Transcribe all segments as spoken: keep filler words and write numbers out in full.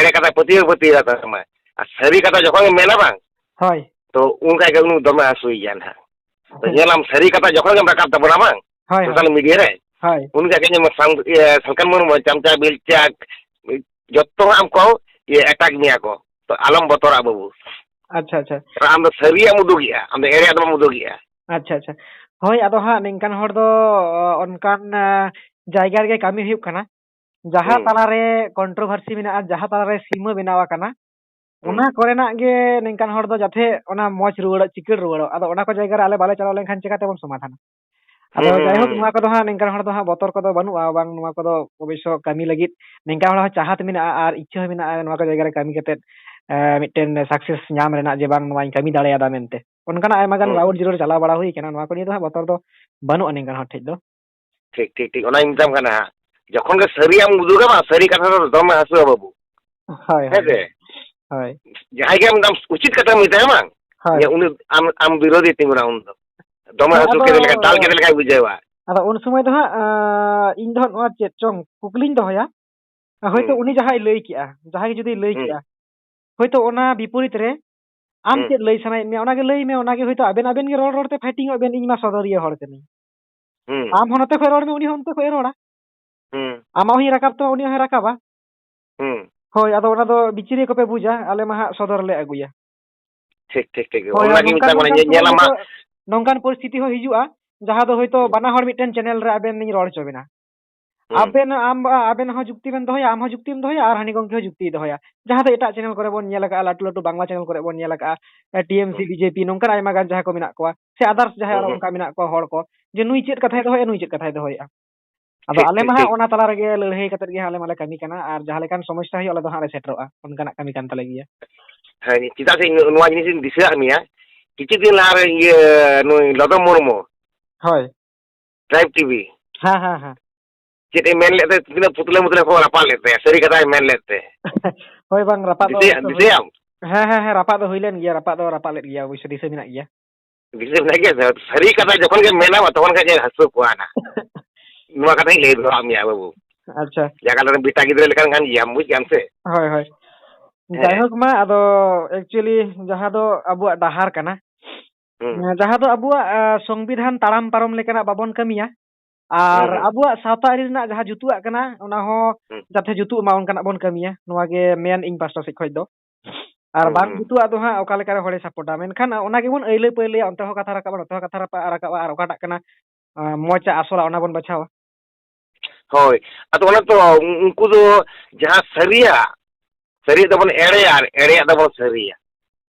ᱮᱲᱮ ᱠᱟᱛᱷᱟ ᱯᱟᱹᱛᱭᱟᱹᱣ ᱯᱟᱹᱛᱭᱟᱹᱣ ᱛᱟᱢᱟ᱾ ᱟᱨ ᱥᱟᱹᱨᱤ ᱠᱟᱛᱷᱟ ᱡᱚᱠᱷᱚᱱ ᱜᱮᱢ ᱢᱮᱱᱟ ᱵᱟᱝ, ᱦᱳᱭ᱾ ᱛᱚ ᱩᱱᱠᱟ ᱜᱮ ᱩᱱᱤ ᱫᱚᱢᱮ ᱦᱟᱹᱥᱩᱭᱮᱭᱟ ᱱᱟᱦᱟᱜ᱾ ᱛᱚ ᱦᱳᱭ᱾ ᱧᱮᱞᱟᱢ, ᱥᱟᱹᱨᱤ ᱠᱟᱛᱷᱟ ᱡᱚᱠᱷᱚᱱ ᱜᱮᱢ ᱨᱟᱠᱟᱵ ᱛᱟᱵᱚᱱᱟ ᱵᱟᱝ, ᱦᱳᱭ, ᱦᱳᱭ᱾ ᱥᱳᱥᱟᱞ ᱢᱤᱰᱤᱭᱟ ᱨᱮ, ᱦᱳᱭ᱾ ᱩᱱᱠᱟ ᱜᱮ ᱧᱮᱞ ᱢᱮ, ᱥᱟᱢ-, ᱤᱭᱟᱹ, ᱥᱟᱞᱠᱷᱟᱱ ᱢᱩᱨᱢᱩ, ᱪᱟᱢᱪᱟ, ᱵᱤᱞᱪᱟᱠ, ᱡᱚᱛᱚ ᱦᱟᱸᱜ ᱟᱢ ᱠᱚ, ᱤᱭᱟᱹ, ᱮᱴᱟᱜᱽ ᱢᱮᱭᱟ ᱠᱚ᱾ ᱛᱚ ᱟᱞᱚᱢ ᱵᱚᱛᱚᱨᱟᱜ ᱵᱟᱹᱵᱩ᱾ ᱟᱪᱪᱷᱟ, ᱟᱪᱪᱷᱟ᱾ ᱟᱢ ᱫᱚ ᱥᱟᱹᱨᱤᱭᱟᱜ ᱮᱢ ᱩᱫᱩᱜᱮᱜᱼᱟ, ᱟᱢ ᱫᱚ ᱮᱲᱮᱭᱟᱜ ᱫᱚ ᱵᱟᱢ ᱩᱫᱩᱜᱮᱜᱼᱟ᱾ ᱟᱪᱪᱷᱟ, ᱟᱪᱪᱷᱟ᱾ ᱦᱳᱭ, ᱟᱫᱚ ᱦᱟᱸᱜ ᱱᱤᱝᱠᱟᱱ ᱦᱚᱲ ᱫᱚ, ᱚ, ᱚᱱᱠᱟᱱ, ᱟ, ᱡᱟᱭᱜᱟ ᱨᱮᱜᱮ ᱠᱟᱹᱢᱤ ᱦᱩᱭᱩᱜ ᱠᱟᱱᱟ, ᱡᱟᱦᱟᱸ ᱦᱩᱸ᱾ ᱛᱟᱞᱟᱨᱮ controversy ᱢᱮᱱᱟᱜᱼᱟ, ᱡᱟᱦᱟᱸ ᱛᱟᱞᱟᱨᱮ ᱥᱤᱢᱟᱹ ᱵᱮᱱᱟᱣ ᱟᱠᱟᱱᱟ, ᱦᱩᱸ᱾ ᱚᱱᱟ ᱠᱚᱨᱮᱱᱟᱜ ᱜᱮ ᱱᱤᱝᱠᱟᱱ ᱦᱚᱲ ᱫᱚ ᱡᱟᱛᱮ ᱚᱱᱟ ᱢᱚᱡᱽ ᱨᱩᱣᱟᱹᱲᱚᱜ, ᱪᱤᱠᱟᱹᱲ ᱨᱩᱣᱟᱹᱲᱚᱜ᱾ ᱟᱫᱚ ᱚᱱᱟ ᱠᱚ ᱡᱟᱭᱜᱟ ᱨᱮ ᱟᱞᱮ ᱵᱟᱞᱮ ᱪᱟᱞᱟᱣ ᱞᱮᱱᱠᱷᱟᱱ ᱪᱤᱠᱟᱹ ᱛᱮᱵᱚᱱ ᱥᱚᱢᱟᱫᱷᱟᱱᱟ? ᱟᱫᱚ ᱦᱩᱸ, ᱦᱩᱸ, ᱡᱟᱭᱦᱳᱠ, ᱦᱩᱸ᱾ ᱱᱚᱣᱟ ᱠᱚᱫᱚ ᱦᱟᱸᱜ ᱱᱤᱝᱠᱟᱱ ᱦᱚᱲ ᱫᱚ ᱦᱟᱸᱜ ᱵᱚᱛᱚᱨ ᱠᱚᱫᱚ ᱵᱟᱹᱱᱩᱜᱼᱟ, ᱵᱟᱝ ᱱᱚᱣᱟ ᱠᱚᱫᱚ ᱚᱵᱚᱥᱥᱚ ᱠᱟᱹᱢᱤ ᱞᱟᱹᱜᱤᱫ ᱱᱤᱝᱠᱟᱱ ᱦᱚᱲ ᱦᱚᱸ ᱪᱟᱦᱟᱛ ᱢᱮᱱᱟᱜᱼᱟ ᱟᱨ ᱤᱪᱪᱷᱟᱹ ᱦᱚᱸ ᱢᱮᱱᱟᱜᱼᱟ ᱱᱚᱣᱟ ᱠᱚ ᱡᱟᱭᱜᱟ ᱨᱮ ᱠᱟᱹᱢᱤ ᱠᱟᱛᱮᱫ, ᱮ, ᱢᱤᱫᱴᱮᱱ success ᱧᱟᱢ ᱨᱮᱱᱟᱜ, ᱡᱮ ᱵᱟᱝ ᱱᱚᱣᱟᱧ ᱠᱟᱹᱢᱤ ᱫᱟᱲᱮᱭᱟᱫᱟ ᱢᱮᱱᱛᱮ᱾ ᱚᱱᱠᱟᱱᱟᱜ ᱟᱭᱢᱟ ᱜᱟᱱ ᱦᱩᱸ᱾ ᱨᱟᱣᱩᱴ ᱡᱤᱨᱟᱹᱣ ᱨᱮ ᱪᱟᱞᱟᱣ ᱵᱟᱲᱟ ᱦᱩᱭ ᱠᱟᱱᱟ, ᱱᱚᱣᱟ ᱠᱚ ᱱᱤᱭᱮ ᱫᱚ ᱦᱟᱸᱜ ᱵᱚᱛᱚᱨ ᱫᱚ ᱵᱟᱹᱱᱩᱜᱼᱟ ᱱᱤᱝᱠᱟᱱ ᱦᱚᱲ ᱴᱷᱮᱡ ᱫᱚ᱾ ᱴᱷᱤᱠ, ᱴᱷᱤᱠ, ᱴᱷᱤᱠ, ᱚᱱᱟᱧ ᱢᱮᱛᱟᱢ ᱠᱟᱱᱟ ᱦᱟᱸᱜ᱾ ᱡᱚᱠᱷᱚᱱ ᱜᱮ ᱥᱟᱹᱨᱤᱭᱟᱜ ᱮᱢ ᱩᱫᱩᱜᱟ ᱵᱟᱝ, ᱥᱟᱹᱨᱤ ᱠᱟᱛᱷᱟ ᱫᱚ ᱫᱚᱢᱮ ᱦᱟᱹᱥᱩᱣᱟ ᱵᱟᱹᱵᱩ᱾ ᱦᱳᱭ, ᱦᱮᱸ ᱦᱳᱭ᱾ ᱥᱮ? ᱦᱳᱭ᱾ ᱡᱟᱦᱟᱸᱭ ᱜᱮ ᱟᱢ ᱩᱪᱤᱛ ᱠᱟᱛᱷᱟᱢ ᱢᱮᱛᱟᱭᱟ ᱵᱟᱝ, ᱦᱳᱭ᱾ ᱩᱱᱤ ᱟᱢ, ᱟᱢ ᱵᱤᱨᱳᱫᱷᱤ ᱛᱤᱸᱜᱩᱱᱟ ᱩᱱ ᱫᱚ᱾ ᱫᱚᱢᱮ ᱦᱳᱭ, ᱦᱟᱹᱥᱩ ᱟᱫᱚ, ᱠᱮᱫ ᱞᱮᱠᱟ, ᱫᱟᱞ ᱠᱮᱫ ᱞᱮᱠᱟᱭ ᱵᱩᱡᱷᱟᱹᱣᱟ᱾ ᱟᱫᱚ ᱩᱱ ᱥᱚᱢᱚᱭ ᱫᱚ ᱦᱟᱸᱜ, ᱟᱸ, ᱤᱧ ᱫᱚ ᱦᱟᱸᱜ ᱱᱚᱣᱟ ᱪᱮᱫ ᱪᱚᱝ ᱠᱩᱠᱞᱤᱧ ᱫᱚᱦᱚᱭᱟ᱾ ᱦᱳᱭᱛᱳ ᱦᱩᱸ᱾ ᱩᱱᱤ ᱡᱟᱦᱟᱸᱭ ᱞᱟᱹᱭ ᱠᱮᱜᱼᱟ, ᱡᱟᱦᱟᱸᱭ ᱜᱮ ᱡᱩᱫᱤᱭ ᱞᱟᱹᱭ ᱦᱩᱸ᱾ ᱠᱮᱜᱼᱟ, ᱦᱳᱭᱛᱳ ᱚᱱᱟ ᱵᱤᱯᱚᱨᱤᱛ ᱨᱮ ᱟᱢ ᱦᱩᱸ᱾ ᱪᱮᱫ ᱞᱟᱹᱭ ᱥᱟᱱᱟᱭᱮᱫ ᱢᱮᱭᱟ, ᱚᱱᱟᱜᱮ ᱞᱟᱹᱭ ᱢᱮ, ᱚᱱᱟᱜᱮ ᱦᱳᱭᱛᱳ ᱟᱵᱮᱱ ᱟᱵᱮᱱ ᱜᱮ ᱨᱚᱲ ᱨᱚᱲ ᱛᱮ fighting ᱚᱜ ᱵᱮᱱ, ᱤᱧ ᱢᱟ ᱥᱚᱫᱚᱨᱤᱭᱟᱹ ᱦᱚᱲ ᱠᱟᱹᱱᱟᱹᱧ᱾ ᱦᱩᱸ᱾ ᱟᱢ ᱦᱚᱸ ᱱᱚᱛᱮ ᱠᱷᱚᱡ ᱨᱚᱲ ᱢᱮ, ᱩᱱᱤ ᱦᱚᱸ ᱚᱱᱛᱮ ᱠᱷᱚᱡ ᱮ ᱨᱚᱲᱟ᱾ ᱦᱩᱸ᱾ ᱟᱢᱟᱜ ᱦᱚᱸᱧ ᱨᱟᱠᱟᱵ ᱛᱟᱢᱟ, ᱩᱱᱤᱭᱟᱜ ᱦᱚᱸᱭ ᱨᱟᱠᱟᱵᱟ᱾ ᱦᱩᱸ᱾ ᱦᱳᱭ, ᱟᱫᱚ ᱚᱱᱟ ᱫᱚ ᱵᱤᱪᱟᱹᱨᱤᱭᱟᱹ ᱠᱚᱯᱮ ᱵᱩᱡᱟ, ᱟᱞᱮ ᱢᱟ ᱦᱟᱸᱜ ᱥᱚᱫᱚᱨ ᱞᱮ ᱟᱹᱜᱩᱭᱟ᱾ ᱴᱷᱤᱠ, ᱴᱷᱤᱠ, ᱴᱷᱤᱠ᱾ ᱦᱳᱭ, ᱟᱨ ᱚᱱᱟᱜᱤᱧ ᱱᱚᱝᱠᱟᱱ, ᱢᱮᱛᱟ ᱠᱚ ᱠᱟᱱᱟ, ᱱᱚᱝᱠᱟᱱ ᱧᱮ-, ᱥᱚᱢᱚᱭ ᱧᱮᱞᱟᱢ ᱦᱚᱭᱛᱳ ᱦᱟᱸᱜ᱾ ᱱᱚᱝᱠᱟᱱ ᱯᱚᱨᱤᱥᱛᱷᱤᱛᱤ ᱦᱚᱸ ᱦᱤᱡᱩᱜᱼᱟ, ᱡᱟᱦᱟᱸ ᱫᱚ ᱦᱚᱭᱛᱳ ᱦᱩᱸ᱾ ᱵᱟᱱᱟ ᱦᱚᱲ ᱢᱤᱫᱴᱮᱱ channel ᱨᱮ ᱟᱵᱮᱱ ᱞᱤᱧ ᱨᱚᱲ ᱦᱚᱪᱚ ᱵᱮᱱᱟ᱾ ᱦᱩᱸ᱾ ᱟᱵᱮᱱ, ᱟᱢ, ᱟᱵᱮᱱ ᱦᱚᱸ ᱡᱩᱠᱛᱤ ᱵᱮᱱ ᱫᱚᱦᱚᱭᱟ, ᱟᱢ ᱦᱚᱸ ᱡᱩᱠᱛᱤᱢ ᱫᱚᱦᱚᱭᱟ, ᱟᱨ ᱦᱟᱹᱱᱤ ᱜᱚᱢᱠᱮ ᱦᱚᱸ ᱡᱩᱠᱛᱤᱭ ᱫᱚᱦᱚᱭᱟ᱾ ᱡᱟᱦᱟᱸ ᱫᱚ ᱮᱴᱟᱜ channel ᱠᱚᱨᱮ ᱵᱚᱱ ᱧᱮᱞ ᱟᱠᱟᱜᱼᱟ, ᱞᱟᱹᱴᱩ ᱞᱟᱹᱴᱩ ᱵᱟᱝᱞᱟ channel ᱠᱚᱨᱮ ᱵᱚᱱ ᱧᱮᱞ ᱟᱠᱟᱜᱼᱟ, ᱮ, T M C, ᱦᱩᱸ᱾ B J P, ᱱᱚᱝᱠᱟᱱ ᱟᱭᱢᱟ ᱜᱟᱱ ᱡᱟᱦᱟᱸᱭ ᱠᱚ ᱢᱮᱱᱟᱜ ᱠᱚᱣᱟ, ᱥᱮ others ᱡᱟᱦᱟᱸᱭ ᱦᱩᱸ, ᱟᱨᱚ ᱦᱩᱸ᱾ ᱚᱱᱠᱟ ᱢᱮᱱᱟᱜ ᱠᱚᱣᱟ ᱦᱚᱲ ᱠᱚ, ᱡᱮ ᱱᱩᱭ ᱪᱮᱫ ᱠᱟᱛᱷᱟᱭ ᱦᱩᱸ᱾ ᱫᱚᱦᱚᱭᱟ, ᱱᱩᱭ ᱪᱮᱫ ᱠᱟᱛᱷᱟᱭ ᱫᱚᱦᱚᱭᱮᱜᱼᱟ᱾ ᱟᱫᱚ ᱴᱷᱤᱠ, ᱟᱞᱮ ᱴᱷᱤᱠ, ᱢᱟ ᱦᱟᱸᱜ ᱴᱷᱤᱠ᱾ ᱚᱱᱟ ᱛᱟᱞᱟ ᱨᱮᱜᱮ ᱞᱟᱹᱲᱦᱟᱹᱭ ᱠᱟᱛᱮᱫ ᱜᱮ ᱦᱟᱸᱜ ᱟᱞᱮ ᱢᱟᱞᱮ ᱠᱟᱹᱢᱤ ᱠᱟᱱᱟ, ᱟᱨ ᱡᱟᱦᱟᱸ ᱞᱮᱠᱟᱱ ᱥᱚᱢᱚᱥᱥᱟ ᱦᱩᱭᱩᱜ, ᱟᱞᱮ ᱫᱚ ᱦᱟᱸᱜ ᱞᱮ ᱥᱮᱴᱮᱨᱚᱜᱼᱟ, ᱚᱱᱠᱟᱱᱟᱜ ᱠᱟᱹᱢᱤ ᱠᱟᱱ ᱛᱟᱞᱮ ᱜᱮᱭᱟ᱾ ᱦᱮᱸ, ᱪᱮᱫᱟᱜ ᱥᱮ ᱤᱧ ᱱᱚᱣᱟ ᱡᱤᱱᱤᱥ ᱤᱧ ᱫᱤᱥᱟᱹᱣᱟᱫ ᱢᱮᱭᱟ, ᱠᱤᱪᱷᱩ ᱫᱤᱱ ᱞᱟᱦᱟ ᱨᱮ ᱤᱭᱟᱹ ᱱᱩᱭ ᱞᱚᱫᱚᱢ ᱢᱩᱨᱢᱩ, ᱦᱳᱭ᱾ Tribe T V, ᱦᱮᱸ, ᱦᱮᱸ, ᱦᱮᱸ᱾ ᱪᱮᱫ ᱮ ᱢᱮᱱ ᱞᱮᱫ ᱛᱮ, ᱛᱤᱱᱟᱹᱜ ᱯᱩᱛᱞᱟᱹ ᱢᱩᱛᱞᱟᱹ ᱠᱚ ᱨᱟᱯᱟᱜ ᱞᱮᱫ ᱛᱟᱭᱟ, ᱥᱟᱹᱨᱤ ᱠᱟᱛᱷᱟᱭ ᱢᱮᱱ ᱞᱮᱫ ᱛᱮ᱾ ᱦᱳᱭ, ᱵᱟᱝ, ᱨᱟᱯᱟᱜ ᱫᱚ ᱫᱤᱥᱟᱹᱭᱟᱢ, ᱚᱵᱚᱥᱥᱳᱭ ᱦᱩᱭ, ᱫᱤᱥᱟᱹᱭᱟᱢ? ᱦᱮᱸ, ᱦᱮᱸ, ᱦᱮᱸ, ᱨᱟᱯᱟᱜ ᱫᱚ ᱦᱩᱭ ᱞᱮᱱ ᱜᱮᱭᱟ, ᱨᱟᱯᱟᱜ ᱫᱚ ᱨᱟᱯᱟᱜ ᱞᱮᱫ ᱜᱮᱭᱟ, ᱚᱵᱚᱥᱥᱳᱭ ᱫᱤᱥᱟᱹ ᱢᱮᱱᱟᱜ ᱜᱮᱭᱟ᱾ ᱫᱤᱥᱟᱹ ᱢᱮᱱᱟᱜ ᱜᱮᱭᱟ, ᱥᱟᱹᱨᱤ ᱠᱟᱛᱷᱟ ᱡᱚᱠᱷᱚᱱ ᱜᱮ ᱢᱮᱱᱟᱢᱟ, ᱛᱚᱠᱷᱚᱱ ᱜᱮ ᱦᱟᱹᱥᱩ ᱠᱚᱣᱟ ᱱᱟᱜ᱾ ᱱᱚᱣᱟ ᱠᱟᱛᱷᱟᱧ ᱞᱟᱹᱭ ᱫᱚᱦᱚᱣᱟᱜ ᱢᱮᱭᱟ ᱵᱟᱹᱵᱩ᱾ ᱟᱪᱪᱷᱟ᱾ ᱡᱟᱭᱜᱟ ᱨᱮ ᱵᱮᱴᱟ ᱜᱤᱫᱽᱨᱟᱹ ᱞᱮᱠᱟᱱ ᱠᱟᱱ ᱜᱮᱭᱟᱢ, ᱵᱩᱡᱽ ᱜᱮᱭᱟᱢ ᱥᱮ? ᱦᱳᱭ, ᱦᱳᱭ᱾ ᱦᱮᱸ᱾ ᱡᱟᱭᱦᱳᱠ ᱢᱟ, ᱟᱫᱚ actually ᱡᱟᱦᱟᱸ ᱫᱚ ᱟᱵᱚᱣᱟᱜ ᱰᱟᱦᱟᱨ ᱠᱟᱱᱟ, ᱦᱩᱸ᱾ ᱡᱟᱦᱟᱸ ᱫᱚ ᱟᱵᱚᱣᱟᱜ, ᱟ, ᱥᱚᱝᱵᱤᱫᱷᱟᱱ ᱛᱟᱲᱟᱢ ᱯᱟᱨᱚᱢ ᱞᱮᱠᱟᱱᱟᱜ ᱵᱟᱵᱚᱱ ᱠᱟᱹᱢᱤᱭᱟ, ᱟᱨ ᱦᱩᱸ, ᱦᱩᱸ᱾ ᱟᱵᱚᱣᱟᱜ ᱥᱟᱶᱛᱟ ᱟᱹᱨᱤ ᱨᱮᱱᱟᱜ ᱡᱟᱦᱟᱸ ᱡᱩᱛᱩᱜ ᱠᱟᱱᱟ, ᱚᱱᱟ ᱦᱚᱸ ᱦᱩᱸ᱾ ᱡᱟᱛᱮ ᱡᱩᱛᱩᱜ ᱢᱟ, ᱚᱱᱠᱟᱱᱟᱜ ᱵᱚᱱ ᱠᱟᱹᱢᱤᱭᱟ᱾ ᱱᱚᱣᱟ ᱜᱮ ᱢᱮᱱ ᱤᱧ ᱯᱟᱥᱴᱟ ᱥᱮᱫ ᱠᱷᱚᱱ ᱫᱚ᱾ ᱟᱨ ᱦᱩᱸ, ᱵᱟᱝ ᱦᱩᱸ᱾ ᱡᱩᱛᱩᱜ ᱫᱚ ᱦᱟᱸᱜ ᱚᱠᱟ ᱞᱮᱠᱟ ᱨᱮ ᱦᱚᱲᱮ ᱥᱟᱯᱳᱨᱴᱟ, ᱢᱮᱱᱠᱷᱟᱱ ᱚᱱᱟ ᱜᱮᱵᱚᱱ ᱟᱹᱭᱞᱟᱹ ᱯᱟᱹᱭᱞᱟᱹᱭᱟ, ᱚᱱᱛᱮ ᱦᱚᱸ ᱠᱟᱛᱷᱟ ᱨᱟᱠᱟᱵᱼᱟ, ᱱᱚᱛᱮ ᱦᱚᱸ ᱠᱟᱛᱷᱟ ᱨᱟᱠᱟᱵᱼᱟ, ᱟᱨ ᱚᱠᱟᱴᱟᱜ ᱠᱟᱱᱟ, ᱟ, ᱢᱚᱡᱽ ᱟᱜ ᱟᱥᱚᱞᱟᱜ, ᱚᱱᱟ ᱵᱚᱱ ᱵᱟᱪᱷᱟᱣᱟ᱾ ᱦᱳᱭ, ᱟᱫᱚ ᱚᱱᱟ ᱛᱚ ᱩᱱᱠᱩ ᱫᱚ ᱡᱟᱦᱟᱸ ᱥᱟᱹᱨᱤᱭᱟᱜ, ᱥᱟᱹᱨᱤᱭᱟᱜ ᱫᱚᱵᱚᱱ ᱮᱲᱮᱭᱟ ᱟᱨ ᱮᱲᱮᱭᱟᱜ ᱫᱚᱵᱚᱱ ᱥᱟᱹᱨᱤᱭᱟ᱾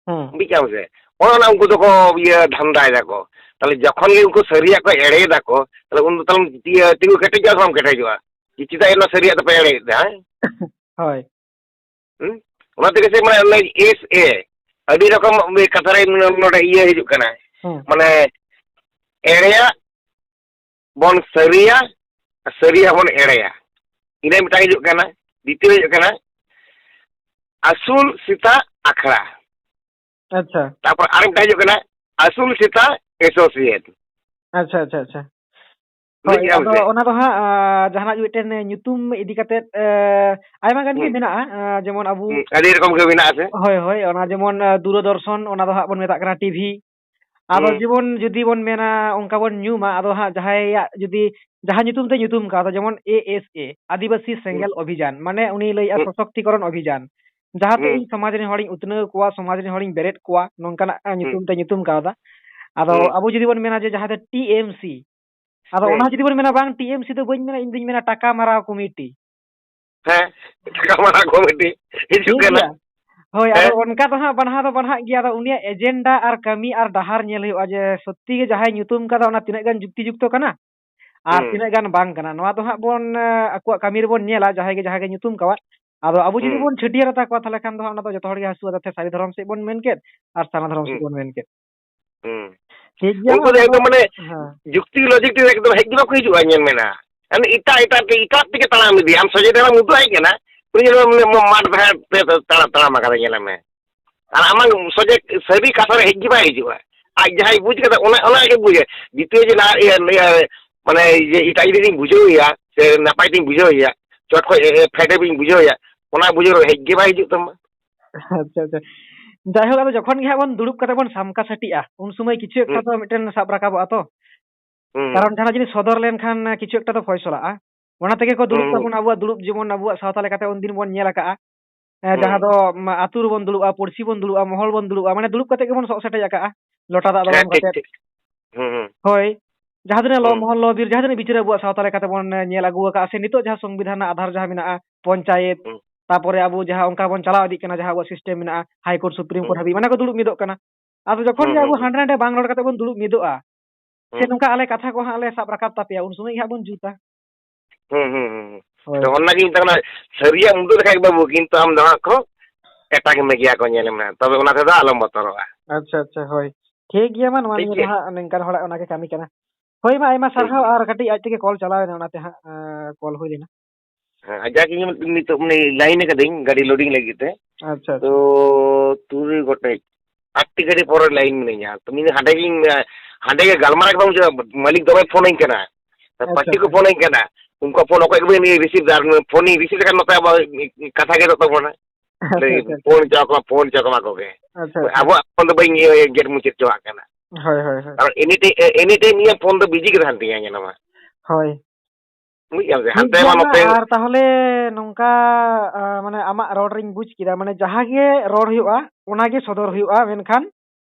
ᱦᱩᱸ᱾ ᱵᱩᱡᱽ ᱠᱮᱫᱟᱢ ᱥᱮ? ᱚᱱᱮ ᱚᱱᱟ ᱩᱱᱠᱩ ᱫᱚᱠᱚ ᱤᱭᱟᱹ ᱫᱷᱟᱱᱫᱟᱭ ᱫᱟᱠᱚ᱾ ᱛᱟᱦᱞᱮ ᱡᱚᱠᱷᱚᱱ ᱜᱮ ᱩᱱᱠᱩ ᱥᱟᱹᱨᱤᱭᱟᱜ ᱠᱚ ᱮᱲᱮᱭ ᱫᱟᱠᱚ, ᱛᱟᱦᱞᱮ ᱩᱱ ᱫᱚ ᱛᱟᱦᱞᱮ ᱤᱭᱟᱹ ᱛᱤᱸᱜᱩ ᱠᱮᱴᱮᱡᱚᱜᱼᱟ ᱥᱮ ᱵᱟᱢ ᱠᱮᱴᱮᱡᱚᱜᱼᱟ? ᱡᱮ ᱪᱮᱫᱟᱜ ᱚᱱᱟ ᱥᱟᱹᱨᱤᱭᱟᱜ ᱫᱚᱯᱮ ᱮᱲᱮᱭᱮᱫ ᱫᱟ, ᱦᱮᱸ? ᱦᱳᱭ᱾ ᱦᱩᱸ? ᱚᱱᱟ ᱛᱮᱜᱮ ᱥᱮ ᱢᱟᱱᱮ ᱚᱱᱮ S A, ᱟᱹᱰᱤ ᱨᱚᱠᱚᱢ ᱠᱟᱛᱷᱟ ᱨᱮ ᱱᱚᱰᱮ ᱤᱭᱟᱹ ᱦᱤᱡᱩᱜ ᱠᱟᱱᱟ᱾ ᱦᱩᱸ᱾ ᱢᱟᱱᱮ ᱮᱲᱮᱭᱟᱜ ᱵᱚᱱ ᱥᱟᱹᱨᱤᱭᱟ, ᱥᱟᱹᱨᱤᱭᱟᱜ ᱵᱚᱱ ᱮᱲᱮᱭᱟ᱾ ᱤᱱᱟᱹ ᱢᱤᱫᱴᱟᱝ ᱦᱤᱡᱩᱜ ᱠᱟᱱᱟ᱾ ᱫᱤᱛᱤᱭᱚ ᱦᱤᱡᱩᱜ ᱠᱟᱱᱟ ᱟᱹᱥᱩᱞ ᱥᱮᱛᱟ ᱟᱠᱷᱲᱟ᱾ ᱟᱪᱪᱷᱟ᱾ ᱛᱟᱨᱯᱚᱨ ᱟᱨ ᱢᱤᱫᱴᱟᱝ ᱦᱤᱡᱩᱜ ᱠᱟᱱᱟ ᱟᱹᱥᱩᱞ ᱥᱮᱛᱟ ᱮᱥᱳᱥᱤᱭᱮᱴ᱾ ᱟᱪᱪᱷᱟ, ᱟᱪᱪᱷᱟ, ᱟᱪᱪᱷᱟ᱾ ᱵᱩᱡᱽ ᱦᱳᱭ, ᱠᱮᱫᱟᱢ ᱟᱫᱚ ᱥᱮ? ᱚᱱᱟ ᱫᱚ ᱦᱟᱸᱜ, ᱟ, ᱡᱟᱦᱟᱱᱟᱜ ᱜᱮ ᱢᱤᱫᱴᱮᱱ ᱧᱩᱛᱩᱢ ᱤᱫᱤ ᱠᱟᱛᱮᱫ, ᱮ, ᱟᱭᱢᱟ ᱜᱟᱱ ᱜᱮ ᱦᱩᱸ᱾ ᱢᱮᱱᱟᱜᱼᱟ, ᱟ, ᱡᱮᱢᱚᱱ ᱟᱵᱚ ᱦᱩᱸ, ᱟᱹᱰᱤ ᱨᱚᱠᱚᱢ ᱜᱮ ᱢᱮᱱᱟᱜᱼᱟ ᱥᱮ? ᱦᱳᱭ, ᱦᱳᱭ, ᱚᱱᱟ ᱡᱮᱢᱚᱱ, ᱟ, ᱫᱩᱨᱚᱫᱚᱨᱥᱚᱱ, ᱚᱱᱟ ᱫᱚ ᱦᱟᱸᱜ ᱵᱚᱱ ᱢᱮᱛᱟᱜ ᱠᱟᱱᱟ ᱴᱤᱵᱷᱤ᱾ ᱟᱫᱚ ᱦᱩᱸ᱾ ᱡᱮᱢᱚᱱ ᱡᱩᱫᱤ ᱵᱚᱱ ᱢᱮᱱᱟ, ᱚᱱᱠᱟ ᱵᱚᱱ ᱧᱩᱢᱟ, ᱟᱫᱚ ᱦᱟᱸᱜ ᱡᱟᱦᱟᱸᱭᱟᱜ ᱡᱩᱫᱤ ᱡᱟᱦᱟᱸ ᱧᱩᱛᱩᱢ ᱛᱮ ᱧᱩᱛᱩᱢ ᱠᱟᱣᱫᱟ, ᱡᱮᱢᱚᱱ A S A, ᱟᱹᱫᱤᱵᱟᱹᱥᱤ ᱦᱩᱸ᱾ ᱥᱮᱸᱜᱮᱞ ᱚᱵᱷᱤᱡᱟᱱ, ᱢᱟᱱᱮ ᱩᱱᱤ ᱞᱟᱹᱭᱮᱫᱼᱟ ᱦᱩᱸ᱾ ᱥᱚᱥᱚᱠᱛᱤᱠᱚᱨᱚᱱ ᱚᱵᱷᱤᱡᱟᱱ, ᱡᱟᱦᱟᱸᱛᱮ ᱦᱩᱸ᱾ ᱤᱧ ᱥᱚᱢᱟᱡᱽ ᱨᱮᱱ ᱦᱚᱲᱤᱧ ᱩᱛᱱᱟᱹᱣ ᱠᱚᱣᱟ, ᱥᱚᱢᱟᱡᱽ ᱨᱮᱱ ᱦᱚᱲᱤᱧ ᱵᱮᱨᱮᱫ ᱠᱚᱣᱟ, ᱱᱚᱝᱠᱟᱱᱟᱜ, ᱟ, ᱦᱩᱸ᱾ ᱧᱩᱛᱩᱢ ᱛᱮ ᱧᱩᱛᱩᱢ ᱠᱟᱣᱫᱟ᱾ ᱟᱫᱚ ᱦᱩᱸ᱾ ᱟᱵᱚ ᱡᱩᱫᱤ ᱵᱚᱱ ᱢᱮᱱᱟ ᱡᱮ ᱡᱟᱦᱟᱸ ᱫᱚ T M C, ᱟᱫᱚ ᱦᱩᱸ᱾ ᱚᱱᱟ ᱡᱩᱫᱤ ᱵᱚᱱ ᱢᱮᱱᱟ ᱵᱟᱝ T M C ᱫᱚ ᱵᱟᱹᱧ ᱢᱮᱱᱟ, ᱤᱧ ᱫᱩᱧ ᱢᱮᱱᱟ ᱴᱟᱠᱟ ᱢᱟᱨᱟᱣ ᱠᱚᱢᱤᱴᱤ᱾ ᱦᱮᱸ, ᱴᱟᱠᱟ ᱢᱟᱨᱟᱣ ᱠᱚᱢᱤᱴᱤ ᱦᱤᱡᱩᱜ ᱴᱷᱤᱠ ᱠᱟᱱᱟ᱾ ᱜᱮᱭᱟ᱾ ᱦᱳᱭ, ᱟᱫᱚ ᱦᱮᱸ᱾ ᱚᱱᱠᱟ ᱫᱚ ᱦᱟᱸᱜ ᱵᱟᱱᱦᱟ ᱫᱚ ᱵᱟᱱᱦᱟᱜ ᱜᱮᱭᱟ᱾ ᱟᱫᱚ ᱩᱱᱤᱭᱟᱜ ᱮᱡᱮᱱᱰᱟ ᱟᱨ ᱠᱟᱹᱢᱤ ᱟᱨ ᱰᱟᱦᱟᱨ ᱧᱮᱞ ᱦᱩᱭᱩᱜᱼᱟ ᱡᱮ ᱥᱚᱛᱛᱤ ᱜᱮ ᱡᱟᱦᱟᱸᱭ ᱧᱩᱛᱩᱢ ᱠᱟᱫᱟ ᱚᱱᱟ ᱛᱤᱱᱟᱹᱜ ᱜᱟᱱ ᱡᱩᱠᱛᱤ ᱡᱩᱠᱛᱚ ᱠᱟᱱᱟ ᱟᱨ ᱦᱩᱸ᱾ ᱛᱤᱱᱟᱹᱜ ᱜᱟᱱ ᱵᱟᱝ ᱠᱟᱱᱟ᱾ ᱱᱚᱣᱟ ᱫᱚ ᱦᱟᱸᱜ ᱵᱚᱱ, ᱮ, ᱟᱠᱚᱣᱟᱜ ᱠᱟᱹᱢᱤ ᱨᱮᱵᱚᱱ ᱧᱮᱞᱟ, ᱡᱟᱦᱟᱸᱭ ᱜᱮ ᱡᱟᱦᱟᱸ ᱜᱮ ᱧᱩᱛᱩᱢ ᱠᱟᱣᱟᱫ᱾ ᱟᱫᱚ ᱟᱵᱚ ᱡᱩᱫᱤ ᱦᱩᱸ᱾ ᱵᱚᱱ ᱪᱷᱟᱹᱴᱭᱟᱹᱨ ᱟᱛᱟ ᱠᱚᱣᱟ, ᱛᱟᱦᱚᱞᱮ ᱠᱷᱟᱱ ᱫᱚ ᱦᱟᱸᱜ ᱚᱱᱟ ᱫᱚ ᱡᱚᱛᱚ ᱦᱚᱲ ᱜᱮ ᱦᱟᱹᱥᱩᱣᱟ, ᱡᱟᱛᱮ ᱥᱟᱹᱨᱤ ᱫᱷᱚᱨᱚᱢ ᱥᱮᱫ ᱵᱚᱱ ᱢᱮᱱ ᱠᱮᱫ ᱟᱨ ᱥᱟᱨᱱᱟ ᱫᱷᱚᱨᱚᱢ ᱥᱮᱫ ᱦᱩᱸ᱾ ᱵᱚᱱ ᱢᱮᱱ ᱠᱮᱫ᱾ ᱦᱩᱸ᱾ ᱴᱷᱤᱠ ᱜᱮᱭᱟ, ᱩᱱᱠᱩ ᱫᱚ ᱚᱱᱟ ᱫᱚ, ᱮᱠᱫᱚᱢ ᱢᱟᱱᱮ ᱦᱮᱸ᱾ ᱡᱩᱠᱛᱤ logic ᱛᱮ ᱮᱠᱫᱚᱢ ᱦᱮᱡ ᱜᱮ ᱵᱟᱠᱚ ᱦᱤᱡᱩᱜᱼᱟ, ᱧᱮᱞ ᱢᱮ ᱱᱟᱜ᱾ ᱢᱟᱱᱮ ᱮᱴᱟᱜ, ᱮᱴᱟᱜ ᱛᱮ, ᱮᱴᱟᱜ ᱛᱮᱜᱮ ᱛᱟᱲᱟᱢ ᱤᱫᱤᱭᱟ᱾ ᱟᱢ ᱥᱚᱡᱷᱮ ᱰᱟᱦᱟᱨᱮᱢ ᱩᱫᱩᱜ ᱟᱭ ᱠᱟᱱᱟ, ᱩᱱᱤ ᱧᱮᱞ ᱢᱮ ᱢᱟᱴ ᱰᱟᱦᱟᱨ ᱛᱮ ᱛᱟᱲᱟᱢ, ᱛᱟᱲᱟᱢ ᱟᱠᱟᱫᱟ, ᱧᱮᱞ ᱢᱮ᱾ ᱟᱨ ᱟᱢᱟᱜ ᱥᱚᱡᱷᱮ ᱥᱟᱹᱨᱤ ᱠᱟᱛᱷᱟ ᱨᱮ ᱦᱮᱡ ᱜᱮ ᱵᱟᱭ ᱦᱤᱡᱩᱜᱼᱟ᱾ ᱟᱡ ᱡᱟᱦᱟᱸᱭ ᱵᱩᱡᱽ ᱠᱟᱫᱟ, ᱚᱱᱟ, ᱚᱱᱟ ᱜᱮ ᱵᱩᱡᱟᱭ᱾ ᱫᱤᱛᱤᱭᱚ ᱡᱮ ᱱᱟᱦᱟᱜ ᱤᱭᱟᱹ, ᱤᱭᱟᱹ, ᱢᱟᱱᱮ ᱤᱭᱟᱹ ᱮᱴᱟᱜ ᱡᱩᱫᱤ ᱞᱤᱧ ᱵᱩᱡᱷᱟᱹᱣ ᱮᱭᱟ ᱥᱮ ᱱᱟᱯᱟᱭ ᱛᱤᱧ ᱵᱩᱡᱷᱟᱹᱣ ᱮᱭᱟ, ᱪᱚᱴ ᱠᱷᱚᱡ ᱮ, ᱮ, ᱯᱷᱮᱰ ᱦᱟᱹᱵᱤᱡ ᱤᱧ ᱵᱩᱡᱷᱟᱹᱣ ᱮᱭᱟ, ᱚᱱᱟ ᱵᱩᱡᱷᱟᱹᱣ ᱨᱮ ᱦᱮᱡ ᱜᱮ ᱵᱟᱭ ᱦᱤᱡᱩᱜ ᱛᱟᱢᱟ᱾ ᱟᱪᱪᱷᱟ, ᱟᱪᱪᱷᱟ᱾ ᱡᱟᱭᱦᱳᱠ, ᱟᱫᱚ ᱡᱚᱠᱷᱚᱱ ᱜᱮ ᱦᱟᱸᱜ ᱵᱚᱱ ᱫᱩᱲᱩᱵ ᱠᱟᱛᱮ ᱵᱚᱱ ᱥᱟᱢᱠᱟ ᱥᱟᱹᱴᱤᱜᱼᱟ, ᱩᱱ ᱥᱚᱢᱚᱭ ᱠᱤᱪᱷᱩ ᱮᱠᱴᱟ ᱦᱩᱸ᱾ ᱫᱚ ᱢᱤᱫᱴᱮᱱ ᱥᱟᱵ ᱨᱟᱠᱟᱵᱚᱜᱼᱟ ᱛᱚ᱾ ᱦᱩᱸ᱾ ᱠᱟᱨᱚᱱ ᱡᱟᱦᱟᱱᱟᱜ ᱡᱤᱱᱤᱥ ᱥᱚᱫᱚᱨ ᱞᱮᱱᱠᱷᱟᱱ ᱠᱤᱪᱷᱩ ᱮᱠᱴᱟ ᱫᱚ ᱯᱷᱚᱭᱥᱚᱞᱟᱜᱼᱟ᱾ ᱚᱱᱟ ᱛᱮᱜᱮ ᱠᱚ ᱫᱩᱲᱩᱵ ᱦᱩᱸ᱾ ᱛᱟᱵᱚᱱᱟ, ᱟᱵᱚᱣᱟᱜ ᱫᱩᱲᱩᱵ ᱡᱮᱢᱚᱱ ᱟᱵᱚᱣᱟᱜ ᱥᱟᱶᱛᱟ ᱞᱮᱠᱟᱛᱮ ᱩᱱᱫᱤᱱ ᱵᱚᱱ ᱧᱮᱞ ᱟᱠᱟᱜᱼᱟ᱾ ᱮ, ᱦᱩᱸ᱾ ᱡᱟᱦᱟᱸ ᱫᱚ, ᱢᱟ, ᱟᱹᱛᱩ ᱨᱮᱵᱚᱱ ᱫᱩᱲᱩᱵᱼᱟ, ᱯᱩᱲᱥᱤ ᱵᱚᱱ ᱫᱩᱲᱩᱵᱼᱟ, ᱢᱚᱦᱚᱞ ᱵᱚᱱ ᱫᱩᱲᱩᱵᱼᱟ, ᱢᱟᱱᱮ ᱫᱩᱲᱩᱵ ᱠᱟᱛᱮ ᱜᱮᱵᱚᱱ ᱥᱚᱜ ᱥᱮᱴᱮᱡ ᱟᱠᱟᱜᱼᱟ, ᱞᱚᱴᱟ ᱫᱟᱜ ᱦᱮᱸ, ᱫᱚᱲᱚᱢ ᱴᱷᱤᱠ, ᱠᱟᱛᱮ᱾ ᱴᱷᱤᱠ᱾ ᱦᱩᱸ, ᱦᱩᱸ᱾ ᱦᱳᱭ, ᱡᱟᱦᱟᱸ ᱛᱤᱱᱟᱹᱜ ᱞᱚ ᱦᱩᱸ᱾ ᱢᱚᱦᱚᱞ, ᱞᱚ ᱵᱤᱨ, ᱡᱟᱦᱟᱸ ᱛᱤᱱᱟᱹᱜ ᱵᱤᱪᱟᱹᱨ ᱟᱵᱚᱣᱟᱜ ᱥᱟᱶᱛᱟ ᱞᱮᱠᱟᱛᱮ ᱵᱚᱱ, ᱮ, ᱧᱮᱞ ᱟᱹᱜᱩ ᱟᱠᱟᱜᱼᱟ, ᱥᱮ ᱱᱤᱛᱚᱜ ᱡᱟᱦᱟᱸ ᱥᱚᱝᱵᱤᱫᱷᱟᱱ ᱨᱮᱱᱟᱜ ᱟᱫᱷᱟᱨ ᱡᱟᱦᱟᱸ ᱢᱮᱱᱟᱜᱼᱟ, ᱯᱚᱧᱪᱟᱭᱮᱛ, ᱦᱩᱸ᱾ ᱛᱟᱯᱚᱨᱮ ᱟᱵᱚ ᱡᱟᱦᱟᱸ ᱚᱱᱠᱟ ᱵᱚᱱ ᱪᱟᱞᱟᱣ ᱤᱫᱤᱜ ᱠᱟᱱᱟ, ᱡᱟᱦᱟᱸ ᱟᱵᱚᱣᱟᱜ system ᱢᱮᱱᱟᱜᱼᱟ, High Court, Supreme Court ᱦᱩᱸ᱾ ᱦᱟᱹᱵᱤᱡ, ᱢᱟᱱᱮ ᱠᱚ ᱫᱩᱲᱩᱵ ᱢᱤᱫᱚᱜ ᱠᱟᱱᱟ᱾ ᱟᱫᱚ ᱡᱚᱠᱷᱚᱱ ᱦᱩᱸ, ᱜᱮ ᱦᱩᱸ, ᱟᱵᱚ ᱦᱩᱸ᱾ ᱦᱟᱸᱰᱮ ᱱᱟᱰᱮ ᱵᱟᱝ ᱨᱚᱲ ᱠᱟᱛᱮ ᱵᱚᱱ ᱫᱩᱲᱩᱵ ᱢᱤᱫᱚᱜᱼᱟ, ᱥᱮ ᱦᱩᱸ᱾ ᱱᱚᱝᱠᱟ ᱟᱞᱮ ᱠᱟᱛᱷᱟ ᱠᱚ ᱦᱟᱸᱜ ᱞᱮ ᱥᱟᱵ ᱨᱟᱠᱟᱵ ᱛᱟᱯᱮᱭᱟ, ᱩᱱ ᱥᱚᱢᱚᱭ ᱜᱮ ᱦᱟᱸᱜ ᱵᱚᱱ ᱡᱩᱛᱟ᱾ ᱦᱩᱸ, ᱦᱩᱸ, ᱦᱩᱸ, ᱦᱩᱸ᱾ ᱦᱳᱭ᱾ ᱛᱚ, ᱚᱱᱟᱜᱤᱧ ᱢᱮᱛᱟᱢ ᱠᱟᱱᱟ, ᱥᱟᱹᱨᱤᱭᱟᱜ ᱩᱫᱩᱜ ᱞᱮᱠᱷᱟᱡ ᱵᱟᱹᱵᱩ, ᱠᱤᱱᱛᱩ ᱟᱢ ᱫᱚ ᱦᱟᱸᱜ ᱠᱚ ᱮᱴᱟᱜ ᱢᱮᱜᱮᱭᱟ ᱠᱚ, ᱧᱮᱞ ᱢᱮ᱾ ᱛᱚᱵᱮ ᱚᱱᱟ ᱛᱮᱫᱚ ᱟᱞᱚᱢ ᱵᱚᱛᱚᱨᱚᱜᱼᱟ᱾ ᱟᱪᱪᱷᱟ, ᱟᱪᱪᱷᱟ, ᱦᱳᱭ᱾ ᱴᱷᱤᱠ ᱜᱮᱭᱟ, ᱢᱟ ᱱᱚᱣᱟ ᱴᱷᱤᱠ ᱱᱤᱭᱟᱹ ᱫᱚ ᱜᱮᱭᱟ᱾ ᱦᱟᱸᱜ ᱱᱤᱝᱠᱟᱱ ᱦᱚᱲᱟᱜ ᱚᱱᱟ ᱜᱮ ᱠᱟᱹᱢᱤ ᱠᱟᱱᱟ᱾ ᱦᱳᱭ, ᱢᱟ ᱟᱭᱢᱟ ᱴᱷᱤᱠ ᱥᱟᱨᱦᱟᱣ, ᱜᱮᱭᱟ᱾ ᱟᱨ ᱠᱟᱹᱴᱤᱡ ᱟᱡ ᱛᱮᱜᱮ call ᱪᱟᱞᱟᱣ ᱮᱱᱟ, ᱚᱱᱟᱛᱮ ᱦᱟᱸᱜ, ᱮᱸ, call ᱦᱩᱭ ᱞᱮᱱᱟ᱾ ᱦᱮᱸ, ᱟᱨ ᱡᱟᱜᱮ ᱤᱧ ᱱᱤᱛᱚᱜ ᱢᱟᱱᱮ line ᱟᱠᱟᱫᱟᱹᱧ ᱜᱟᱹᱰᱤ loading ᱞᱟᱹᱜᱤᱫ ᱛᱮ᱾ ᱟᱪᱪᱷᱟ, ᱛᱚ, ᱟᱪᱪᱷᱟ᱾ ᱛᱩᱨᱩᱭ ᱜᱚᱴᱮᱡ, ᱟᱴᱴᱤ ᱜᱟᱹᱰᱤ ᱯᱚᱨᱮ line ᱢᱤᱱᱟᱹᱧᱟ᱾ ᱛᱚ, ᱢᱤᱫ ᱦᱟᱸᱰᱮ ᱜᱤᱧ, ᱦᱟᱸᱰᱮ ᱜᱮ ᱜᱟᱞᱢᱟᱨᱟᱣ ᱜᱮ ᱵᱟᱝ ᱵᱩᱡᱷᱟᱹᱜᱼᱟ᱾ ᱢᱟᱹᱞᱤᱠ ᱫᱚᱢᱮ ᱯᱷᱳᱱᱟᱹᱧ ᱠᱟᱱᱟ᱾ ᱟᱪᱪᱷᱟ, ᱯᱟᱹᱴᱤ ᱠᱚ ᱟᱪᱪᱷᱟ᱾ ᱯᱷᱳᱱᱟᱹᱧ ᱠᱟᱱᱟ᱾ ᱩᱱᱠᱩᱣᱟᱜ ᱯᱷᱳᱱ ᱚᱠᱚᱭ ᱜᱮ ᱵᱟᱹᱧ receive ᱫᱟ᱾ ᱟᱨ ᱯᱷᱳᱱᱤᱧ receive ᱞᱮᱠᱷᱟᱱ ᱱᱚᱛᱮ ᱟᱵᱟᱨ ᱠᱟᱛᱷᱟ ᱜᱮᱫᱚᱜ ᱛᱟᱵᱚᱱᱟ᱾ ᱟᱪᱪᱷᱟ, ᱞᱟᱹᱭ ᱟᱪᱪᱷᱟ, ᱟᱪᱪᱷᱟ᱾ ᱯᱷᱳᱱ ᱦᱚᱪᱚ ᱟᱠᱚᱣᱟ, ᱯᱷᱳᱱ ᱦᱚᱪᱚ ᱟᱠᱚ ᱢᱟ ᱠᱚᱜᱮ᱾ ᱟᱪᱪᱷᱟ, ᱟᱪᱪᱷᱟ᱾ ᱟᱵᱚᱣᱟᱜ ᱯᱷᱳᱱ ᱫᱚ ᱵᱟᱹᱧ ᱤᱭᱟᱹ, ᱜᱮᱫ ᱢᱩᱪᱟᱹᱫ ᱦᱚᱪᱚᱣᱟᱜ ᱠᱟᱱᱟ᱾ ᱦᱳᱭ, ᱦᱳᱭ, ᱦᱳᱭ᱾ ᱠᱟᱨᱚᱱ any time, any time ᱤᱧᱟᱹᱜ ᱯᱷᱳᱱ ᱫᱚ busy ᱜᱮ ᱛᱟᱦᱮᱱ ᱛᱤᱧᱟ, ᱧᱮᱞᱟᱢ ᱦᱟᱸᱜ᱾ ᱦᱳᱭ᱾ ᱵᱩᱡ ᱠᱮᱫᱟᱢ ᱥᱮ? ᱴᱷᱤᱠ ᱦᱟᱱᱛᱮ ᱜᱮᱭᱟ ᱢᱟ ᱢᱟ, ᱱᱚᱛᱮ ᱟᱨ ᱛᱟᱦᱚᱞᱮ ᱱᱚᱝᱠᱟ, ᱟ, ᱢᱟᱱᱮ ᱟᱢᱟᱜ ᱨᱚᱲ ᱨᱤᱧ ᱵᱩᱡ ᱠᱮᱫᱟ, ᱢᱟᱱᱮ ᱡᱟᱦᱟᱸ ᱜᱮ ᱨᱚᱲ ᱦᱩᱭᱩᱜᱼᱟ, ᱚᱱᱟ ᱜᱮ ᱥᱚᱫᱚᱨ ᱦᱩᱭᱩᱜᱼᱟ, ᱢᱮᱱᱠᱷᱟᱱ,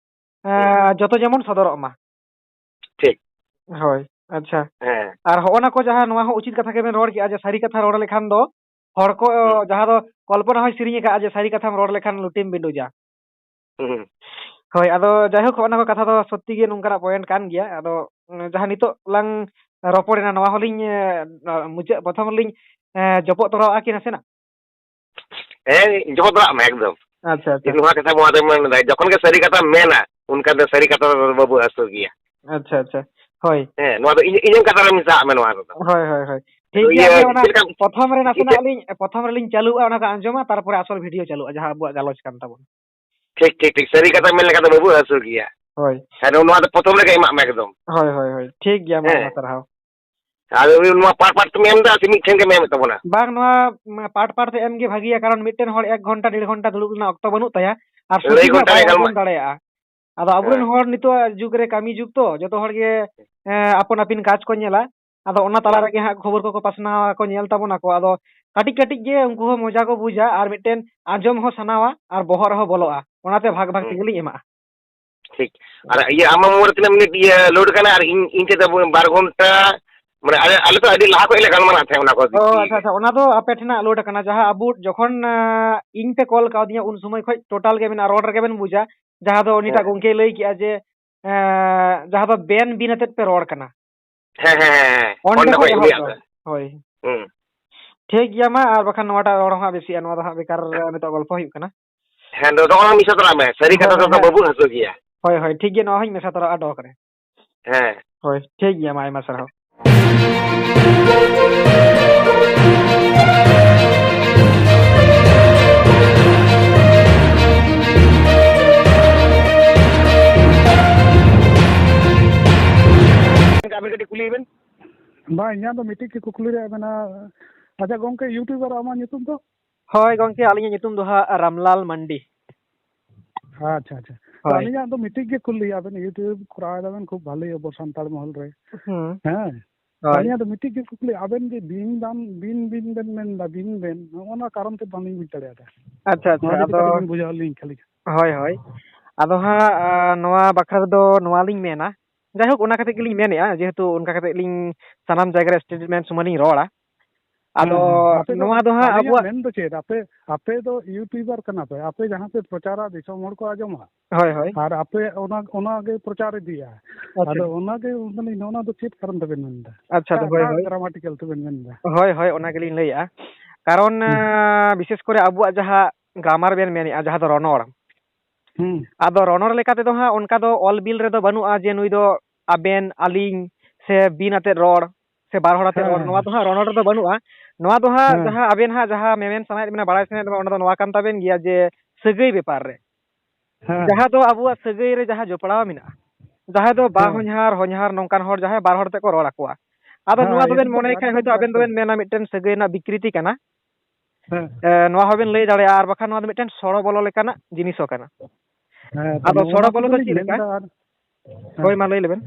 ᱟ, ᱦᱩᱸ᱾ ᱡᱚᱛᱚ ᱡᱮᱢᱚᱱ ᱥᱚᱫᱚᱨᱚᱜ ᱢᱟ᱾ ᱴᱷᱤᱠ᱾ ᱦᱳᱭ, ᱟᱪᱪᱷᱟ᱾ ᱦᱮᱸ᱾ ᱟᱨ ᱦᱚᱸᱜᱼᱚ ᱱᱟ ᱠᱚ ᱡᱟᱦᱟᱸ, ᱱᱚᱣᱟ ᱦᱚᱸ ᱩᱪᱤᱛ ᱠᱟᱛᱷᱟ ᱜᱮᱵᱮᱱ ᱨᱚᱲ ᱠᱮᱜᱼᱟ ᱡᱮ ᱥᱟᱹᱨᱤ ᱠᱟᱛᱷᱟ ᱨᱚᱲ ᱞᱮᱠᱷᱟᱱ ᱫᱚ ᱦᱚᱲ ᱠᱚ, ᱦᱩᱸ᱾ ᱡᱟᱦᱟᱸ ᱫᱚ ᱠᱚᱞᱯᱚᱱᱟ ᱦᱚᱸᱭ ᱥᱮᱨᱮᱧ ᱟᱠᱟᱫᱼᱟ ᱡᱮ ᱥᱟᱹᱨᱤ ᱠᱟᱛᱷᱟᱢ ᱨᱚᱲ ᱞᱮᱠᱷᱟᱱ ᱞᱩᱴᱤᱢ ᱵᱤᱸᱰᱩᱡᱟ᱾ ᱦᱩᱸ᱾ ᱦᱳᱭ, ᱟᱫᱚ ᱡᱟᱭᱦᱳᱠ, ᱦᱚᱸᱜᱼᱚ ᱱᱟ ᱠᱚ ᱠᱟᱛᱷᱟ ᱫᱚ ᱥᱚᱛᱛᱤ ᱜᱮ ᱱᱚᱝᱠᱟᱱᱟᱜ point ᱠᱟᱱ ᱜᱮᱭᱟ᱾ ᱟᱫᱚ, ᱩᱸ, ᱡᱟᱦᱟᱸ ᱱᱤᱛᱚᱜ ᱞᱟᱝ ᱨᱚᱯᱚᱲᱮᱱᱟ, ᱱᱚᱣᱟ ᱦᱚᱸᱞᱤᱧ, ᱮ, ᱢᱩᱪᱟᱹᱫ ᱯᱨᱚᱛᱷᱚᱢ ᱨᱮᱞᱤᱧ, ᱮ, ᱡᱚᱯᱚᱜ ᱛᱚᱨᱟᱣᱟᱜᱼᱟ ᱠᱤ ᱱᱟᱥᱮᱱᱟᱜ? ᱦᱮᱸ, ᱡᱚᱯᱚᱜ ᱛᱚᱨᱟᱜ ᱢᱮ ᱮᱠᱫᱚᱢ᱾ ᱟᱪᱪᱷᱟ, ᱟᱪᱪᱷᱟ᱾ ᱱᱚᱣᱟ ᱠᱟᱛᱷᱟ ᱢᱟ ᱟᱫᱚ ᱢᱮᱱ ᱫᱟᱭ, ᱡᱚᱠᱷᱚᱱ ᱜᱮ ᱥᱟᱹᱨᱤ ᱠᱟᱛᱷᱟᱢ ᱢᱮᱱᱟ, ᱩᱱᱠᱷᱟᱱ ᱫᱚ ᱥᱟᱹᱨᱤ ᱠᱟᱛᱷᱟ ᱫᱚ ᱵᱟᱹᱵᱩ ᱦᱟᱹᱥᱩᱨ ᱜᱮᱭᱟ᱾ ᱟᱪᱪᱷᱟ, ᱟᱪᱪᱷᱟ᱾ ᱦᱳᱭ᱾ ᱦᱮᱸ, ᱱᱚᱣᱟ ᱫᱚ ᱤᱧ, ᱤᱧᱟᱹᱜ ᱠᱟᱛᱷᱟ ᱨᱮ ᱢᱮᱥᱟᱣᱟᱜ ᱢᱮ ᱱᱚᱣᱟ ᱨᱮᱫᱚ᱾ ᱦᱳᱭ, ᱦᱳᱭ, ᱦᱳᱭ᱾ ᱴᱷᱤᱠ ᱜᱮᱭᱟ, ᱤᱭᱟᱹ, ᱦᱟᱯᱮ ᱚᱱᱟ ᱪᱮᱫ ᱞᱮᱠᱟ ᱯᱨᱚᱛᱷᱚᱢ ᱨᱮ ᱤᱭᱟᱹ, ᱱᱟᱥᱮᱱᱟᱜ ᱞᱤᱧ, ᱯᱨᱚᱛᱷᱚᱢ ᱨᱮᱞᱤᱧ ᱪᱟᱹᱞᱩᱜᱼᱟ, ᱚᱱᱟ ᱠᱚ ᱟᱸᱡᱚᱢᱟ, ᱛᱟᱨᱯᱚᱨᱮ ᱟᱥᱚᱞ video ᱪᱟᱹᱞᱩᱜᱼᱟ, ᱡᱟᱦᱟᱸ ᱟᱵᱚᱣᱟᱜ ᱜᱟᱞᱚᱪ ᱠᱟᱱ ᱛᱟᱵᱚᱱᱟ᱾ ᱴᱷᱤᱠ, ᱴᱷᱤᱠ, ᱴᱷᱤᱠ᱾ ᱥᱟᱹᱨᱤ ᱠᱟᱛᱷᱟ ᱢᱮᱱ ᱞᱮᱠᱷᱟᱱ ᱫᱚ ᱵᱟᱹᱵᱩ ᱦᱟᱹᱥᱩᱨ ᱜᱮᱭᱟ᱾ ᱦᱳᱭ᱾ ᱦᱮᱸ, ᱱᱚᱣᱟ ᱫᱚ ᱯᱨᱚᱛᱷᱚᱢ ᱨᱮᱜᱮ ᱮᱢᱟᱜ ᱢᱮ ᱮᱠᱫᱚᱢ᱾ ᱦᱳᱭ, ᱦᱳᱭ, ᱦᱳᱭ᱾ ᱴᱷᱤᱠ ᱜᱮᱭᱟ, ᱢᱟ, ᱦᱮᱸ᱾ ᱟᱭᱢᱟ ᱥᱟᱨᱦᱟᱣ᱾ ᱟᱫᱚ ᱱᱚᱣᱟ ᱯᱟᱴ ᱯᱟᱴ ᱛᱮᱢ ᱮᱢ ᱮᱫᱟ ᱥᱮ ᱢᱤᱫ ᱴᱷᱮᱱ ᱜᱮᱢ ᱮᱢᱮᱫ ᱛᱟᱵᱚᱱᱟ? ᱵᱟᱝ, ᱱᱚᱣᱟ, ᱢ, ᱯᱟᱴ ᱯᱟᱴ ᱛᱮ ᱮᱢ ᱜᱮ ᱵᱷᱟᱹᱜᱤᱭᱟ, ᱠᱟᱨᱚᱱ ᱢᱤᱫᱴᱮᱱ ᱦᱚᱲ ᱮᱠ ᱜᱷᱚᱱᱴᱟ, ᱰᱮᱲ ᱜᱷᱚᱱᱴᱟ ᱫᱩᱲᱩᱵ ᱨᱮᱱᱟᱜ ᱚᱠᱛᱚ ᱵᱟᱹᱱᱩᱜ ᱛᱟᱭᱟ, ᱟᱨ ᱟᱹᱲᱟᱹᱭ ᱥᱚᱡᱷᱮ ᱜᱷᱚᱱᱴᱟ ᱵᱟᱭ ᱨᱮ ᱟᱸᱡᱚᱢ ᱜᱟᱞᱢᱟᱨᱟᱜ᱾ ᱫᱟᱲᱮᱭᱟᱜᱼᱟ᱾ ᱟᱫᱚ ᱟᱵᱚᱨᱮᱱ ᱦᱮᱸ᱾ ᱦᱚᱲ ᱱᱤᱛᱚᱜ ᱡᱩᱜᱽ ᱨᱮ ᱠᱟᱹᱢᱤ ᱡᱩᱜᱽ ᱛᱚ, ᱡᱚᱛᱚ ᱦᱚᱲ ᱜᱮ, ᱮᱸ, ᱟᱯᱚᱱ ᱟᱹᱯᱤᱱ ᱠᱟᱡᱽ ᱠᱚ ᱧᱮᱞᱟ᱾ ᱟᱫᱚ ᱚᱱᱟ ᱛᱟᱞᱟ ᱦᱮᱸ᱾ ᱨᱮᱜᱮ ᱦᱟᱸᱜ ᱠᱷᱚᱵᱚᱨ ᱠᱚᱠᱚ ᱯᱟᱥᱱᱟᱣᱟ, ᱠᱚ ᱧᱮᱞ ᱛᱟᱵᱚᱱᱟ ᱠᱚ᱾ ᱟᱫᱚ ᱠᱟᱹᱴᱤᱡ ᱠᱟᱹᱴᱤᱡ ᱜᱮ ᱩᱱᱠᱩ ᱦᱚᱸ ᱢᱚᱡᱟ ᱠᱚ ᱵᱩᱡᱟ, ᱟᱨ ᱢᱤᱫᱴᱮᱱ ᱟᱸᱡᱚᱢ ᱦᱚᱸ ᱥᱟᱱᱟᱣᱟ, ᱟᱨ ᱵᱚᱦᱚᱜ ᱨᱮᱦᱚᱸ ᱵᱚᱞᱚᱜᱼᱟ᱾ ᱚᱱᱟᱛᱮ ᱵᱷᱟᱜᱽ ᱵᱷᱟᱜᱽ ᱦᱩᱸ᱾ ᱛᱮᱜᱮᱞᱤᱧ ᱮᱢᱟᱜᱼᱟ᱾ ᱴᱷᱤᱠ᱾ ᱟᱨ ᱤᱭᱟᱹ, ᱟᱢᱟᱜ ᱢᱳᱵᱟᱭᱤᱞ ᱨᱮ ᱛᱤᱱᱟᱹᱜ ᱢᱤᱱᱤᱴ ᱤᱭᱟᱹ ᱞᱳᱰ ᱠᱟᱱᱟ? ᱟᱨ ᱤᱧ, ᱤᱧ ᱴᱷᱮᱱ ᱫᱚ ᱵᱟᱨ ᱜᱷᱚᱱᱴᱟ, ᱢᱟᱱᱮ ᱟᱞᱮ, ᱟᱞᱮ ᱫᱚ ᱟᱹᱰᱤ ᱞᱟᱦᱟ ᱠᱷᱚᱱ ᱞᱮ ᱜᱟᱞᱢᱟᱨᱟᱜ ᱛᱟᱦᱮᱸᱫ ᱚᱱᱟ ᱠᱚ ᱫᱤᱠ ᱚ, ᱫᱤᱭᱮ ᱟᱪᱪᱷᱟ, ᱜᱮ᱾ ᱟᱪᱪᱷᱟ, ᱚᱱᱟ ᱫᱚ ᱟᱯᱮ ᱴᱷᱮᱱᱟᱜ ᱞᱳᱰ ᱠᱟᱱᱟ᱾ ᱡᱟᱦᱟᱸ ᱟᱵᱚ ᱡᱚᱠᱷᱚᱱ, ᱟᱸ, ᱤᱧ ᱯᱮ ᱠᱚᱞ ᱠᱟᱣᱫᱤᱧᱟ, ᱩᱱ ᱥᱚᱢᱚᱭ ᱠᱷᱚᱱ ᱴᱳᱴᱟᱞ ᱜᱮ ᱢᱮᱱᱟᱜᱼᱟ, ᱨᱚᱲ ᱨᱮᱜᱮ ᱵᱮᱱ ᱵᱩᱡᱟ᱾ ᱡᱟᱦᱟᱸ ᱫᱚ ᱩᱱᱤᱴᱟᱜ ᱦᱮᱸ᱾ ᱜᱚᱝᱠᱮᱭ ᱞᱟᱹᱭ ᱠᱮᱜᱼᱟ ᱡᱮ, ᱮᱸ, ᱡᱟᱦᱟᱸ ᱫᱚ ᱵᱮᱱ ᱵᱤᱱ ᱟᱛᱮᱫ ᱯᱮ ᱨᱚᱲ ᱠᱟᱱᱟ᱾ ᱦᱮᱸ, ᱦᱮᱸ, ᱦᱮᱸ, ᱦᱮᱸ᱾ ᱚᱸᱰᱮ ᱚᱸᱰᱮ ᱠᱷᱚᱡ ᱠᱷᱚᱡ ᱮᱦᱚᱵ ᱩᱱᱤᱭᱟᱜ ᱫᱚ᱾ ᱫᱚ᱾ ᱦᱳᱭ᱾ ᱦᱩᱸ᱾ ᱴᱷᱤᱠ ᱜᱮᱭᱟ, ᱢᱟ ᱟᱨ ᱵᱟᱠᱷᱟᱱ ᱱᱚᱣᱟᱴᱟᱜ ᱨᱚᱲ ᱦᱚᱸ ᱦᱟᱸᱜ ᱵᱮᱥᱤᱜᱼᱟ, ᱱᱚᱣᱟ ᱫᱚ ᱦᱟᱸᱜ ᱵᱮᱠᱟᱨ ᱦᱮᱸ᱾ ᱱᱤᱛᱚᱜ ᱜᱚᱞᱯᱚ ᱦᱩᱭᱩᱜ ᱠᱟᱱᱟ᱾ ᱦᱮᱸ, ᱱᱚ-, ᱱᱚᱜᱼᱚ ᱱᱚᱣᱟ ᱢᱮᱥᱟ ᱛᱚᱨᱟᱜ ᱢᱮ᱾ ᱥᱟᱹᱨᱤ ᱦᱳᱭ, ᱠᱟᱛᱷᱟ ᱦᱳᱭ, ᱛᱮᱫᱚ ᱦᱮᱸ᱾ ᱵᱟᱵᱚᱱ ᱦᱟᱹᱥᱩ ᱜᱮᱭᱟ᱾ ᱦᱳᱭ, ᱦᱳᱭ, ᱴᱷᱤᱠ ᱜᱮᱭᱟ, ᱱᱚᱣᱟ ᱦᱚᱸᱧ ᱢᱮᱥᱟ ᱛᱚᱨᱟᱜᱼᱟ ᱰᱚᱜᱽ ᱨᱮ᱾ ᱦᱮᱸ᱾ ᱦᱳᱭ, ᱴᱷᱤᱠ ᱜᱮᱭᱟ, ᱢᱟ ᱟᱭᱢᱟ ᱥᱟᱨᱦᱟᱣ᱾ ᱟᱵᱮᱱ ᱠᱟᱹᱴᱤᱡ ᱠᱩᱞᱤᱭᱮ ᱵᱮᱱ᱾ ᱵᱟᱝ, ᱤᱧᱟᱹᱜ ᱫᱚ ᱢᱤᱫᱴᱤᱡ ᱜᱮ ᱠᱩᱠᱞᱤ ᱨᱮᱭᱟᱜ ᱢᱮᱱᱟᱜᱼᱟ᱾ ᱟᱪᱪᱷᱟ ᱜᱚᱝᱠᱮ, YouTuber ᱟᱢᱟᱜ ᱧᱩᱛᱩᱢ ᱫᱚ? ᱦᱳᱭ ᱜᱚᱝᱠᱮ, ᱟᱹᱞᱤᱧᱟᱜ ᱧᱩᱛᱩᱢ ᱫᱚ ᱦᱟᱸᱜ ᱨᱟᱢᱞᱟᱞ ᱢᱟᱱᱰᱤ᱾ ᱟᱪᱪᱷᱟ, ᱟᱪᱪᱷᱟ᱾ ᱛᱚ ᱦᱳᱭ᱾ ᱟᱹᱞᱤᱧᱟᱜ ᱫᱚ ᱢᱤᱫᱴᱤᱡ ᱜᱮ ᱠᱩᱞᱤ, ᱟᱵᱮᱱ YouTube ᱠᱚᱨᱟᱣ ᱫᱟᱵᱮᱱ, ᱠᱷᱩᱵ ᱵᱷᱟᱞᱤ ᱟᱵᱚ ᱥᱟᱱᱛᱟᱲ ᱢᱚᱦᱚᱞ ᱨᱮ᱾ ᱦᱩᱸ᱾ ᱦᱮᱸ᱾ ᱛᱚ ᱦᱳᱭ᱾ ᱟᱹᱞᱤᱧᱟᱜ ᱫᱚ ᱢᱤᱫᱴᱤᱡ ᱜᱮ ᱠᱩᱠᱞᱤ, ᱟᱵᱮᱱ ᱡᱮ ᱵᱤᱱ ᱫᱟᱢ, ᱵᱤᱱ, ᱵᱤᱱ ᱵᱮᱱ ᱢᱮᱱᱫᱟ, ᱵᱤᱱ, ᱵᱮᱱ, ᱱᱚᱜᱼᱚ ᱱᱚᱣᱟ ᱠᱟᱨᱚᱱ ᱛᱮ ᱵᱟᱹᱞᱤᱧ ᱵᱩᱡᱽ ᱫᱟᱲᱮᱭᱟᱫᱟ᱾ ᱟᱪᱪᱷᱟ, ᱟᱪᱪᱷᱟ, ᱱᱚᱣᱟ ᱡᱩᱫᱤ ᱟᱫᱚ ᱠᱟᱹᱴᱤᱡ ᱵᱮᱱ ᱵᱩᱡᱷᱟᱹᱣ ᱞᱤᱧ ᱠᱷᱟᱹᱞᱤ᱾ ᱦᱳᱭ, ᱦᱳᱭ᱾ ᱟᱫᱚ ᱦᱟᱸᱜ, ᱟ, ᱱᱚᱣᱟ ᱵᱟᱠᱷᱨᱟ ᱨᱮᱫᱚ ᱱᱚᱣᱟ ᱞᱤᱧ ᱢᱮᱱᱟ, ᱡᱟᱭᱦᱳᱠ, ᱚᱱᱟ ᱠᱟᱛᱮ ᱜᱮᱞᱤᱧ ᱢᱮᱱᱮᱫᱼᱟ, ᱡᱮᱦᱮᱛᱩ ᱚᱱᱠᱟ ᱠᱟᱛᱮ ᱞᱤᱧ ᱥᱟᱱᱟᱢ ᱡᱟᱭᱜᱟ ᱨᱮ statement ᱥᱚᱢᱚᱭ ᱞᱤᱧ ᱨᱚᱲᱟ᱾ ᱟᱫᱚ ᱦᱮᱸ, ᱦᱮᱸ᱾ ᱟᱯᱮ ᱫᱚ, ᱱᱚᱣᱟ ᱫᱚ ᱦᱟᱸᱜ ᱟᱹᱞᱤᱧᱟᱜ ᱟᱵᱚᱣᱟᱜ ᱢᱮᱱ ᱫᱚ ᱪᱮᱫ, ᱟᱯᱮ, ᱟᱯᱮ ᱫᱚ YouTuber ᱠᱟᱱᱟ ᱯᱮ, ᱟᱯᱮ ᱡᱟᱦᱟᱸ ᱯᱮ ᱯᱨᱚᱪᱟᱨᱟ ᱫᱤᱥᱚᱢ ᱦᱚᱲ ᱠᱚ ᱟᱸᱡᱚᱢᱟ᱾ ᱦᱳᱭ, ᱦᱳᱭ᱾ ᱟᱨ ᱟᱯᱮ ᱚᱱᱟ, ᱚᱱᱟ ᱜᱮ ᱯᱨᱚᱪᱟᱨ ᱤᱫᱤᱭᱟ᱾ ᱟᱪᱪᱷᱟ᱾ ᱟᱫᱚ ᱚᱱᱟ ᱜᱮ ᱢᱟᱱᱮ ᱱᱚᱣᱟ ᱫᱚ ᱪᱮᱫ ᱠᱟᱨᱚᱱ ᱛᱮᱵᱮᱱ ᱢᱮᱱᱫᱟ? ᱟᱪᱪᱷᱟ, ᱟᱫᱚ ᱮᱴᱟᱜ, ᱦᱳᱭ, ᱮᱴᱟᱜ ᱦᱳᱭ᱾ Grammatical ᱛᱮᱵᱮᱱ ᱢᱮᱱᱫᱟ? ᱦᱳᱭ, ᱦᱳᱭ, ᱚᱱᱟ ᱜᱮᱞᱤᱧ ᱞᱟᱹᱭᱮᱫᱼᱟ᱾ ᱠᱟᱨᱚᱱ, ᱦᱩᱸ᱾ ᱟᱸ, ᱵᱤᱥᱮᱥ ᱠᱚᱨᱮ ᱟᱵᱚᱣᱟᱜ ᱡᱟᱦᱟᱸ grammar ᱵᱮᱱ ᱢᱮᱱᱮᱫᱼᱟ, ᱡᱟᱦᱟᱸ ᱫᱚ ᱨᱚᱱᱚᱲ, ᱦᱩᱸ᱾ ᱟᱫᱚ ᱨᱚᱱᱚᱲ ᱞᱮᱠᱟ ᱛᱮᱫᱚ ᱦᱟᱸᱜ ᱚᱱᱠᱟ ᱫᱚ ᱚᱞ ᱵᱤᱞ ᱨᱮᱫᱚ ᱵᱟᱹᱱᱩᱜᱼᱟ ᱡᱮ ᱱᱩᱭ ᱫᱚ ᱟᱵᱮᱱ, ᱟᱹᱞᱤᱧ, ᱥᱮ ᱵᱤᱱ ᱟᱛᱮᱫ ᱨᱚᱲ, ᱥᱮ ᱵᱟᱨ ᱦᱚᱲ ᱟᱛᱮᱫ ᱦᱮᱸ, ᱨᱚᱲ, ᱱᱚᱣᱟ ᱦᱮᱸ᱾ ᱫᱚ ᱦᱟᱸᱜ ᱨᱚᱱᱚᱲ ᱨᱮᱫᱚ ᱵᱟᱹᱱᱩᱜᱼᱟ᱾ ᱱᱚᱣᱟ ᱫᱚ ᱦᱟᱸᱜ ᱦᱮᱸ᱾ ᱡᱟᱦᱟᱸ ᱟᱵᱮᱱ ᱦᱟᱸᱜ ᱡᱟᱦᱟᱸ ᱢᱮᱢᱮᱱ ᱥᱟᱱᱟᱭᱮᱫ ᱵᱮᱱᱟ, ᱵᱟᱲᱟᱭ ᱥᱟᱱᱟᱭᱮᱫ ᱵᱮᱱᱟ, ᱚᱱᱟ ᱫᱚ ᱱᱚᱣᱟ ᱠᱟᱱ ᱛᱟᱵᱮᱱ ᱜᱮᱭᱟ ᱡᱮ ᱥᱟᱹᱜᱟᱹᱭ ᱵᱮᱯᱟᱨ ᱨᱮ᱾ ᱦᱮᱸ᱾ ᱡᱟᱦᱟᱸ ᱫᱚ ᱟᱵᱚᱣᱟᱜ ᱥᱟᱹᱜᱟᱹᱭ ᱨᱮ ᱡᱟᱦᱟᱸ ᱡᱚᱯᱲᱟᱣ ᱢᱮᱱᱟᱜᱼᱟ, ᱡᱟᱦᱟᱸᱭ ᱫᱚ ᱵᱟ ᱦᱮᱸ᱾ ᱦᱚᱧᱦᱟᱨ, ᱦᱚᱧᱦᱟᱨ ᱱᱚᱝᱠᱟᱱ ᱦᱚᱲ ᱡᱟᱦᱟᱸᱭ ᱵᱟᱨ ᱦᱚᱲ ᱛᱮᱠᱚ ᱨᱚᱲ ᱟᱠᱚᱣᱟ, ᱟᱫᱚ ᱦᱮᱸ, ᱱᱚᱣᱟ ᱫᱚᱵᱮᱱ ᱮᱠᱫᱚᱢ, ᱢᱚᱱᱮᱭ ᱠᱷᱟᱡ ᱮᱠᱫᱚᱢ, ᱦᱚᱭᱛᱳ ᱟᱵᱮᱱ ᱮᱠᱫᱚᱢ᱾ ᱫᱚᱵᱮᱱ ᱢᱮᱱᱟ ᱢᱤᱫᱴᱮᱱ ᱥᱟᱹᱜᱟᱹᱭ ᱨᱮᱱᱟᱜ ᱵᱤᱠᱨᱤᱛᱤ ᱠᱟᱱᱟ᱾ ᱦᱮᱸ᱾ ᱮ, ᱱᱚᱣᱟ ᱦᱚᱸᱵᱮᱱ ᱞᱟᱹᱭ ᱫᱟᱲᱮᱭᱟᱜᱼᱟ, ᱟᱨ ᱵᱟᱠᱷᱟᱱ ᱱᱚᱣᱟ ᱫᱚ ᱢᱤᱫᱴᱮᱱ ᱥᱚᱲᱚ ᱵᱚᱞᱚ ᱞᱮᱠᱟᱱᱟᱜ ᱡᱤᱱᱤᱥ ᱦᱚᱸ ᱠᱟᱱᱟ᱾ ᱦᱮᱸ, ᱛᱚ ᱟᱫᱚ ᱱᱚᱜᱼᱚ ᱥᱚᱲᱚ ᱱᱟ ᱵᱚᱞᱚ ᱫᱚ ᱠᱚᱜᱮᱞᱤᱧ ᱪᱮᱫ ᱞᱮᱠᱟ? ᱢᱮᱱᱫᱟ ᱟᱨ, ᱦᱮᱸ᱾ ᱦᱳᱭ, ᱢᱟ ᱞᱟᱹᱭ ᱞᱮᱵᱮᱱ᱾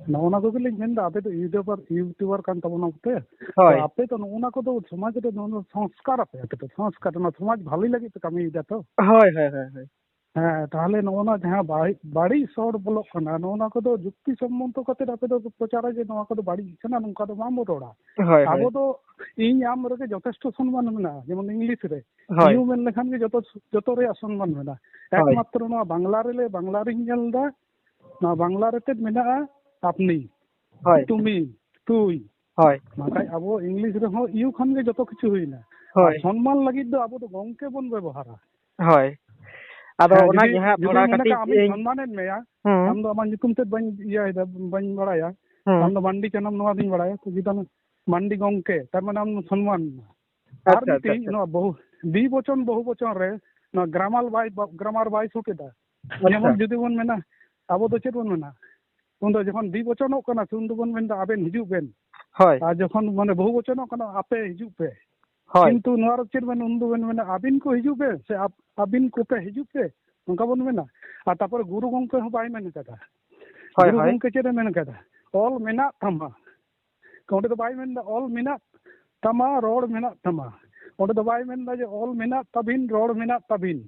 ᱱᱚᱜᱼᱚ ᱱᱟ ᱠᱚᱜᱮᱞᱤᱧ ᱢᱮᱱᱫᱟ, ᱟᱯᱮ ᱫᱚ YouTuber, YouTuber ᱠᱟᱱ ᱛᱟᱵᱚᱱᱟ ᱯᱮ᱾ ᱦᱳᱭ᱾ ᱛᱚ ᱟᱯᱮ ᱫᱚ ᱱᱚᱜᱼᱚ ᱱᱟ ᱠᱚᱫᱚ ᱥᱚᱢᱟᱡᱽ ᱨᱮ ᱱᱚᱣᱟ ᱫᱚ ᱥᱚᱝᱥᱠᱟᱨ ᱟᱯᱮ, ᱟᱯᱮ ᱫᱚ ᱥᱚᱝᱥᱠᱟᱨ, ᱚᱱᱟ ᱥᱚᱢᱟᱡᱽ ᱵᱷᱟᱞᱤ ᱞᱟᱹᱜᱤᱫ ᱯᱮ ᱠᱟᱹᱢᱤᱭᱮᱫᱟ ᱛᱚ᱾ ᱦᱳᱭ, ᱦᱳᱭ, ᱦᱳᱭ, ᱦᱳᱭ᱾ ᱦᱮᱸ, ᱛᱟᱦᱞᱮ ᱱᱚᱜᱼᱚ ᱱᱟ ᱡᱟᱦᱟᱸ ᱵᱟᱹᱲᱤᱡ, ᱵᱟᱹᱲᱤᱡ ᱥᱚᱲ ᱵᱚᱞᱚᱜ ᱠᱟᱱᱟ, ᱱᱚᱜᱼᱚ ᱱᱟ ᱠᱚᱫᱚ ᱡᱩᱠᱛᱤ ᱥᱚᱢᱢᱚᱱᱛᱚ ᱠᱟᱛᱮ ᱟᱯᱮ ᱫᱚ ᱯᱨᱚᱪᱟᱨᱟ ᱡᱮ ᱱᱚᱣᱟ ᱠᱚᱫᱚ ᱵᱟᱹᱲᱤᱡ ᱠᱟᱱᱟ, ᱱᱚᱝᱠᱟ ᱫᱚ ᱵᱟᱝ ᱵᱚ ᱨᱚᱲᱟ᱾ ᱦᱳᱭ, ᱟᱵᱚ ᱦᱳᱭ᱾ ᱫᱚ ᱤᱧ ᱟᱢ ᱨᱮᱜᱮ ᱡᱚᱛᱷᱮᱥᱴᱚ ᱥᱚᱱᱢᱟᱱ ᱢᱮᱱᱟᱜᱼᱟ, ᱡᱮᱢᱚᱱ ᱤᱝᱞᱤᱥ ᱨᱮ ᱦᱳᱭ᱾ You ᱢᱮᱱ ᱞᱮᱠᱷᱟᱱ ᱜᱮ ᱡᱚᱛᱚ, ᱡᱚᱛᱚ ᱨᱮᱭᱟᱜ ᱥᱚᱱᱢᱟᱱ ᱢᱮᱱᱟᱜᱼᱟ᱾ ᱦᱳᱭ᱾ ᱮᱠᱢᱟᱛᱨᱚ ᱱᱚᱣᱟ ᱵᱟᱝᱞᱟ ᱨᱮᱞᱮ, ᱵᱟᱝᱞᱟ ᱨᱤᱧ ᱧᱮᱞ ᱮᱫᱟ, ᱱᱚᱣᱟ ᱵᱟᱝᱞᱟ ᱨᱮ ᱪᱮᱫ ᱢᱮᱱᱟᱜᱼᱟ? ᱟᱯᱱᱤ, ᱦᱳᱭ᱾ ᱛᱩᱢᱤ, ᱛᱩᱭ᱾ ᱦᱳᱭ᱾ ᱵᱟᱝᱠᱷᱟᱱ ᱟᱵᱚ ᱤᱝᱞᱤᱥ ᱨᱮᱦᱚᱸ you ᱠᱷᱚᱱ ᱜᱮ ᱡᱚᱛᱚ ᱠᱤᱪᱷᱩ ᱦᱩᱭᱱᱟ᱾ ᱟᱨ ᱦᱳᱭ᱾ ᱥᱚᱱᱢᱟᱱ ᱞᱟᱹᱜᱤᱫ ᱫᱚ ᱟᱵᱚ ᱫᱚ ᱜᱚᱝᱠᱮ ᱵᱚᱱ ᱵᱮᱵᱚᱦᱟᱨᱟ᱾ ᱦᱳᱭ᱾ ᱟᱫᱚ ᱦᱮᱸ, ᱚᱱᱟ ᱡᱩᱫᱤ, ᱜᱮ ᱦᱟᱸᱜ ᱡᱩᱫᱤ ᱛᱷᱚᱲᱟ ᱢᱮᱱ ᱠᱟᱹᱴᱤᱡ ᱠᱟᱜ ᱟᱢᱤᱧ ᱤᱧ ᱥᱚᱱᱢᱟᱱᱮᱫ ᱢᱮᱭᱟ, ᱦᱩᱸ᱾ ᱟᱢ ᱫᱚ ᱟᱢᱟᱜ ᱧᱩᱛᱩᱢ ᱛᱮᱫ ᱵᱟᱹᱧ ᱤᱭᱟᱹᱭᱮᱫᱟ, ᱵᱟᱹᱧ ᱵᱟᱲᱟᱭᱟ᱾ ᱦᱩᱸ᱾ ᱟᱢ ᱫᱚ ᱢᱟᱱᱰᱤ ᱠᱟᱱᱟᱢ, ᱱᱚᱣᱟ ᱫᱚᱧ ᱵᱟᱲᱟᱭᱟ᱾ ᱛᱚ ᱡᱩᱫᱤ ᱟᱢ ᱢᱟᱱᱰᱤ ᱜᱚᱝᱠᱮ, ᱛᱟᱨ ᱢᱟᱱᱮ ᱟᱢ ᱥᱚᱱᱢᱟᱱ᱾ ᱟᱨ ᱟᱪᱪᱷᱟ, ᱟᱪᱪᱷᱟ, ᱢᱤᱫᱴᱤᱡ, ᱟᱪᱪᱷᱟ᱾ ᱱᱚᱣᱟ ᱵᱚᱦᱩ-, ᱫᱤ ᱵᱚᱪᱚᱱ ᱵᱚᱦᱩ ᱵᱚᱪᱚᱱ ᱨᱮ ᱱᱚᱣᱟ ᱜᱨᱟᱢᱟᱨ ᱵᱟᱭ, ᱜᱨᱟᱢᱟᱨ ᱵᱟᱭ ᱥᱩᱴ ᱮᱫᱟ᱾ ᱟᱪᱪᱷᱟ᱾ ᱡᱮᱢᱚᱱ ᱡᱩᱫᱤ ᱵᱚᱱ ᱢᱮᱱᱟ, ᱟᱵᱚ ᱫᱚ ᱪᱮᱫ ᱵᱚᱱ ᱢᱮᱱᱟ? ᱩᱱ ᱫᱚ ᱡᱚᱠᱷᱚᱱ ᱫᱤ ᱵᱚᱪᱚᱱᱚᱜ ᱠᱟᱱᱟ, ᱩᱱ ᱫᱚᱵᱚᱱ ᱢᱮᱱᱫᱟ, "ᱟᱵᱮᱱ ᱦᱤᱡᱩᱜ ᱵᱮᱱ᱾" ᱦᱳᱭ᱾ ᱟᱨ ᱡᱚᱠᱷᱚᱱ ᱢᱟᱱᱮ ᱵᱚᱦᱩ ᱵᱚᱪᱚᱱᱚᱜ ᱠᱟᱱᱟ, "ᱟᱯᱮ ᱦᱤᱡᱩᱜ ᱯᱮ᱾" ᱦᱳᱭ᱾ ᱠᱤᱱᱛᱩ ᱱᱚᱣᱟ ᱨᱮ ᱪᱮᱫ ᱵᱮᱱ, ᱩᱱ ᱫᱚᱵᱮᱱ ᱢᱮᱱᱟ, "ᱟᱹᱵᱤᱱ ᱠᱚ ᱦᱤᱡᱩᱜ ᱯᱮ" ᱥᱮ ᱟᱯ-, "ᱟᱹᱵᱤᱱ ᱠᱚᱯᱮ ᱦᱤᱡᱩᱜ ᱯᱮ", ᱱᱚᱝᱠᱟ ᱵᱚᱱ ᱢᱮᱱᱟ᱾ ᱟᱨ ᱛᱟᱨᱯᱚᱨᱮ ᱜᱩᱨᱩ ᱜᱚᱢᱠᱮ ᱦᱚᱸ ᱵᱟᱭ ᱢᱮᱱ ᱠᱟᱫᱟ᱾ ᱦᱳᱭ, ᱜᱩᱨᱩ ᱦᱳᱭ᱾ ᱜᱚᱢᱠᱮ ᱪᱮᱫ ᱮ ᱢᱮᱱ ᱠᱟᱫᱟ? "ᱚᱞ ᱢᱮᱱᱟᱜ ᱛᱟᱢᱟ᱾" ᱚᱸᱰᱮ ᱫᱚ ᱵᱟᱭ ᱢᱮᱱᱫᱟ, "ᱚᱞ ᱢᱮᱱᱟᱜ ᱛᱟᱢᱟ, ᱨᱚᱲ ᱢᱮᱱᱟᱜ ᱛᱟᱢᱟ᱾" ᱚᱸᱰᱮ ᱫᱚ ᱵᱟᱭ ᱢᱮᱱᱫᱟ ᱡᱮ, "ᱚᱞ ᱢᱮᱱᱟᱜ ᱛᱟᱵᱤᱱ, ᱨᱚᱲ ᱢᱮᱱᱟᱜ ᱛᱟᱵᱤᱱ,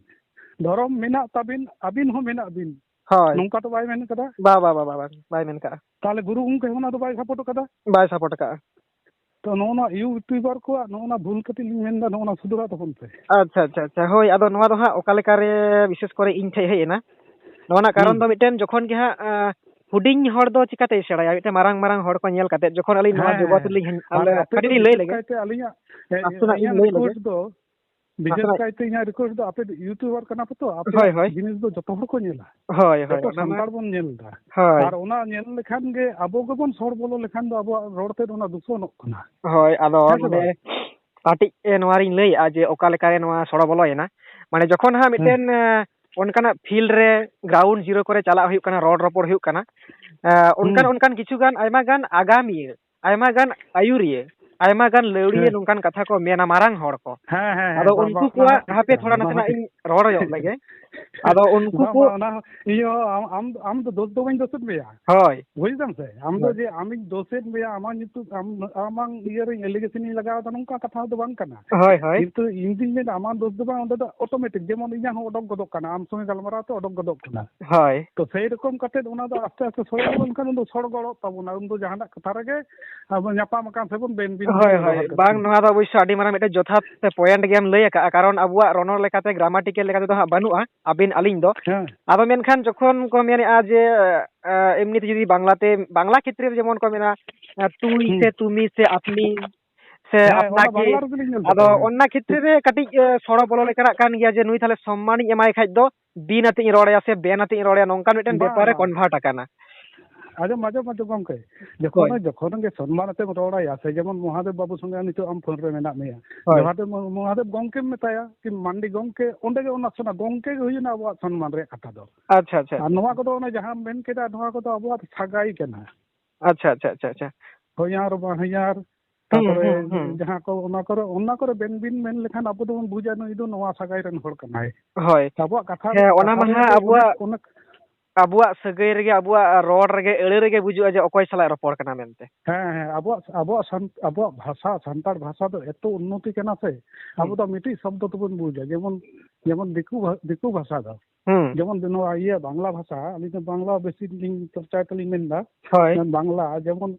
ᱫᱷᱚᱨᱚᱢ ᱢᱮᱱᱟᱜ ᱛᱟᱵᱤᱱ, ᱟᱹᱵᱤᱱ ᱦᱚᱸ ᱢᱮᱱᱟᱜ ᱵᱤᱱ᱾" ᱦᱳᱭ᱾ ᱱᱚᱝᱠᱟ ᱫᱚ ᱵᱟᱭ ᱢᱮᱱ ᱠᱟᱫᱟ᱾ ᱵᱟ, ᱵᱟ, ᱵᱟ, ᱵᱟ, ᱵᱟ, ᱵᱟᱭ ᱢᱮᱱ ᱠᱟᱜᱼᱟ᱾ ᱛᱟᱦᱞᱮ ᱜᱩᱨᱩ ᱜᱚᱢᱠᱮ ᱦᱚᱸ ᱚᱱᱟ ᱫᱚ ᱵᱟᱭ ᱥᱟᱯᱳᱨᱴ ᱠᱟᱫᱟ᱾ ᱵᱟᱭ ᱥᱟᱯᱳᱨᱴ ᱠᱟᱜᱼᱟ᱾ ᱛᱚ ᱱᱚᱜᱼᱚ ᱱᱚᱣᱟ YouTuber ᱠᱚᱣᱟᱜ ᱱᱚᱜᱼᱚ ᱱᱟ ᱵᱷᱩᱞ ᱠᱟᱹᱴᱤᱡ ᱞᱤᱧ ᱢᱮᱱᱫᱟ, ᱱᱚᱜᱼᱚ ᱱᱟ ᱥᱩᱫᱷᱨᱟᱜ ᱛᱟᱵᱚᱱ ᱯᱮ᱾ ᱟᱪᱪᱷᱟ, ᱟᱪᱪᱷᱟ, ᱟᱪᱪᱷᱟ᱾ ᱦᱳᱭ, ᱟᱫᱚ ᱱᱚᱣᱟ ᱫᱚ ᱦᱟᱸᱜ ᱚᱠᱟ ᱞᱮᱠᱟ ᱨᱮ ᱵᱤᱥᱮᱥ ᱠᱚᱨᱮ ᱤᱧ ᱴᱷᱮᱡ ᱦᱮᱡ ᱮᱱᱟ, ᱱᱚᱣᱟ ᱨᱮᱱᱟᱜ ᱠᱟᱨᱚᱱ ᱦᱩᱸ᱾ ᱫᱚ ᱢᱤᱫᱴᱮᱱ ᱡᱚᱠᱷᱚᱱ ᱜᱮ ᱦᱟᱸᱜ, ᱟᱸ, ᱦᱩᱰᱤᱧ ᱦᱚᱲ ᱫᱚ ᱪᱤᱠᱟᱹᱛᱮᱭ ᱥᱮᱬᱟᱭᱟ? ᱢᱤᱫᱴᱮᱱ ᱢᱟᱨᱟᱝ ᱢᱟᱨᱟᱝ ᱦᱚᱲ ᱠᱚ ᱧᱮᱞ ᱠᱟᱛᱮ, ᱡᱚᱠᱷᱚᱱ ᱟᱹᱞᱤᱧ ᱱᱚᱣᱟ ᱦᱮᱸ, ᱡᱚᱜᱚᱛ ᱦᱮᱸ᱾ ᱨᱮᱞᱤᱧ ᱦᱮᱡ-, ᱟᱨ ᱟᱞᱮ ᱟᱯᱮ ᱠᱟᱹᱴᱤᱡ ᱫᱚ ᱞᱤᱧ ᱞᱟᱹᱭ ᱵᱤᱥᱮᱥ ᱞᱮᱜᱮ᱾ ᱠᱟᱭᱛᱮ ᱟᱹᱞᱤᱧᱟᱜ, ᱦᱮᱸ, ᱱᱟᱥᱮᱱᱟᱜ ᱤᱧ ᱟᱹᱞᱤᱧᱟᱜ ᱞᱟᱹᱭ ᱞᱮᱜᱮ᱾ ᱨᱤᱠᱩᱭᱮᱥᱴ ᱫᱚ, ᱵᱤᱥᱮᱥ ᱱᱟᱥᱮᱱᱟᱜ ᱠᱟᱭᱛᱮ ᱤᱧᱟᱹᱜ ᱨᱤᱠᱩᱭᱮᱥᱴ ᱫᱚ ᱟᱯᱮ ᱫᱚ YouTuber ᱠᱟᱱᱟ ᱯᱮ ᱛᱚ, ᱟᱯᱮ ᱦᱳᱭ, ᱦᱳᱭ᱾ ᱡᱤᱱᱤᱥ ᱫᱚ ᱡᱚᱛᱚ ᱦᱚᱲ ᱠᱚ ᱧᱮᱞᱟ᱾ ᱦᱳᱭ, ᱦᱳᱭ, ᱡᱚᱛᱚ ᱚᱱᱟ ᱢᱟ ᱥᱟᱱᱛᱟᱲ ᱵᱚᱱ ᱧᱮᱞ ᱮᱫᱟ᱾ ᱦᱳᱭ᱾ ᱟᱨ ᱚᱱᱟ ᱧᱮᱞ ᱞᱮᱠᱷᱟᱱ ᱜᱮ ᱟᱵᱚ ᱜᱮᱵᱚᱱ ᱥᱚᱲ ᱵᱚᱞᱚ ᱞᱮᱠᱷᱟᱱ ᱫᱚ ᱟᱵᱚᱣᱟᱜ ᱨᱚᱲ ᱛᱮᱫ ᱚᱱᱟ ᱫᱩᱥᱚᱱᱚᱜ ᱠᱟᱱᱟ᱾ ᱦᱳᱭ, ᱟᱫᱚ ᱦᱮᱸ ᱥᱮ ᱱᱚᱰᱮ ᱵᱟᱝ? ᱠᱟᱹᱴᱤᱡ, ᱮ, ᱱᱚᱣᱟ ᱨᱤᱧ ᱞᱟᱹᱭᱮᱜᱼᱟ ᱡᱮ ᱚᱠᱟ ᱞᱮᱠᱟᱨᱮ ᱱᱚᱣᱟ ᱥᱚᱲᱚ ᱵᱚᱞᱚᱭᱮᱱᱟ᱾ ᱢᱟᱱᱮ ᱡᱚᱠᱷᱚᱱ ᱦᱟᱸᱜ ᱦᱮᱸ᱾ ᱢᱤᱫᱴᱮᱱ, ᱮ, ᱚᱱᱠᱟᱱᱟᱜ ᱯᱷᱤᱞᱰ ᱨᱮ, ᱜᱨᱟᱣᱩᱱᱰ ᱡᱤᱨᱳ ᱠᱚᱨᱮ ᱪᱟᱞᱟᱜ ᱦᱩᱭᱩᱜ ᱠᱟᱱᱟ, ᱨᱚᱲ ᱨᱚᱯᱚᱲ ᱦᱩᱭᱩᱜ ᱠᱟᱱᱟ, ᱮ, ᱚᱱᱠᱟᱱ ᱦᱩᱸ᱾ ᱚᱱᱠᱟᱱ ᱠᱤᱪᱷᱩ ᱜᱟᱱ, ᱟᱭᱢᱟ ᱜᱟᱱ ᱟᱜᱟᱢᱤᱭᱟᱹ, ᱟᱭᱢᱟ ᱜᱟᱱ ᱟᱹᱭᱩᱨᱤᱭᱟᱹ, ᱟᱭᱢᱟ ᱜᱟᱱ ᱞᱟᱹᱣᱲᱤᱭᱟᱹ, ᱦᱮᱸ᱾ ᱱᱚᱝᱠᱟᱱ ᱠᱟᱛᱷᱟ ᱠᱚ ᱢᱮᱱᱟ ᱢᱟᱨᱟᱝ ᱦᱚᱲ ᱠᱚ᱾ ᱦᱮᱸ, ᱦᱮᱸ, ᱦᱮᱸ, ᱟᱫᱚ ᱵᱟ-, ᱩᱱᱠᱩ ᱵᱟ-, ᱚᱱᱟ ᱠᱚᱣᱟᱜ ᱦᱚᱸ ᱴᱷᱤᱠ ᱦᱟᱯᱮ ᱠᱟᱱᱟ, ᱛᱷᱚᱲᱟ ᱚᱱᱟ ᱦᱚᱸ ᱱᱟᱥᱮᱱᱟᱜ ᱴᱷᱤᱠ᱾ ᱤᱧ ᱨᱚᱲ ᱧᱚᱜ ᱞᱮᱜᱮ᱾ ᱟᱫᱚ ᱩᱱᱠᱩ ᱵᱟᱝ, ᱠᱚ ᱵᱟᱝ, ᱚᱱᱟ ᱦᱚᱸ, ᱤᱧ ᱦᱚᱸ ᱟᱢ, ᱟᱢ, ᱟᱢ ᱫᱚ ᱫᱳᱥ ᱫᱚ ᱵᱟᱹᱧ ᱫᱳᱥᱮᱫ ᱢᱮᱭᱟ᱾ ᱦᱳᱭ᱾ ᱵᱩᱡᱽ ᱫᱟᱢ ᱥᱮ? ᱟᱢ ᱫᱚ ᱦᱳᱭ᱾ ᱡᱮ ᱟᱢᱤᱧ ᱫᱳᱥᱮᱫ ᱢᱮᱭᱟ, ᱟᱢᱟᱜ ᱧᱩᱛᱩᱢ, ᱟᱢ, ᱟᱢᱟᱝ ᱤᱭᱟᱹ ᱨᱮ allegation ᱤᱧ ᱞᱟᱜᱟᱣ ᱮᱫᱟ, ᱱᱚᱝᱠᱟ ᱠᱟᱛᱷᱟ ᱫᱚ ᱵᱟᱝ ᱠᱟᱱᱟ᱾ ᱦᱳᱭ, ᱦᱳᱭ᱾ ᱠᱤᱱᱛᱩ ᱤᱧ ᱫᱩᱧ ᱢᱮᱱᱟ, ᱟᱢᱟᱜ ᱫᱳᱥ ᱫᱚ ᱵᱟᱝ, ᱚᱸᱰᱮ ᱫᱚ automatic, ᱡᱮᱢᱚᱱ ᱤᱧᱟᱹᱜ ᱦᱚᱸ ᱚᱰᱚᱠ ᱜᱚᱫᱚᱜ ᱠᱟᱱᱟ, ᱟᱢ ᱥᱚᱸᱜᱮ ᱜᱟᱞᱢᱟᱨᱟᱣ ᱛᱮ ᱚᱰᱚᱠ ᱜᱚᱫᱚᱜ ᱠᱟᱱᱟ᱾ ᱦᱳᱭ᱾ ᱛᱚ ᱥᱮᱭ ᱨᱚᱠᱚᱢ ᱠᱟᱛᱮᱫ ᱚᱱᱟ ᱫᱚ ᱟᱥᱛᱮ ᱟᱥᱛᱮ ᱥᱚᱲᱚ ᱞᱮᱱᱠᱷᱟᱱ ᱩᱱ ᱫᱚ ᱥᱚᱲ ᱜᱚᱲᱚᱜ ᱛᱟᱵᱚᱱᱟ, ᱩᱱ ᱫᱚ ᱡᱟᱦᱟᱱᱟᱜ ᱠᱟᱛᱷᱟ ᱨᱮᱜᱮ ᱟᱵᱚ ᱧᱟᱯᱟᱢ ᱟᱠᱟᱱ ᱥᱮᱵᱚᱱ ᱵᱮᱱ ᱵᱤᱱ ᱦᱳᱭ, ᱵᱮᱵᱚᱦᱟᱨ ᱦᱳᱭ᱾ ᱠᱟᱛᱮ᱾ ᱵᱟᱝ, ᱱᱚᱣᱟ ᱫᱚ ᱚᱵᱚᱥᱥᱳᱭ ᱟᱹᱰᱤ ᱢᱟᱨᱟᱝ ᱢᱤᱫᱴᱮᱱ ᱡᱚᱛᱷᱟᱛ ᱥᱮ point ᱜᱮᱢ ᱞᱟᱹᱭ ᱟᱠᱟᱫᱼᱟ, ᱠᱟᱨᱚᱱ ᱟᱵᱚᱣᱟᱜ ᱨᱚᱱᱚᱲ ᱞᱮᱠᱟᱛᱮ, grammatical ᱞᱮᱠᱟᱛᱮ ᱫᱚ ᱦᱟᱸᱜ ᱵᱟᱹᱱᱩᱜᱼᱟ, ᱟᱹᱵᱤᱱ ᱟᱹᱞᱤᱧ ᱫᱚ᱾ ᱦᱮᱸ᱾ ᱟᱫᱚ ᱢᱮᱱᱠᱷᱟᱱ ᱡᱚᱠᱷᱚᱱ ᱠᱚ ᱢᱮᱱᱮᱫᱼᱟ ᱡᱮ, ᱮ, ᱮᱢᱱᱤ ᱛᱮ ᱡᱩᱫᱤ ᱵᱟᱝᱞᱟᱛᱮ, ᱵᱟᱝᱞᱟ ᱠᱷᱮᱛᱨᱮ ᱨᱮ ᱡᱮᱢᱚᱱ ᱠᱚ ᱢᱮᱱᱟ, ᱮ, ᱛᱩᱭ ᱦᱩᱸ᱾ ᱥᱮ ᱛᱩᱢᱤ ᱥᱮ ᱟᱯᱱᱤ ᱥᱮ ᱦᱮᱸ, ᱟᱯᱱᱟ ᱚᱱᱟ ᱠᱤ, ᱵᱟᱝᱞᱟ ᱨᱮᱜᱮᱞᱤᱧ ᱧᱮᱞ ᱟᱫᱚ ᱠᱟᱫᱟ, ᱦᱮᱸ᱾ ᱚᱱᱟ ᱠᱷᱮᱛᱨᱮ ᱨᱮ ᱠᱟᱹᱴᱤᱡ, ᱮ, ᱥᱚᱲᱚ ᱵᱚᱞᱚ ᱞᱮᱠᱟᱱᱟᱜ ᱠᱟᱱ ᱜᱮᱭᱟ ᱡᱮ ᱱᱩᱭ ᱛᱟᱦᱞᱮ ᱥᱚᱢᱢᱟᱱᱤᱧ ᱮᱢᱟᱭ ᱠᱷᱟᱡ ᱫᱚ ᱵᱤᱱ ᱟᱛᱮᱧ ᱨᱚᱲ ᱟᱭᱟ ᱥᱮ ᱵᱮᱱ ᱟᱛᱮᱧ ᱨᱚᱲ ᱟᱭᱟ, ᱱᱚᱝᱠᱟᱱ ᱢᱤᱫᱴᱮᱱ ᱵᱟᱝ, ᱵᱮᱯᱟᱨ ᱨᱮ ᱵᱟᱝ, ᱵᱟᱝ᱾ Convert ᱟᱠᱟᱱᱟ᱾ ᱟᱸᱡᱚᱢ, ᱟᱸᱡᱚᱢ, ᱟᱸᱡᱚᱢ ᱜᱚᱢᱠᱮ, ᱡᱚᱠᱷᱚᱱ, ᱦᱳᱭ᱾ ᱡᱚᱠᱷᱚᱱ ᱜᱮ ᱥᱚᱱᱢᱟᱱ ᱟᱛᱮᱢ ᱨᱚᱲ ᱟᱭᱟ ᱥᱮ, ᱡᱮᱢᱚᱱ ᱢᱚᱦᱟᱫᱮᱵ ᱵᱟᱹᱵᱩ ᱥᱚᱸᱜᱮ ᱱᱤᱛᱚᱜ ᱟᱢ ᱯᱷᱳᱱ ᱨᱮ ᱢᱮᱱᱟᱜ ᱢᱮᱭᱟ, ᱦᱳᱭ᱾ ᱢᱚᱦᱟᱫᱮᱵ, ᱢᱚᱦᱟᱫᱮᱵ ᱜᱚᱢᱠᱮᱢ ᱢᱮᱛᱟᱭᱟ ᱠᱤ ᱢᱟᱱᱰᱤ ᱜᱚᱢᱠᱮ, ᱚᱸᱰᱮ ᱜᱮ ᱚᱱᱟ ᱥᱚᱱᱟ-, ᱜᱚᱢᱠᱮ ᱜᱮ ᱦᱩᱭᱱᱟ ᱟᱵᱚᱣᱟᱜ ᱥᱚᱱᱢᱟᱱ ᱨᱮᱭᱟᱜ ᱠᱟᱛᱷᱟ ᱫᱚ᱾ ᱟᱪᱪᱷᱟ, ᱟᱪᱪᱷᱟ, ᱟᱨ ᱟᱪᱪᱷᱟ, ᱱᱚᱣᱟ ᱟᱪᱪᱷᱟ᱾ ᱠᱚᱫᱚ ᱚᱱᱮ ᱡᱟᱦᱟᱸᱢ ᱢᱮᱱ ᱠᱮᱫᱟ, ᱱᱚᱣᱟ ᱠᱚᱫᱚ ᱟᱵᱚᱣᱟᱜ ᱥᱟᱜᱟᱭ ᱠᱟᱱᱟ᱾ ᱟᱪᱪᱷᱟ, ᱟᱪᱪᱷᱟ, ᱟᱪᱪᱷᱟ, ᱟᱪᱪᱷᱟ᱾ ᱦᱚᱧᱦᱟᱨ, ᱵᱟᱦᱧᱦᱟᱨ, ᱦᱩᱸ, ᱛᱟᱯᱚᱨᱮ ᱦᱩᱸ, ᱦᱩᱸ᱾ ᱡᱟᱦᱟᱸ ᱠᱚ, ᱚᱱᱟ ᱠᱚᱨᱮ, ᱚᱱᱟ ᱠᱚᱨᱮ ᱵᱮᱱ ᱵᱤᱱ ᱢᱮᱱ ᱞᱮᱠᱷᱟᱱ ᱟᱵᱚ ᱫᱚᱵᱚᱱ ᱵᱩᱡᱟ ᱱᱩᱭ ᱫᱚ ᱱᱚᱣᱟ ᱥᱟᱜᱟᱭ ᱨᱮᱱ ᱦᱚᱲ ᱠᱟᱱᱟᱭ᱾ ᱦᱳᱭ᱾ ᱟᱵᱚᱣᱟᱜ ᱠᱟᱛᱷᱟ, ᱦᱮᱸ, ᱚᱱᱟ ᱠᱟᱛᱷᱟ ᱢᱟ ᱨᱮᱭᱟᱜ ᱦᱟᱸᱜ ᱫᱚ ᱚᱱᱮ, ᱟᱵᱚᱣᱟᱜ, ᱚᱱᱮ ᱟᱵᱚᱣᱟᱜ ᱥᱟᱹᱜᱟᱹᱭ ᱨᱮᱜᱮ, ᱟᱵᱚᱣᱟᱜ ᱨᱚᱲ ᱨᱮᱜᱮ, ᱟᱹᱲᱟᱹ ᱨᱮᱜᱮ ᱵᱩᱡᱩᱜᱼᱟ ᱡᱮ ᱚᱠᱚᱭ ᱥᱟᱞᱟᱜ ᱨᱚᱯᱚᱲ ᱠᱟᱱᱟ ᱢᱮᱱᱛᱮ᱾ ᱦᱮᱸ, ᱦᱮᱸ, ᱟᱵᱚᱣᱟᱜ, ᱟᱵᱚᱣᱟᱜ ᱥᱟᱱ-, ᱟᱵᱚᱣᱟᱜ ᱵᱷᱟᱥᱟ, ᱥᱟᱱᱛᱟᱲ ᱵᱷᱟᱥᱟ ᱫᱚ ᱮᱛᱚ ᱩᱱᱱᱚᱛᱤ ᱠᱟᱱᱟ ᱥᱮ, ᱦᱩᱸ᱾ ᱟᱵᱚ ᱫᱚ ᱢᱤᱫᱴᱤᱡ ᱥᱚᱵᱫᱚ ᱛᱮᱵᱚᱱ ᱵᱩᱡᱟ᱾ ᱡᱮᱢᱚᱱ, ᱡᱮᱢᱚᱱ ᱫᱤᱠᱩ ᱵᱷᱟ-, ᱫᱤᱠᱩ ᱵᱷᱟᱥᱟ ᱫᱚ, ᱦᱩᱸ᱾ ᱡᱮᱢᱚᱱ ᱱᱚᱣᱟ ᱤᱭᱟᱹ ᱵᱟᱝᱞᱟ ᱵᱷᱟᱥᱟ, ᱟᱹᱞᱤᱧ ᱫᱚ ᱵᱟᱝᱞᱟ ᱵᱮᱥᱤ ᱞᱤᱧ ᱪᱚᱨᱪᱟᱭ ᱛᱮᱞᱤᱧ ᱢᱮᱱᱫᱟ᱾ ᱦᱳᱭ᱾ ᱵᱟᱝᱞᱟ ᱡᱮᱢᱚᱱ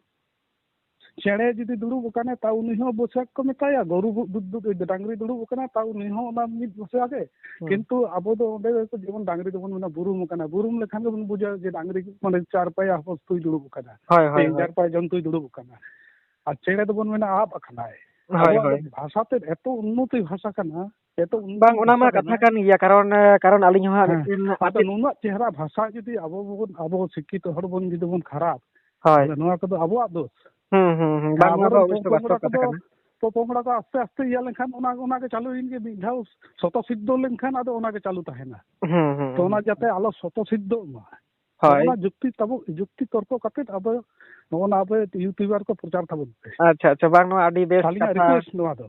ᱪᱮᱬᱮ ᱡᱩᱫᱤ ᱫᱩᱲᱩᱵ ᱟᱠᱟᱱᱟᱭ, ᱛᱟᱣ ᱩᱱᱤ ᱦᱚᱸ ᱵᱚᱥᱮ ᱠᱚ ᱢᱮᱛᱟᱭᱟ, ᱜᱚᱨᱩ ᱵᱩ-, ᱫᱩ-, ᱫᱩ-, ᱰᱟᱝᱨᱤ ᱫᱩᱲᱩᱵ ᱟᱠᱟᱱᱟ, ᱛᱟᱣ ᱩᱱᱤ ᱦᱚᱸ ᱚᱱᱟ ᱢᱤᱫ ᱵᱚᱥᱮ ᱜᱮ᱾ ᱦᱩᱸ᱾ ᱠᱤᱱᱛᱩ ᱟᱵᱚ ᱫᱚ ᱚᱸᱰᱮ ᱫᱚ ᱡᱮᱢᱚᱱ ᱰᱟᱝᱨᱤ ᱫᱚᱵᱚᱱ ᱢᱮᱱᱟ ᱵᱩᱨᱩᱢ ᱟᱠᱟᱱᱟ, ᱵᱩᱨᱩᱢ ᱞᱮᱠᱷᱟᱱ ᱜᱮᱵᱚᱱ ᱵᱩᱡᱟ ᱡᱮ ᱰᱟᱝᱨᱤ ᱢᱟᱱᱮ ᱪᱟᱨ ᱯᱟᱭᱟ ᱵᱚᱥᱛᱩᱭ ᱫᱩᱲᱩᱵ ᱟᱠᱟᱱᱟ, ᱦᱳᱭ, ᱦᱳᱭ, ᱥᱮ ᱦᱳᱭ᱾ ᱪᱟᱨ ᱯᱟᱭᱟ ᱡᱚᱱᱛᱩᱭ ᱫᱩᱲᱩᱵ ᱟᱠᱟᱱᱟ᱾ ᱟᱨ ᱪᱮᱬᱮ ᱫᱚᱵᱚᱱ ᱢᱮᱱᱟ ᱟᱵ ᱟᱠᱟᱱᱟᱭ᱾ ᱦᱳᱭ, ᱟᱵᱚᱣᱟᱜ ᱫᱚ ᱦᱳᱭ᱾ ᱵᱷᱟᱥᱟ ᱛᱮᱫ ᱮᱛᱚ ᱩᱱᱱᱚᱛᱤ ᱵᱷᱟᱥᱟ ᱠᱟᱱᱟ, ᱮᱛᱚ ᱩᱱᱱᱚᱛᱤ ᱵᱟᱝ, ᱚᱱᱟ ᱵᱷᱟᱥᱟ ᱢᱟ ᱠᱟᱛᱷᱟ ᱠᱟᱱᱟ᱾ ᱠᱟᱱ ᱜᱮᱭᱟ, ᱠᱟᱨᱚᱱ, ᱮ, ᱠᱟᱨᱚᱱ ᱟᱹᱞᱤᱧ ᱦᱚᱸ ᱦᱟᱸᱜ ᱦᱮᱸ᱾ ᱢᱤᱫᱴᱮᱱ ᱟᱫᱚ ᱟᱯᱮ ᱱᱩᱱᱟᱹᱜ ᱪᱮᱦᱨᱟ ᱵᱷᱟᱥᱟ ᱡᱩᱫᱤ ᱟᱵᱚ ᱵᱚᱱ, ᱟᱵᱚ ᱥᱤᱠᱠᱷᱤᱛᱚ ᱦᱚᱲ ᱵᱚᱱ ᱡᱩᱫᱤ ᱵᱚᱱ ᱠᱷᱟᱨᱟᱯ, ᱦᱳᱭ᱾ ᱛᱟᱦᱞᱮ ᱱᱚᱣᱟ ᱠᱚᱫᱚ ᱟᱵᱚᱣᱟᱜ ᱫᱳᱥ᱾ ᱦᱩᱸ, ᱦᱩᱸ, ᱦᱩᱸ᱾ ᱦᱮᱸ, ᱵᱟᱝ, ᱱᱚᱣᱟ ᱫᱚ ᱟᱵᱚᱨᱮᱱ ᱚᱵᱚᱥᱥᱳᱭ ᱵᱟᱥᱛᱚᱵ ᱯᱚᱼᱯᱚᱝᱲᱟ ᱠᱟᱛᱷᱟ ᱠᱚᱫᱚ, ᱠᱟᱱᱟ᱾ ᱯᱚᱼᱯᱚᱝᱲᱟ ᱠᱚ ᱟᱥᱛᱮ ᱟᱥᱛᱮ ᱤᱭᱟᱹ ᱞᱮᱱᱠᱷᱟᱱ ᱚᱱᱟ, ᱚᱱᱟ ᱜᱮ ᱪᱟᱹᱞᱩᱭᱮᱱ ᱜᱮ, ᱢᱤᱫ ᱫᱷᱟᱣ ᱥᱚᱛᱚ ᱥᱤᱫᱽᱫᱷᱚ ᱞᱮᱱᱠᱷᱟᱱ ᱟᱫᱚ ᱚᱱᱟ ᱜᱮ ᱪᱟᱹᱞᱩ ᱛᱟᱦᱮᱱᱟ᱾ ᱦᱩᱸ, ᱦᱩᱸ, ᱛᱚ ᱚᱱᱟ ᱦᱩᱸ᱾ ᱡᱟᱛᱮ ᱟᱞᱚ ᱥᱚᱛᱚ ᱥᱤᱫᱽᱫᱷᱚᱜ ᱢᱟ, ᱦᱳᱭ᱾ ᱚᱱᱟ ᱡᱩᱠᱛᱤ ᱛᱟᱵᱚ, ᱡᱩᱠᱛᱤ ᱛᱚᱨᱠᱚ ᱠᱟᱛᱮ ᱟᱵᱚ ᱱᱚᱜᱼᱚ ᱱᱟ ᱟᱵᱚ YouTuber ᱠᱚ ᱯᱨᱚᱪᱟᱨ ᱛᱟᱵᱚᱱ ᱯᱮ᱾ ᱟᱪᱪᱷᱟ, ᱟᱪᱪᱷᱟ, ᱵᱟᱝ, ᱱᱚᱣᱟ ᱟᱹᱰᱤ ᱵᱮᱥ ᱟᱹᱞᱤᱧᱟᱜ ᱠᱟᱛᱷᱟ᱾ Request ᱱᱚᱣᱟ ᱫᱚ᱾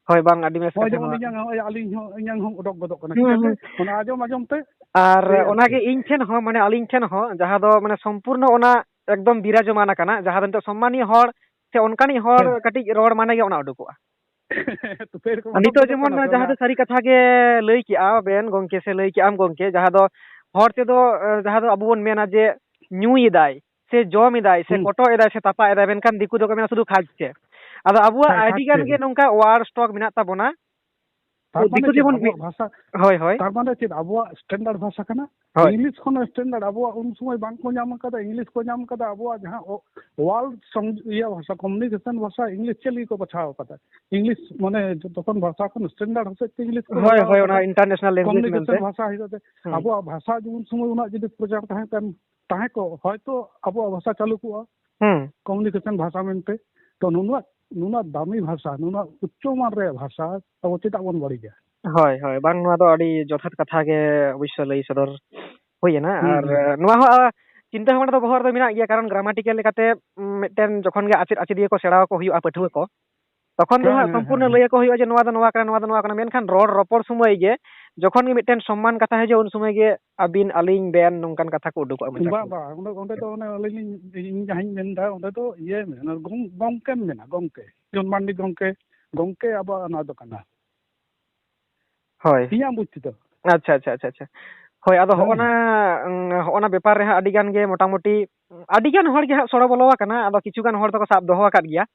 ᱦᱳᱭ, ᱵᱟᱝ, ᱟᱹᱰᱤ ᱵᱮᱥ ᱱᱚᱜᱼᱚᱭ ᱠᱟᱛᱷᱟ ᱡᱮᱢᱚᱱ ᱱᱚᱣᱟ᱾ ᱤᱧᱟᱹᱝ, ᱱᱚᱜᱼᱚᱭ ᱟᱹᱞᱤᱧ ᱦᱚᱸ, ᱤᱧᱟᱹᱝ ᱦᱚᱸ ᱚᱰᱚᱠ ᱜᱚᱫᱚᱜ ᱠᱟᱱᱟ᱾ ᱦᱩᱸ, ᱪᱤᱠᱟᱹᱛᱮ? ᱦᱩᱸ᱾ ᱚᱱᱟ ᱟᱸᱡᱚᱢ ᱟᱸᱡᱚᱢ ᱛᱮ ᱟᱨ ᱥᱮ ᱚᱱᱟᱜᱮ ᱟᱨᱠᱤ᱾ ᱤᱧ ᱴᱷᱮᱱ ᱦᱚᱸ, ᱢᱟᱱᱮ, ᱟᱹᱞᱤᱧ ᱴᱷᱮᱱ ᱦᱚᱸ, ᱡᱟᱦᱟᱸ ᱫᱚ, ᱢᱟᱱᱮ, ᱥᱚᱢᱯᱩᱨᱱᱚ ᱚᱱᱟ ᱮᱠᱫᱚᱢ ᱵᱤᱨᱟᱡᱚᱢᱟᱱ ᱟᱠᱟᱱᱟ, ᱡᱟᱦᱟᱸ ᱫᱚ ᱱᱤᱛᱚᱜ ᱥᱚᱢᱢᱟᱱᱤᱭᱚ ᱦᱚᱲ ᱥᱮ ᱚᱱᱠᱟᱱᱤᱡ ᱦᱚᱲ ᱦᱮᱸ᱾ ᱠᱟᱹᱴᱤᱡ ᱨᱚᱲ ᱢᱟᱱᱮ ᱜᱮ ᱚᱱᱟ ᱩᱰᱩᱠᱚᱜᱼᱟ᱾ ᱛᱚ ᱯᱷᱮᱨ ᱠᱚ ᱟᱨ ᱱᱤᱛᱚᱜ ᱚᱰᱚᱠ ᱜᱚᱫᱚᱜ ᱡᱮᱢᱚᱱ ᱠᱟᱱᱟ ᱥᱮ ᱡᱟᱦᱟᱸ ᱚᱱᱟ? ᱫᱚ ᱥᱟᱹᱨᱤ ᱠᱟᱛᱷᱟ ᱜᱮ ᱞᱟᱹᱭ ᱠᱮᱜᱼᱟ ᱵᱮᱱ ᱜᱚᱝᱠᱮ, ᱥᱮ ᱞᱟᱹᱭ ᱠᱮᱜᱼᱟᱢ ᱜᱚᱝᱠᱮ, ᱡᱟᱦᱟᱸ ᱫᱚ ᱦᱚᱲ ᱛᱮᱫᱚ, ᱮ, ᱡᱟᱦᱟᱸ ᱫᱚ ᱟᱵᱚ ᱵᱚᱱ ᱢᱮᱱᱟ ᱡᱮ ᱧᱩᱭᱮᱫᱟᱭ, ᱥᱮ ᱡᱚᱢ ᱮᱫᱟᱭ, ᱥᱮ ᱦᱩᱸ᱾ ᱠᱚᱴᱚᱜ ᱮᱫᱟᱭ, ᱥᱮ ᱛᱟᱯᱟᱜ ᱮᱫᱟᱭ, ᱢᱮᱱᱠᱷᱟᱱ ᱫᱤᱠᱩ ᱫᱚᱠᱚ ᱢᱮᱱᱟ ᱥᱩᱫᱷᱩ ᱠᱷᱟᱡ ᱪᱮ᱾ ᱟᱫᱚ ᱟᱵᱚᱣᱟᱜ ᱦᱮᱸ, ᱟᱹᱰᱤ ᱠᱷᱟᱡ ᱜᱟᱱ ᱪᱮ᱾ ᱜᱮ ᱱᱚᱝᱠᱟ word stock ᱢᱮᱱᱟᱜ ᱛᱟᱵᱚᱱᱟ᱾ ᱛᱟᱨ ᱛᱚ ᱢᱟᱱᱮ ᱫᱤᱠᱩ ᱪᱮᱫ? ᱡᱮᱢᱚᱱ ᱟᱵᱚᱣᱟᱜ ᱢᱤ-, ᱵᱷᱟᱥᱟ, ᱦᱳᱭ, ᱦᱳᱭ᱾ ᱛᱟᱨ ᱢᱟᱱᱮ ᱪᱮᱫ? ᱟᱵᱚᱣᱟᱜ standard ᱵᱷᱟᱥᱟ ᱠᱟᱱᱟ? ᱦᱳᱭ᱾ English ᱠᱷᱚᱱ standard ᱟᱵᱚᱣᱟᱜ ᱩᱱ ᱥᱚᱢᱚᱭ ᱵᱟᱝ ᱠᱚ ᱧᱟᱢ ᱟᱠᱟᱫᱟ, English ᱠᱚ ᱧᱟᱢ ᱟᱠᱟᱫᱟ, ᱟᱵᱚᱣᱟᱜ ᱡᱟᱦᱟᱸ ᱚ-, world ᱥᱚᱝ-, ᱤᱭᱟᱹ ᱵᱷᱟᱥᱟ, communication ᱵᱷᱟᱥᱟ English ᱪᱮᱫ ᱞᱟᱹᱜᱤᱫ ᱠᱚ ᱵᱟᱪᱷᱟᱣ ᱟᱠᱟᱫᱟ? English ᱢᱟᱱᱮ ᱡᱚᱛᱚ ᱠᱷᱚᱱ ᱵᱷᱟᱥᱟ ᱠᱷᱚᱱ standard ᱦᱚᱛᱮᱡ ᱛᱮ English ᱠᱚ ᱦᱳᱭ, ᱵᱟᱪᱷᱟᱣ ᱦᱳᱭ, ᱚᱱᱟ ᱟᱠᱟᱫᱟ᱾ International language communication ᱢᱮᱱᱛᱮ᱾ ᱵᱷᱟᱥᱟ ᱦᱤᱥᱟᱹᱵ ᱛᱮ ᱦᱩᱸ᱾ ᱟᱵᱚᱣᱟᱜ ᱵᱷᱟᱥᱟ ᱡᱩᱫᱤ ᱩᱱ ᱥᱚᱢᱚᱭ ᱩᱱᱟᱹᱜ ᱡᱩᱫᱤ ᱯᱨᱚᱪᱟᱨ ᱛᱟᱦᱮᱸ ᱠᱟᱱ, ᱛᱟᱦᱮᱸ ᱠᱚᱜ, ᱦᱚᱭᱛᱚ ᱟᱵᱚᱣᱟᱜ ᱵᱷᱟᱥᱟ ᱪᱟᱹᱞᱩ ᱠᱚᱜᱼᱟ᱾ ᱦᱩᱸ᱾ Communication ᱵᱷᱟᱥᱟ ᱢᱮᱱᱛᱮ᱾ ᱛᱚ ᱱᱩᱱᱟᱹᱜ, ᱱᱩᱱᱟᱹᱜ ᱫᱟᱢᱤ ᱵᱷᱟᱥᱟ, ᱱᱩᱱᱟᱹᱜ ᱩᱪᱪᱚ ᱢᱟᱱ ᱨᱮᱭᱟᱜ ᱵᱷᱟᱥᱟ ᱟᱵᱚ ᱪᱮᱫᱟᱜ ᱵᱚᱱ ᱵᱟᱹᱲᱤᱡᱟ? ᱦᱳᱭ, ᱦᱳᱭ, ᱵᱟᱝ, ᱱᱚᱣᱟ ᱫᱚ ᱟᱹᱰᱤ ᱡᱚᱛᱷᱟᱛ ᱠᱟᱛᱷᱟ ᱜᱮ ᱚᱵᱚᱥᱥᱳᱭ ᱞᱟᱹᱭ ᱥᱚᱫᱚᱨ ᱦᱩᱭ ᱮᱱᱟ᱾ ᱦᱩᱸ, ᱟᱨ ᱦᱩᱸ᱾ ᱱᱚᱣᱟ ᱦᱚᱸ, ᱟ, ᱪᱤᱱᱛᱟᱹ ᱵᱷᱟᱵᱽᱱᱟ ᱫᱚ ᱵᱚᱦᱚᱜ ᱨᱮᱫᱚ ᱢᱮᱱᱟᱜ ᱜᱮᱭᱟ, ᱠᱟᱨᱚᱱ grammatical ᱞᱮᱠᱟᱛᱮ, ᱩᱢ, ᱢᱤᱫᱴᱮᱱ ᱡᱚᱠᱷᱚᱱ ᱜᱮ ᱟᱪᱮᱫ ᱟᱪᱮᱫᱤᱭᱟᱹ ᱠᱚ ᱥᱮᱬᱟ ᱟᱠᱚ ᱦᱩᱭᱩᱜᱼᱟ ᱯᱟᱹᱴᱷᱩᱣᱟᱹ ᱠᱚ, ᱛᱚᱠᱷᱚᱱ ᱫᱚ ᱦᱮᱸ, ᱦᱟᱸᱜ ᱦᱮᱸ, ᱥᱚᱢᱯᱩᱨᱱᱚ ᱦᱮᱸ, ᱞᱟᱹᱭ ᱦᱮᱸ᱾ ᱟᱠᱚ ᱦᱩᱭᱩᱜᱼᱟ ᱡᱮ ᱱᱚᱣᱟ ᱫᱚ ᱱᱚᱣᱟ ᱠᱟᱱᱟ, ᱱᱚᱣᱟ ᱫᱚ ᱱᱚᱣᱟ ᱠᱟᱱᱟ, ᱢᱮᱱᱠᱷᱟᱱ ᱨᱚᱲ ᱨᱚᱯᱚᱲ ᱥᱚᱢᱚᱭ ᱜᱮ ᱡᱚᱠᱷᱚᱱ ᱜᱮ ᱢᱤᱫᱴᱮᱱ ᱥᱚᱢᱢᱟᱱ ᱠᱟᱛᱷᱟ ᱦᱤᱡᱩᱜᱼᱟ, ᱩᱱ ᱥᱚᱢᱚᱭ ᱜᱮ ᱟᱹᱵᱤᱱ, ᱟᱹᱞᱤᱧ, ᱵᱮᱱ, ᱱᱚᱝᱠᱟᱱ ᱠᱟᱛᱷᱟ ᱠᱚ ᱩᱰᱩᱠᱚᱜᱼᱟ ᱢᱮᱛᱟ ᱵᱟᱝ, ᱠᱚ᱾ ᱵᱟᱝ, ᱚᱸᱰᱮ, ᱚᱸᱰᱮ ᱫᱚ ᱚᱱᱮ ᱟᱹᱞᱤᱧ ᱞᱤᱧ, ᱤᱧ ᱡᱟᱦᱟᱸᱧ ᱢᱮᱱᱫᱟ, ᱚᱸᱰᱮ ᱫᱚ ᱤᱭᱟᱹ ᱢᱮᱱᱟ, ᱜᱚᱝ-, ᱜᱚᱝᱠᱮᱢ ᱢᱮᱱᱟ, ᱜᱚᱝᱠᱮ᱾ ᱡᱚᱱ ᱢᱟᱱᱰᱤ ᱜᱚᱝᱠᱮ, ᱜᱚᱝᱠᱮ ᱟᱵᱚᱣᱟᱜ ᱚᱱᱟ ᱫᱚ ᱠᱟᱱᱟ᱾ ᱦᱳᱭ᱾ ᱤᱧᱟᱹᱜ ᱵᱩᱡᱽ ᱛᱮᱫᱚ᱾ ᱟᱪᱪᱷᱟ, ᱟᱪᱪᱷᱟ, ᱟᱪᱪᱷᱟ, ᱟᱪᱪᱷᱟ᱾ ᱦᱳᱭ, ᱟᱫᱚ ᱦᱮᱸ᱾ ᱦᱚᱸᱜᱼᱚᱱᱟ, ᱩᱸ, ᱦᱚᱸᱜᱼᱚᱱᱟ ᱵᱮᱯᱟᱨ ᱨᱮ ᱦᱟᱸᱜ ᱟᱹᱰᱤ ᱜᱟᱱ ᱜᱮ ᱢᱚᱴᱟᱢᱩᱴᱤ, ᱟᱹᱰᱤ ᱜᱟᱱ ᱦᱚᱲ ᱜᱮ ᱦᱟᱸᱜ ᱥᱚᱲᱚ ᱵᱚᱞᱚ ᱟᱠᱟᱱᱟ, ᱟᱫᱚ ᱠᱤᱪᱷᱩ ᱜᱟᱱ ᱦᱚᱲ ᱫᱚᱠᱚ ᱥᱟᱵ ᱫᱚᱦᱚ ᱟᱠᱟᱫ ᱜᱮᱭᱟ᱾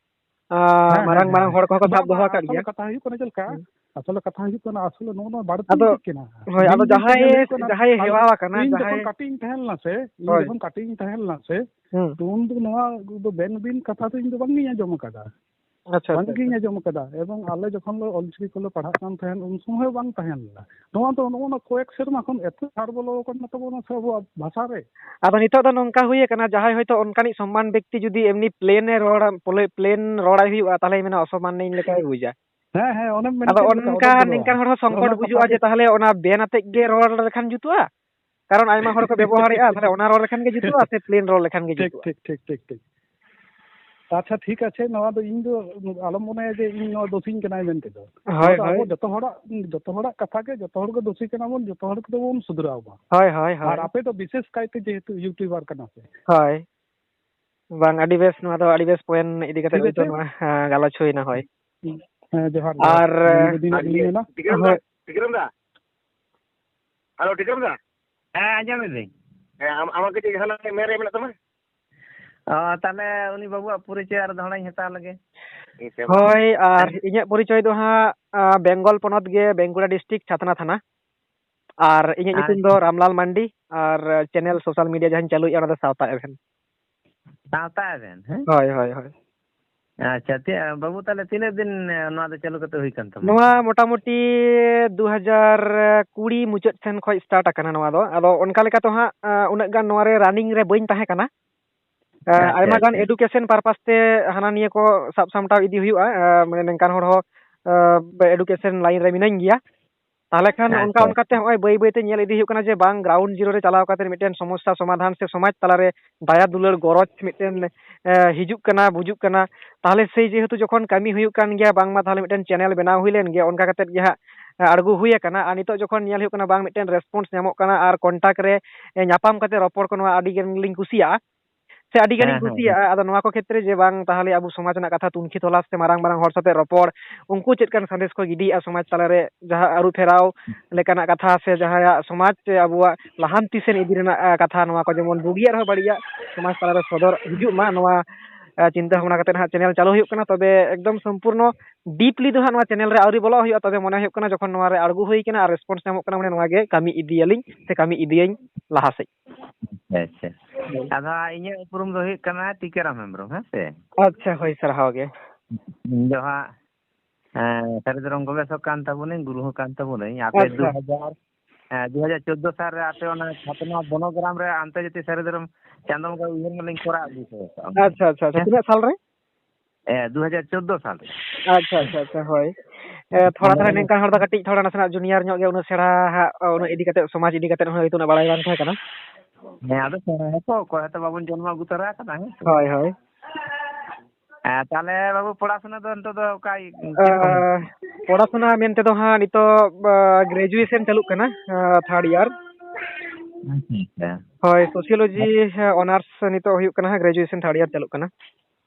ᱟᱸ, ᱦᱮᱸ, ᱦᱮᱸ, ᱢᱟᱨᱟᱝ, ᱦᱮᱸ, ᱢᱟᱨᱟᱝ ᱦᱮᱸ᱾ ᱦᱚᱲ ᱠᱚᱦᱚᱸ ᱠᱚ ᱵᱟᱝ, ᱥᱟᱵ ᱫᱚᱦᱚ ᱵᱟᱝ, ᱟᱠᱟᱫ ᱟᱥᱚᱞᱮ ᱜᱮᱭᱟ᱾ ᱠᱟᱛᱷᱟ ᱦᱩᱭᱩᱜ ᱠᱟᱱᱟ ᱪᱮᱫ ᱞᱮᱠᱟ? ᱦᱩᱸ᱾ ᱟᱥᱚᱞᱮ ᱠᱟᱛᱷᱟ ᱦᱩᱭᱩᱜ ᱠᱟᱱᱟ, ᱟᱥᱚᱞᱮ ᱱᱚᱜᱼᱚ ᱱᱚᱣᱟ ᱵᱟᱹᱲᱛᱤ ᱟᱫᱚ, ᱤᱫᱤᱜ ᱠᱟᱱᱟ᱾ ᱦᱳᱭ, ᱟᱫᱚ ᱤᱧ ᱫᱚ ᱡᱟᱦᱟᱸᱭ, ᱤᱧ ᱫᱚ ᱦᱩᱭᱩᱜ ᱠᱟᱱᱟ, ᱡᱟᱦᱟᱸᱭ ᱟᱞ-, ᱦᱮᱣᱟ ᱟᱠᱟᱱᱟ, ᱤᱧ ᱡᱚᱠᱷᱚᱱ ᱡᱟᱦᱟᱸᱭ ᱠᱟᱹᱴᱤᱡ ᱤᱧ ᱛᱟᱦᱮᱸ ᱞᱮᱱᱟ ᱥᱮ, ᱤᱧ ᱦᱳᱭ᱾ ᱡᱚᱠᱷᱚᱱ ᱠᱟᱹᱴᱤᱡ ᱤᱧ ᱛᱟᱦᱮᱸ ᱞᱮᱱᱟ ᱥᱮ, ᱦᱩᱸ᱾ ᱛᱚ ᱩᱱ ᱫᱚ ᱱᱚᱣᱟ ᱫᱚ ᱵᱮᱱ ᱵᱤᱱ ᱠᱟᱛᱷᱟ ᱫᱚ ᱤᱧ ᱫᱚ ᱵᱟᱝ ᱤᱧ ᱟᱸᱡᱚᱢ ᱟᱠᱟᱫᱟ᱾ ᱟᱪᱪᱷᱟ, ᱵᱟᱝ ᱟᱪᱪᱷᱟ, ᱜᱤᱧ ᱟᱪᱪᱷᱟ᱾ ᱟᱸᱡᱚᱢ ᱟᱠᱟᱫᱟ᱾ ᱮᱵᱚᱝ ᱟᱞᱮ ᱡᱚᱠᱷᱚᱱ ᱞᱮ ᱚᱞᱪᱤᱠᱤ ᱠᱚᱞᱮ ᱯᱟᱲᱦᱟᱜ ᱠᱟᱱ ᱛᱟᱦᱮᱸᱱ, ᱩᱱ ᱥᱚᱢᱚᱭ ᱦᱚᱸ ᱵᱟᱝ ᱛᱟᱦᱮᱸ ᱞᱮᱱᱟ᱾ ᱱᱚᱣᱟ ᱫᱚ ᱱᱚᱜᱼᱚ ᱱᱚᱣᱟ ᱠᱚᱭᱮᱠ ᱥᱮᱨᱢᱟ ᱠᱷᱚᱱ ᱮᱛᱚ ᱪᱷᱟᱲ ᱵᱚᱞᱚ ᱟᱠᱟᱱ ᱛᱟᱵᱚᱱᱟ ᱥᱮ ᱟᱵᱚᱣᱟᱜ ᱵᱷᱟᱥᱟ ᱨᱮ᱾ ᱟᱫᱚ ᱱᱤᱛᱚᱜ ᱫᱚ ᱱᱚᱝᱠᱟ ᱦᱩᱭ ᱟᱠᱟᱱᱟ, ᱡᱟᱦᱟᱸᱭ ᱦᱚᱭᱛᱳ ᱚᱱᱠᱟᱱᱤᱡ ᱥᱚᱢᱢᱟᱱ ᱵᱮᱠᱛᱤ ᱡᱩᱫᱤ ᱮᱢᱱᱤ ᱯᱞᱮᱱ ᱮ ᱨᱚᱲᱟ, ᱯᱞᱮ-, ᱯᱞᱮᱱ ᱨᱚᱲᱟᱭ ᱦᱩᱭᱩᱜᱼᱟ, ᱛᱟᱦᱞᱮ ᱢᱮᱱᱟ ᱚᱥᱚᱢᱢᱟᱱᱤᱧ ᱞᱮᱠᱟᱭ ᱵᱩᱡᱟ᱾ ᱦᱮᱸ, ᱦᱮᱸ, ᱚᱱᱮᱢ ᱢᱮᱱ ᱟᱫᱚ ᱠᱮᱫ ᱞᱮᱠᱟ ᱚᱱᱠᱟ ᱚᱰᱚᱠ ᱜᱚᱫᱚᱜᱼᱟ᱾ ᱱᱤᱝᱠᱟᱱ ᱦᱚᱲ ᱦᱚᱸ ᱥᱚᱝᱠᱚᱴ ᱚᱱᱟ ᱠᱟᱛᱷᱟ ᱵᱩᱡᱩᱜᱼᱟ ᱡᱮ ᱜᱮ ᱛᱟᱦᱞᱮ ᱚᱱᱟ ᱵᱮᱱ ᱟᱛᱮᱫ ᱜᱮ ᱨᱚᱲ ᱞᱮᱠᱷᱟᱱ ᱡᱩᱛᱩᱜᱼᱟ? ᱠᱟᱨᱚᱱ ᱟᱭᱢᱟ ᱦᱚᱲ ᱠᱚ ᱵᱮᱵᱚᱦᱟᱨᱮᱫᱼᱟ, ᱛᱟᱦᱚᱞᱮ ᱚᱱᱟ ᱨᱚᱲ ᱞᱮᱠᱷᱟᱱ ᱜᱮ ᱡᱩᱛᱩᱜᱼᱟ ᱥᱮ ᱯᱞᱮᱱ ᱨᱚᱲ ᱞᱮᱠᱷᱟᱱ ᱜᱮ ᱴᱷᱤᱠ ᱡᱩᱛᱩᱜᱼᱟ? ᱴᱷᱤᱠ ᱴᱷᱤᱠ ᱴᱷᱤᱠ ᱴᱷᱤᱠ᱾ ᱟᱪᱪᱷᱟ, ᱴᱷᱤᱠ ᱟᱪᱷᱮ, ᱱᱚᱣᱟ ᱫᱚ ᱤᱧ ᱫᱚ ᱟᱞᱚᱢ ᱢᱚᱱᱮᱭᱟ ᱡᱮ ᱤᱧ ᱱᱚᱣᱟ ᱫᱳᱥᱤᱧ ᱠᱟᱱᱟᱭ ᱢᱮᱱᱛᱮ ᱫᱚ᱾ ᱦᱳᱭ, ᱱᱚᱣᱟ ᱫᱚ ᱟᱵᱚ ᱦᱳᱭ᱾ ᱡᱚᱛᱚ ᱦᱚᱲᱟᱜ, ᱡᱚᱛᱚ ᱦᱚᱲᱟᱜ ᱠᱟᱛᱷᱟ ᱜᱮ, ᱡᱚᱛᱚ ᱦᱚᱲ ᱜᱮ ᱫᱳᱥᱤ ᱠᱟᱱᱟ ᱵᱚᱱ, ᱡᱚᱛᱚ ᱦᱚᱲ ᱠᱚᱫᱚ ᱵᱚᱱ ᱥᱩᱫᱷᱨᱟᱣ ᱢᱟ᱾ ᱦᱳᱭ, ᱦᱳᱭ, ᱦᱳᱭ᱾ ᱟᱨ ᱟᱯᱮ ᱫᱚ ᱵᱤᱥᱮᱥ ᱠᱟᱭᱛᱮ ᱡᱮᱦᱮᱛᱩ ᱤᱭᱩᱴᱩᱵᱟᱨ ᱠᱟᱱᱟ ᱯᱮ᱾ ᱦᱳᱭ᱾ ᱵᱟᱝ, ᱟᱹᱰᱤ ᱵᱮᱥ, ᱱᱚᱣᱟ ᱫᱚ ᱟᱹᱰᱤ ᱵᱮᱥ ᱯᱚᱭᱮᱱᱴ ᱤᱫᱤ ᱠᱟᱛᱮ ᱴᱷᱤᱠ ᱦᱳᱭᱛᱳ ᱟᱪᱷᱮ᱾ ᱱᱚᱣᱟ, ᱦᱮᱸ, ᱜᱟᱞᱚᱪ ᱦᱩᱭᱱᱟ, ᱦᱳᱭ᱾ ᱦᱮᱸ, ᱡᱚᱦᱟᱨ, ᱡᱚᱦᱟᱨ᱾ ᱟᱨ, ᱱᱤᱭᱟᱹ ᱫᱤᱱ ᱟᱨ ᱤᱧ ᱤᱭᱟᱹ, ᱢᱮᱱᱟ᱾ ᱴᱤᱠᱟᱹᱨᱟᱢ ᱫᱟ? ᱦᱳᱭ᱾ ᱴᱤᱠᱟᱹᱨᱟᱢ ᱫᱟ? ᱦᱮᱞᱳ, ᱴᱤᱠᱟᱹᱨᱟᱢ ᱫᱟ? ᱦᱮᱸ, ᱟᱸᱡᱚᱢ ᱮᱫᱟᱹᱧ᱾ ᱦᱮᱸ, ᱟᱢ, ᱟᱢᱟᱜ ᱠᱤᱪᱷᱩ ᱡᱟᱦᱟᱱᱟᱜ ᱢᱮᱱ ᱨᱮᱭᱟᱜ ᱢᱮᱱᱟᱜ ᱛᱟᱢᱟ? ᱚ, ᱛᱟᱦᱞᱮ ᱩᱱᱤ ᱵᱟᱹᱵᱩᱣᱟᱜ ᱯᱚᱨᱤᱪᱚᱭ ᱟᱨ ᱫᱚᱦᱲᱟᱧ ᱦᱟᱛᱟᱣ ᱞᱮᱜᱮ᱾ ᱦᱮᱸ, ᱥᱮ ᱵᱟᱝ? ᱦᱳᱭ, ᱟᱨ ᱦᱮᱸ᱾ ᱤᱧᱟᱹᱜ ᱯᱚᱨᱤᱪᱚᱭ ᱫᱚ ᱦᱟᱸᱜ, ᱟ, ᱵᱮᱝᱜᱚᱞ ᱯᱚᱱᱚᱛ ᱜᱮ, ᱵᱮᱝᱜᱩᱲᱟ ᱰᱤᱥᱴᱨᱤᱠᱴ, ᱪᱷᱟᱛᱱᱟ ᱛᱷᱟᱱᱟ᱾ ᱟᱨ ᱤᱧᱟᱹᱜ ᱟᱨ ᱧᱩᱛᱩᱢ ᱫᱚ ᱨᱟᱢᱞᱟᱞ ᱢᱟᱱᱰᱤ, ᱟᱨ ᱪᱮᱱᱮᱞ ᱥᱳᱥᱟᱞ ᱢᱤᱰᱤᱭᱟ ᱡᱟᱦᱟᱸᱧ ᱪᱟᱹᱞᱩᱭᱮᱫᱼᱟ, ᱚᱱᱟ ᱫᱚ ᱥᱟᱶᱛᱟ ᱮᱵᱷᱮᱱ᱾ ᱥᱟᱶᱛᱟ ᱮᱵᱷᱮᱱ, ᱦᱮᱸ? ᱦᱳᱭ, ᱦᱳᱭ, ᱦᱳᱭ᱾ ᱟᱪᱪᱷᱟ, ᱛᱤ-, ᱵᱟᱹᱵᱩ, ᱛᱟᱦᱞᱮ ᱛᱤᱱᱟᱹᱜ ᱫᱤᱱ, ᱮ, ᱱᱚᱣᱟ ᱫᱚ ᱪᱟᱹᱞᱩ ᱠᱟᱛᱮ ᱦᱩᱭ ᱠᱟᱱ ᱛᱟᱢᱟ? ᱱᱚᱣᱟ ᱢᱚᱴᱟᱢᱩᱴᱤ ᱫᱩ ᱦᱟᱡᱟᱨ ᱠᱩᱲᱤ ᱢᱩᱪᱟᱹᱫ ᱥᱮᱱ ᱠᱷᱚᱱ ᱥᱴᱟᱨᱴ ᱟᱠᱟᱱᱟ ᱱᱚᱣᱟ ᱫᱚ᱾ ᱟᱫᱚ ᱚᱱᱠᱟ ᱞᱮᱠᱟ ᱫᱚ ᱦᱟᱸᱜ, ᱮ, ᱩᱱᱟᱹᱜ ᱜᱟᱱ ᱱᱚᱣᱟ ᱨᱮ ᱨᱟᱱᱤᱝ ᱨᱮ ᱵᱟᱹᱧ ᱛᱟᱦᱮᱸ ᱠᱟᱱᱟ᱾ ᱮ, ᱟᱪᱪᱷᱟ, ᱟᱭᱢᱟ ᱜᱟᱱ ᱟᱪᱪᱷᱟ᱾ ᱮᱰᱩᱠᱮᱥᱚᱱ ᱯᱟᱨᱯᱟᱥ ᱛᱮ ᱦᱟᱱᱟ ᱱᱤᱭᱟᱹ ᱠᱚ ᱥᱟᱵ ᱥᱟᱢᱴᱟᱣ ᱤᱫᱤ ᱦᱩᱭᱩᱜᱼᱟ᱾ ᱮ, ᱢᱟᱱᱮ ᱱᱤᱝᱠᱟᱱ ᱦᱚᱲ ᱦᱚᱸ, ᱮ, ᱮᱰᱩᱠᱮᱥᱚᱱ ᱞᱟᱭᱤᱱ ᱨᱮ ᱢᱤᱱᱟᱹᱧ ᱜᱮᱭᱟ᱾ ᱛᱟᱦᱚᱞᱮ ᱠᱷᱟᱱ ᱚᱱᱠᱟ ᱟᱪᱪᱷᱟ᱾ ᱚᱱᱠᱟᱛᱮ ᱦᱚᱸᱜᱼᱚᱭ ᱵᱟᱹᱭ ᱵᱟᱹᱭᱛᱮ ᱧᱮᱞ ᱤᱫᱤ ᱦᱩᱭᱩᱜ ᱠᱟᱱᱟ ᱡᱮ ᱵᱟᱝ, ᱜᱨᱟᱣᱩᱱᱰ ᱡᱤᱨᱳ ᱨᱮ ᱪᱟᱞᱟᱣ ᱠᱟᱛᱮ ᱢᱤᱫᱴᱮᱱ ᱥᱚᱢᱚᱥᱥᱟ ᱥᱚᱢᱟᱫᱷᱟᱱ ᱥᱮ ᱥᱚᱢᱟᱡᱽ ᱛᱟᱞᱟᱨᱮ ᱫᱟᱭᱟ ᱫᱩᱞᱟᱹᱲ ᱜᱚᱨᱚᱡᱽ ᱢᱤᱫᱴᱮᱱ, ᱮ, ᱦᱤᱡᱩᱜ ᱠᱟᱱᱟ, ᱵᱩᱡᱩᱜ ᱠᱟᱱᱟ᱾ ᱛᱟᱦᱚᱞᱮ ᱥᱮᱭ ᱡᱮᱦᱮᱛᱩ ᱡᱚᱠᱷᱚᱱ ᱠᱟᱹᱢᱤ ᱦᱩᱭᱩᱜ ᱠᱟᱱ ᱜᱮᱭᱟ, ᱵᱟᱝᱢᱟ ᱛᱟᱦᱚᱞᱮ ᱢᱤᱫᱴᱮᱱ ᱪᱮᱱᱮᱞ ᱵᱮᱱᱟᱣ ᱦᱩᱭ ᱞᱮᱱ ᱜᱮᱭᱟ, ᱚᱱᱠᱟ ᱠᱟᱛᱮ ᱜᱮ ᱦᱟᱸᱜ, ᱮ, ᱟᱬᱜᱚ ᱦᱩᱭ ᱟᱠᱟᱱᱟ᱾ ᱟᱨ ᱱᱤᱛᱚᱜ ᱡᱚᱠᱷᱚᱱ ᱧᱮᱞ ᱦᱩᱭᱩᱜ ᱠᱟᱱᱟ ᱵᱟᱝ, ᱢᱤᱫᱴᱮᱱ ᱨᱮᱥᱯᱚᱱᱥ ᱧᱟᱢᱚᱜ ᱠᱟᱱᱟ ᱟᱨ ᱠᱚᱱᱴᱟᱠᱴ ᱨᱮ, ᱮ, ᱧᱟᱯᱟᱢ ᱠᱟᱛᱮ ᱨᱚᱯᱚᱲ ᱠᱚ, ᱱᱚᱣᱟ ᱟᱹᱰᱤ ᱜᱟᱱ ᱞᱤᱧ ᱠᱩᱥᱤᱭᱟᱜᱼᱟ᱾ ᱥᱮ ᱟᱹᱰᱤ ᱜᱟᱱᱤᱧ ᱦᱮᱸ, ᱦᱮᱸ, ᱦᱮᱸ᱾ ᱠᱩᱥᱤᱭᱟᱜᱼᱟ᱾ ᱟᱫᱚ ᱱᱚᱣᱟ ᱠᱚ ᱠᱷᱮᱛᱨᱮ ᱡᱮ ᱵᱟᱝ, ᱛᱟᱦᱚᱞᱮ ᱟᱵᱚ ᱥᱚᱢᱟᱡᱽ ᱨᱮᱱᱟᱜ ᱠᱟᱛᱷᱟ ᱛᱩᱱᱠᱷᱤ ᱛᱚᱞᱟᱥ ᱥᱮ ᱢᱟᱨᱟᱝ ᱢᱟᱨᱟᱝ ᱦᱚᱲ ᱥᱟᱛᱮ ᱨᱚᱯᱚᱲ, ᱩᱱᱠᱩ ᱪᱮᱫ ᱠᱟᱱ ᱥᱟᱸᱫᱮᱥ ᱠᱚ ᱜᱤᱰᱤᱭᱮᱫᱼᱟ ᱥᱚᱢᱟᱡᱽ ᱛᱟᱞᱟᱨᱮ, ᱡᱟᱦᱟᱸ ᱟᱹᱨᱩ ᱯᱷᱮᱨᱟᱣ ᱞᱮᱠᱟᱱᱟᱜ ᱠᱟᱛᱷᱟ ᱥᱮ ᱡᱟᱦᱟᱸᱭᱟᱜ ᱥᱚᱢᱟᱡᱽ ᱥᱮ ᱟᱵᱚᱣᱟᱜ ᱞᱟᱦᱟᱱᱛᱤ ᱥᱮᱱ ᱤᱫᱤ ᱨᱮᱱᱟᱜ, ᱟ, ᱠᱟᱛᱷᱟ, ᱱᱚᱣᱟ ᱠᱚ ᱡᱮᱢᱚᱱ ᱵᱩᱜᱤᱭᱟᱜ ᱨᱮᱦᱚᱸ ᱵᱟᱹᱲᱤᱡᱟᱜ ᱥᱚᱢᱟᱡᱽ ᱛᱟᱞᱟᱨᱮ ᱥᱚᱫᱚᱨ ᱦᱤᱡᱩᱜ ᱢᱟ, ᱱᱚᱣᱟ, ᱟ, ᱪᱤᱱᱛᱟᱹ ᱵᱷᱟᱵᱽᱱᱟ ᱠᱟᱛᱮ ᱦᱟᱸᱜ ᱪᱮᱱᱮᱞ ᱪᱟᱹᱞᱩ ᱦᱩᱭᱩᱜ ᱠᱟᱱᱟ᱾ ᱛᱚᱵᱮ ᱮᱠᱫᱚᱢ ᱥᱚᱢᱯᱩᱨᱱᱚ ᱰᱤᱯᱞᱤ ᱫᱚ ᱦᱟᱸᱜ ᱱᱚᱣᱟ ᱪᱮᱱᱮᱞ ᱨᱮ ᱟᱹᱣᱨᱤ ᱵᱚᱞᱚᱜ ᱦᱩᱭᱩᱜᱼᱟ᱾ ᱛᱚᱵᱮ ᱢᱚᱱᱮ ᱦᱩᱭᱩᱜ ᱠᱟᱱᱟ ᱡᱚᱠᱷᱚᱱ ᱱᱚᱣᱟ ᱨᱮ ᱟᱬᱜᱚ ᱦᱩᱭ ᱠᱟᱱᱟ ᱟᱨ ᱨᱮᱥᱯᱚᱱᱥ ᱧᱟᱢᱚᱜ ᱠᱟᱱᱟ, ᱢᱟᱱᱮ ᱱᱚᱣᱟ ᱜᱮ ᱠᱟᱹᱢᱤ ᱤᱫᱤᱭᱟᱞᱤᱧ ᱥᱮ ᱠᱟᱹᱢᱤ ᱤᱫᱤᱭᱟᱹᱧ ᱞᱟᱦᱟ ᱥᱮᱫ᱾ ᱟᱪᱪᱷᱟ, ᱟᱪᱪᱷᱟ᱾ ᱦᱳᱭ᱾ ᱟᱫᱚ ᱦᱟᱸᱜ ᱤᱧᱟᱹᱜ ᱩᱯᱨᱩᱢ ᱫᱚ ᱦᱩᱭᱩᱜ ᱠᱟᱱᱟ ᱴᱤᱠᱟᱹᱨᱟᱢ ᱦᱮᱢᱵᱨᱚᱢ, ᱦᱮᱸ ᱥᱮ? ᱟᱪᱪᱷᱟ, ᱦᱳᱭ, ᱥᱟᱨᱦᱟᱣ ᱜᱮ᱾ ᱤᱧ ᱫᱚ ᱦᱟᱸᱜ, ᱮᱸ, ᱥᱟᱹᱨᱤ ᱫᱷᱚᱨᱚᱢ ᱜᱚᱵᱮᱥᱚᱠ ᱠᱟᱱ ᱛᱟᱵᱚᱱᱟᱹᱧ, ᱜᱩᱨᱩ ᱦᱚᱸ ᱠᱟᱱ ᱛᱟᱵᱚᱱᱟᱹᱧ᱾ ᱟᱯᱮ ᱟᱪᱪᱷᱟ᱾ ᱫᱩ ᱦᱟᱡᱟᱨ, ᱮᱸ, ᱫᱩ ᱦᱟᱡᱟᱨ ᱪᱳᱫᱽᱫᱳ ᱥᱟᱞ ᱨᱮ ᱟᱯᱮ ᱚᱱᱟ ᱪᱷᱟᱛᱱᱟ ᱵᱚᱱᱚᱜᱨᱟᱢ ᱨᱮ ᱟᱱᱛᱚᱨᱡᱟᱛᱤᱠ ᱥᱟᱹᱨᱤ ᱫᱷᱚᱨᱚᱢ ᱪᱟᱸᱫᱳ ᱵᱚᱸᱜᱟ ᱩᱭᱦᱟᱹᱨ ᱢᱟᱞᱟᱧ ᱠᱚᱨᱟᱣ ᱟᱹᱜᱩ ᱦᱚᱴᱚ ᱠᱟᱜᱼᱟ᱾ ᱟᱪᱪᱷᱟ, ᱟᱪᱪᱷᱟ, ᱟᱪᱪᱷᱟ᱾ ᱦᱮᱸ? ᱛᱤᱱᱟᱹᱜ ᱥᱟᱞ ᱨᱮ? ᱮ, ᱫᱩ ᱦᱟᱡᱟᱨ ᱪᱳᱫᱽᱫᱳ ᱥᱟᱞ ᱨᱮ᱾ ᱟᱪᱪᱷᱟ, ᱟᱪᱪᱷᱟ, ᱟᱪᱪᱷᱟ, ᱦᱳᱭ᱾ ᱮ, ᱛᱷᱚᱲᱟ ᱦᱮᱸ᱾ ᱛᱷᱚᱲᱟ ᱱᱤᱝᱠᱟᱱ ᱦᱚᱲ ᱫᱚ ᱠᱟᱹᱴᱤᱡ ᱛᱷᱚᱲᱟ ᱱᱟᱥᱮᱱᱟᱜ ᱡᱩᱱᱤᱭᱟᱨ ᱧᱚᱜ ᱜᱮ, ᱩᱱᱟᱹᱜ ᱥᱮᱬᱟ ᱦᱟᱸᱜ, ᱩᱱᱟᱹᱜ ᱤᱫᱤ ᱠᱟᱛᱮ, ᱥᱚᱢᱟᱡᱽ ᱤᱫᱤ ᱠᱟᱛᱮ ᱦᱚᱸ ᱦᱚᱭᱛᱳ ᱩᱱᱟᱹᱜ ᱵᱟᱲᱟᱭ ᱵᱟᱝ ᱛᱟᱦᱮᱸ ᱠᱟᱱᱟ᱾ ᱦᱮᱸ, ᱟᱫᱚ ᱥᱮᱬᱟ ᱦᱚᱸᱛᱚ ᱚᱠᱚᱭ ᱦᱚᱸᱛᱚ ᱵᱟᱵᱚᱱ ᱡᱚᱱᱢᱚ ᱟᱹᱜᱩ ᱛᱚᱨᱟ ᱟᱠᱟᱫᱟ, ᱦᱮᱸ ᱥᱮ? ᱦᱳᱭ, ᱦᱳᱭ᱾ ᱦᱮᱸ, ᱛᱟᱦᱚᱞᱮ ᱵᱟᱹᱵᱩ, ᱯᱚᱲᱟᱥᱩᱱᱟ ᱫᱚ ᱱᱤᱛᱚᱜ ᱫᱚ ᱚᱠᱟ, ᱪᱮᱫ ᱠᱚ ᱟᱸ, ᱯᱚᱲᱟᱥᱩᱱᱟ ᱢᱮᱱ ᱛᱮᱫᱚ ᱦᱟᱸᱜ ᱱᱤᱛᱚᱜ, ᱟᱸ, graduation ᱪᱟᱹᱞᱩᱜ ᱠᱟᱱᱟ, ᱟᱸ, third year᱾ ᱟᱪᱪᱷᱟ, ᱟᱪᱪᱷᱟ᱾ ᱦᱳᱭ, sociology, ᱦᱮᱸ, honours ᱱᱤᱛᱚᱜ ᱦᱩᱭᱩᱜ ᱠᱟᱱᱟ ᱦᱟᱸᱜ, graduation third year ᱪᱟᱹᱞᱩᱜ ᱠᱟᱱᱟ᱾